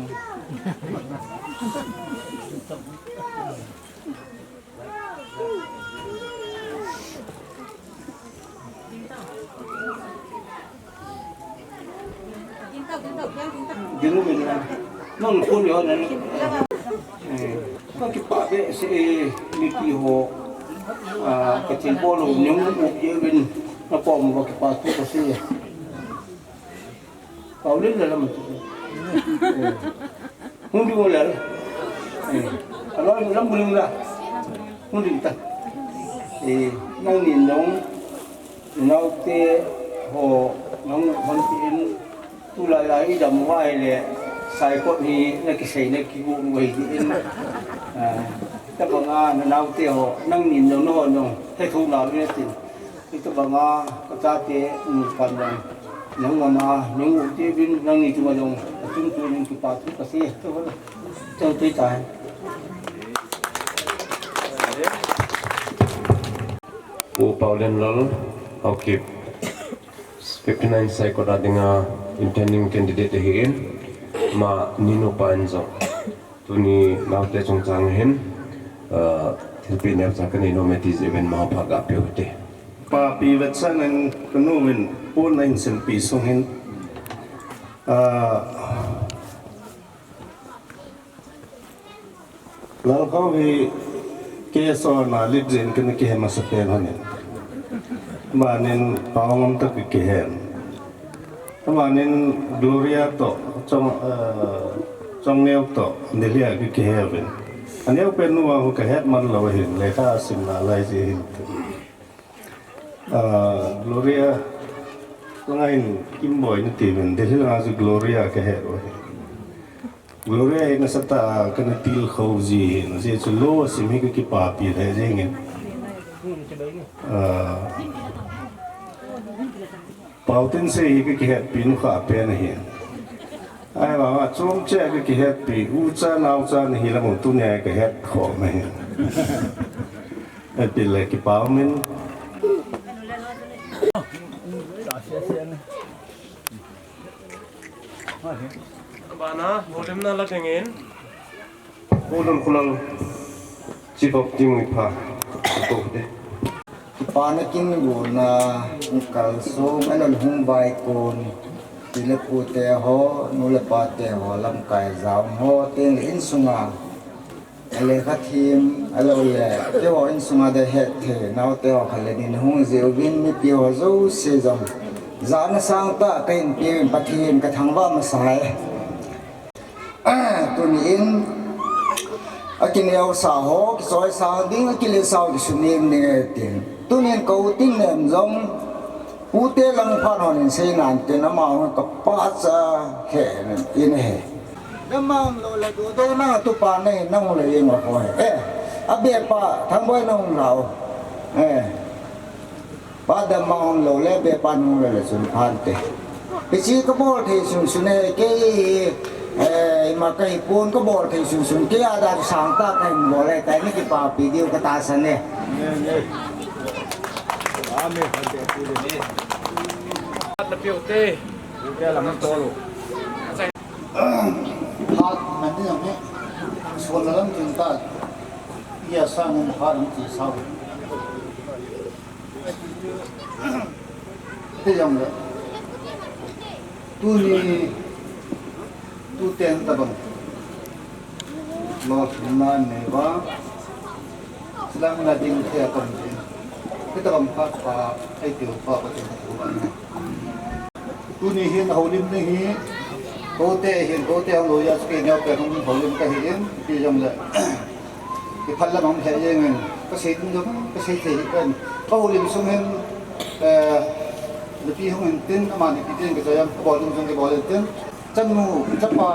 Ding u min na. Nang phone yo na. Eh, ka kipah behseh e, mipi ho. Ah, ka thilbol u nung u ye win. Na pom u ka kipah tu ka sei. Paulin la lam. Eh. Hung ding u le. Eh. Alo lam bulim la. Hung ding ta. Eh, nang ni nong. Nau te ho nong hon ti in. Tulai lai i dam uva ahile, Saikot hi na kisei na kigu u ahi din. Ah, tabanga na naote ho, nangnin jong na hon jong, hetho nau ve tin. Hitabanga ka chate, um, pan jong, nang mama, nang u ti bin, nangni chunga jong, achung chu nin kipa thu kasei, tabang. Chang tui tai. U Paolienlal Haokip, fifty-nine Saikot a dinga intending candidate ahin, ama ninu pa in jong tuni naote chungchang hin, ah, thilpeh neocha kanei nom e ti jeh uvin ama phat gapeh u hite. Papi vetsahnan kanu in pon ahin silpeh sung hin, ah, Lalkau hi K S O na lead jin kana kihe masapen hon in. Amanin pao ngam tah kakihen. Amanin Gloria toh, Chong, eh, Chongneo toh, Delhi a kakihe uvin. Aneo pen nu a hu kahet man lou ahin, lekha asim nalai jeh hin. Ah, Gloria, langa hin Kimboi nati uvin, Delhi langa chu Gloria kahet u ahi. Gloria hi nasatah a kana tilkhou ji ahin, ajeh chu lo asim hi kakipapi lheh jengin. Ah, Paotin sei hi kakihetpi nu kha pen ahin. Ahivanga chomcha kakihetpi, ucha naocha nahi lam u tunia kahet khom ahin. Ipi le kipa umin. Abana, houlimna la dingin. Houlim Khulal, Chief of Team Uipha, Kote. Kipana kin guna, kalsong, alon hung vaikon, pi le pute ho, nu le pate ho, lamkai jao ho, teng le insunga. Lekha them, ahilou le, keiho insunga ding hetthei, naote ho khat le ni nahung jeh uvin mipi ho jouse jong. Jana sangtah kahin peuvin Pathen kathangvah masa e. Tuni in, akineosah ho, kichoisah ding, akiletsah ho, kisun nem ding e tin. Tuni in ka u Tinnem jong, Pute lang phat hon in sei nan tin amaho kapachat he in he. Damang lou le dudouna tupa nahi nang le ing ho he. Eh, abepa Thangboi nang lau. Eh. Pa damang lou le bepa nang le le sun phan te. Hiche kabol thei sunsun e kei, eh, ima kahi pon kabol thei sunsun kei a dan sangtah kahin bol e, kaini kipapi diu katahsan e. Amen. Amen. Phat man ni jong hi, suan la lam tin ta, iya sa ngun phat lam ti sa. Ti jong le, tuni, tuten tabang. Lolhinna nei uva, silang na ding thei a kon ding. Hitabang phat pha, ei tiu pha Pathen thu ban. Tuni hin houlim ni hi, kote hin, kote hung lou a, chu kei neo pen hung houlim kahi in, ti jong le. Kiphat lam hung he jeng in, kasei ding jong, kasei thei hi pen. Ka houlim sung hin, eh, nupi hung in tin, amani pi tin, kachoi jong, kabol ding jong, kabol in tin. Chanu, chapa,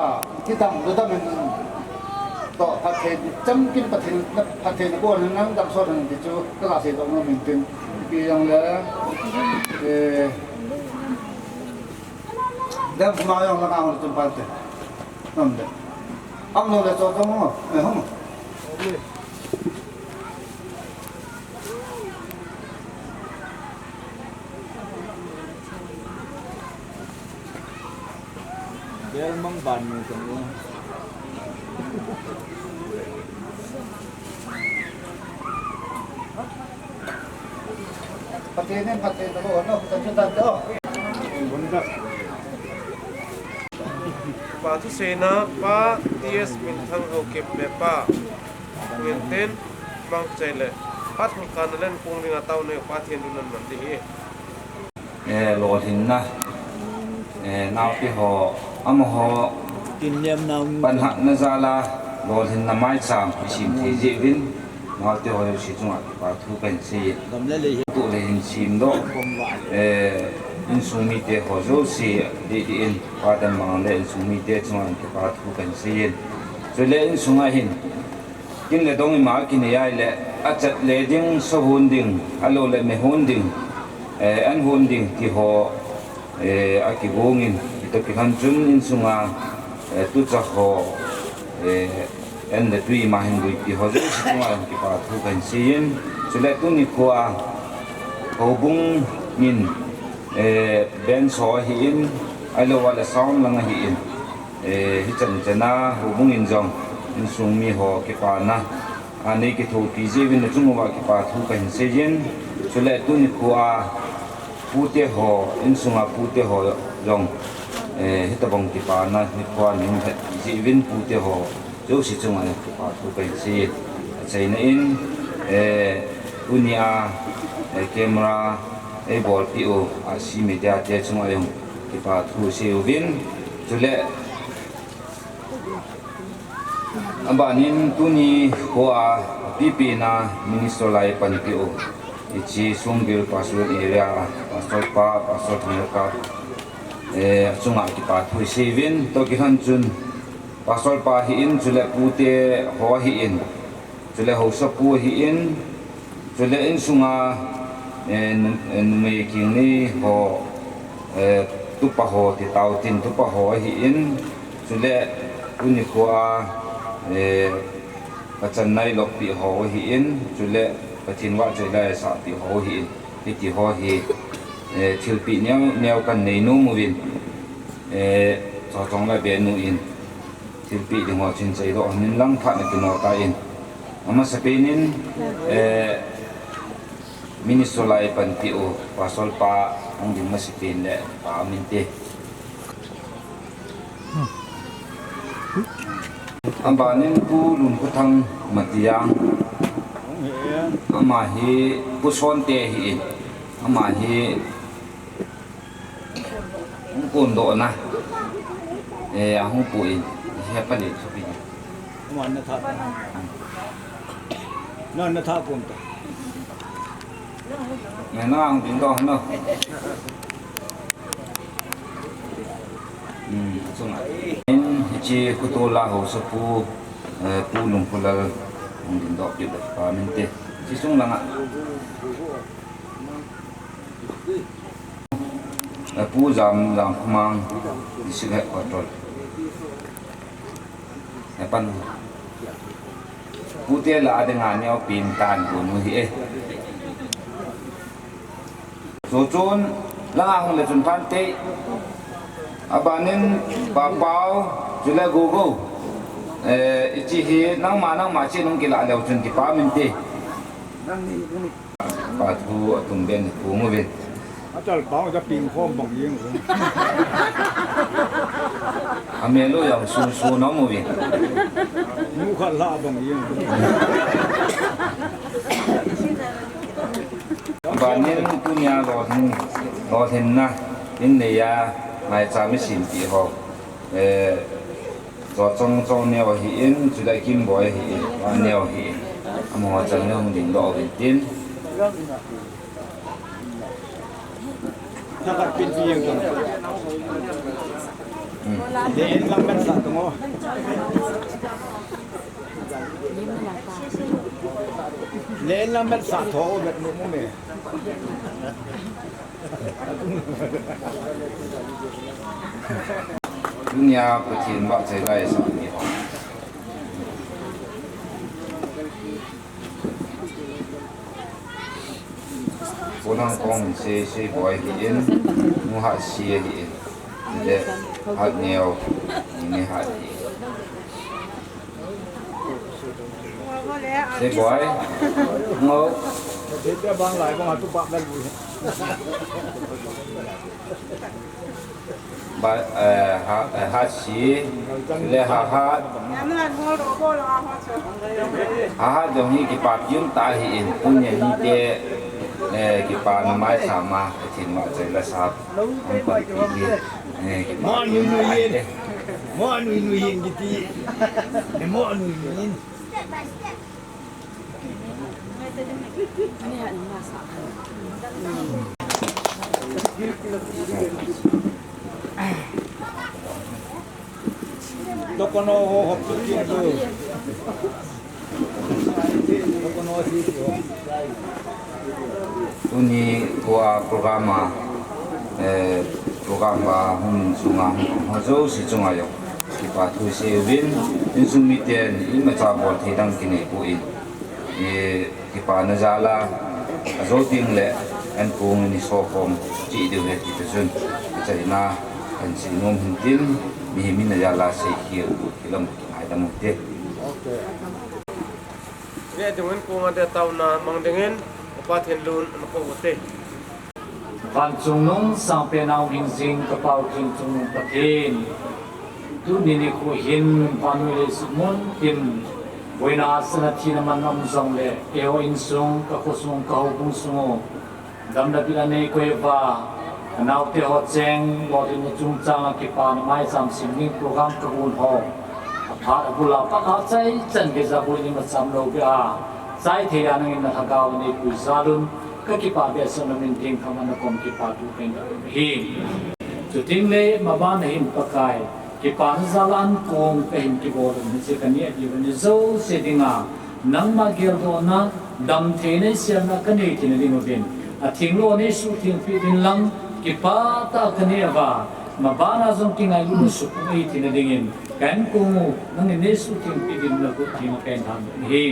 kidang, dodang in, toh, phatthei, chamkim Pathen, phatthei nabol in, nang dang sot in, ti chu, kaga sei dong nom in tin, ipi jong le, eh, dang ma jong la ngang le chun phatthei, nom de. Am lo le cho jong, eh, hum. Bel mang ban ni tong. Pathen in phatthei nabo, no, ka chu tan to. Pa thuseina, Pa T S Minthang Haokip le Pa Nginten Mangchai le, phat hung kana len kung dinga taona Pa Thienlun nan man ding ahi. Eh, lolhinna, eh, naopi ho, amaho, panhahna jal a, lolhinna maicham, isim thei jeh uvin, naote ho jouse chunga, kipa thu kahin sei e. Tu le hin simdoh, eh, Insung mite ho jouse, didi in, Pa Danmang le insung mite chunga kipa thu kahin seiyin. Chule insunga hin, kin le dong ima kinei a le, achat le ding, so hon ding, ahilou le me hon ding, eh, an hon ding ti ho, eh, akigong in, ito kihan chun insunga, eh, tucha ho, eh, an le tui ima hin lui ti ho jouse chunga kipa thu kahin seiyin. Chule tuni khoa, houbung in, eh, band ho ahin, ahilou le sound lang ahin, eh, hichan chana houbung in jong, insung mi ho kipana, anei kithopi jeh uvin nachung uva kipa thu kahin seiyin. Chule tuni khoa pute ho, insunga pute ho jong, eh, hitobang kipana nikhoa neihin lhatpi jeh uvin pute ho jouse chunga kipa thu kahin seiyin. Achaina in, eh, tunia, eh, camera eibolpeh u, Asi Media te chunga jong kipa thu seiuvin. Chule, abanin tuni khoa pipina minister lai panpeh u, hiche Songbil Pastoral Area, Pastor pa, Pastor Thangkap, eh, chunga kipa thu seiuvin, ito kihan chun, Pastor pa ahin, chule pute ho ahin, chule haosapu ahin, chule insunga, eh, nu-, eh, numei kinei ho, eh, tupa ho, ti tao tin tupa ho ahin, chule tuni khoa, eh, kachan nailoppi ho ahin, chule Pathen vahchoi la sahpi ho ahin, hiti ho hi, eh, thilpeh neo, neo kanei nom uvin, eh, Chawchong la benu in, thilpeh ding ho chun cheidoh hon in lang phat na kino tan. Amasapen in, eh, minister lai panpeh u, Pastor pa hung ding masapen le, Pa Minte. Abanin Pu Lunkhothang Matiang. Ama hi Pu Sonte ahin. Ama hi Hung kondoh na. Eh, ahung pu in. He pa le thupi. Nuan na tha. Nuan na tha pum ta. Na na hung dingdoh na. Hmm, chunga. In hiche Khutola haosapu, eh, Pu Lungpulal hung dingdoh kit le Pa Minte. Hiche chung langa. Pu Jam, Jamkhomang, District Headquarter. Apan. Pute la adinga neo pin tan bu nu hi e. Chuchun langa hung le chun phante. Abanin Pa Pau, chule Gogo. Eh, hiche hi nangma, nangma chun hung kila leu chun kipa minte. Pa thu atum ben ni pu mu vin. Atal pang ja ping khom bang yeng. Amelo yang su su no mu vin. Mu khat la bang yeng. Abanin tunia lolhin, lolhinna in neiya maicham isim pi ho. Eh, Chawchong Chongneo ahin, chule Kimboi ahin, Vangneo ahin. Amaho chang le hung dingdoh uvin tin. Thakat pin pi yang tong. Hmm. Le en lam ban sa tong o. Le en lam ban sa tho o bet mu mu me. Tunia Pathen vahchoi la sa ni ho. Pu Nangkong Sei, Sei Boi ahin, Nu Hatsi ahin, le Hatneo, Ni Hat ahin. Sei Boi. Ngo. Ba, eh, ha, eh, Hatsi. Le Hahat. Hahat jong hi kipa pium ta ahin. Tunia hite, eh, kipana maicham a, Pathen vahchoi la sa. Ang panpi hi. Eh, kipa pium ta ahi. Mo nui nui in. Mo nui nui in kiti. Eh, mo nui nui in. Tokono ho hop tu ki tu. Tokono si si ho. Tuni tua program a, eh, program a hung sunga ho jouse chunga jong kipa thu sei uvin, insung miten imacha bol thei dang kinei poi. I kipana jal a, ajo ding le, ankong in isokhom cheh diu ahi ti ta chun, achaina kahin sei nom hin tin, mihem in ajal a seikhel u, hilam kingaidam u hite. Neh ding in kong a dia taona mang ding in, Upa Thenlun ana kou u hite. Vanchung nung sangpen a hung hing jing ka Pa u Thengchungnung Pathen. Tuni nikho hin vannoi leiset mun tin, boina asana thina man um jongle, keiho insung, ka khosung, ka houbung sung u, damna bila nei koi uva, ka naote ho cheng, lolhinna chungchang a kipana maicham sim ding program ka gon ho. Aphat abul a phat a chai chan geija boi ni macham lou beh a, chai thei a nangin na lhagao nei pui jal un, ka kipah behseh nom in thengthah a na kom kipa thu kahin hi. Chuteng le maban a hin Pakai, kipana jal a ankong kahin kibol u hiche ka neh diu a ni jouse dinga, nangma geldohna, damtheina, iselna ka nei theina ding uvin, atheng lou nei suhtheng peh uvin lang, kipah tah a ka neh uva, maban a jong kingailutna suhpung ahi theina dingin, ka ankong u, nangin nei suhtheng peh uvin na khut theng a kahin lhan u ahi.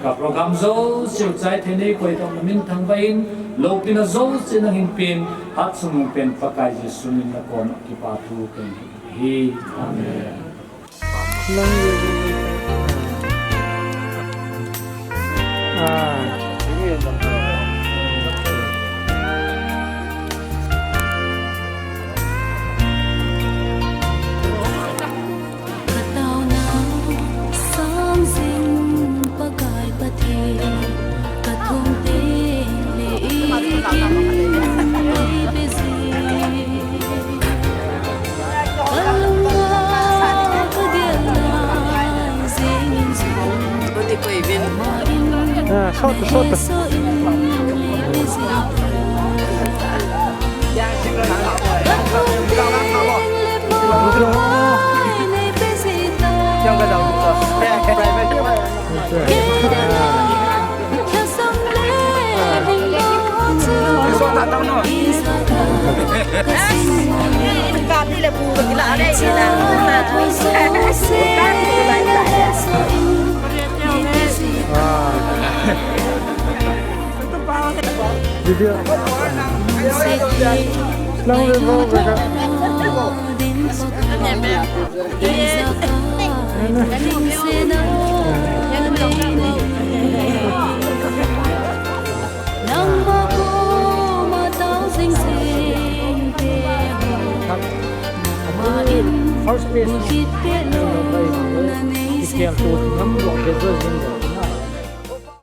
Ka program jouse u chai thei nei koi tah a na min thangvah in, loupina jouse nangin pen, Hatchungnung pen Pakai Jesu min na kom a kipa thu kahin hi. Amen. Ah, sota, sota. Video. Lang le bo ka. First place. Kikel tu ngam lo ke zo jing.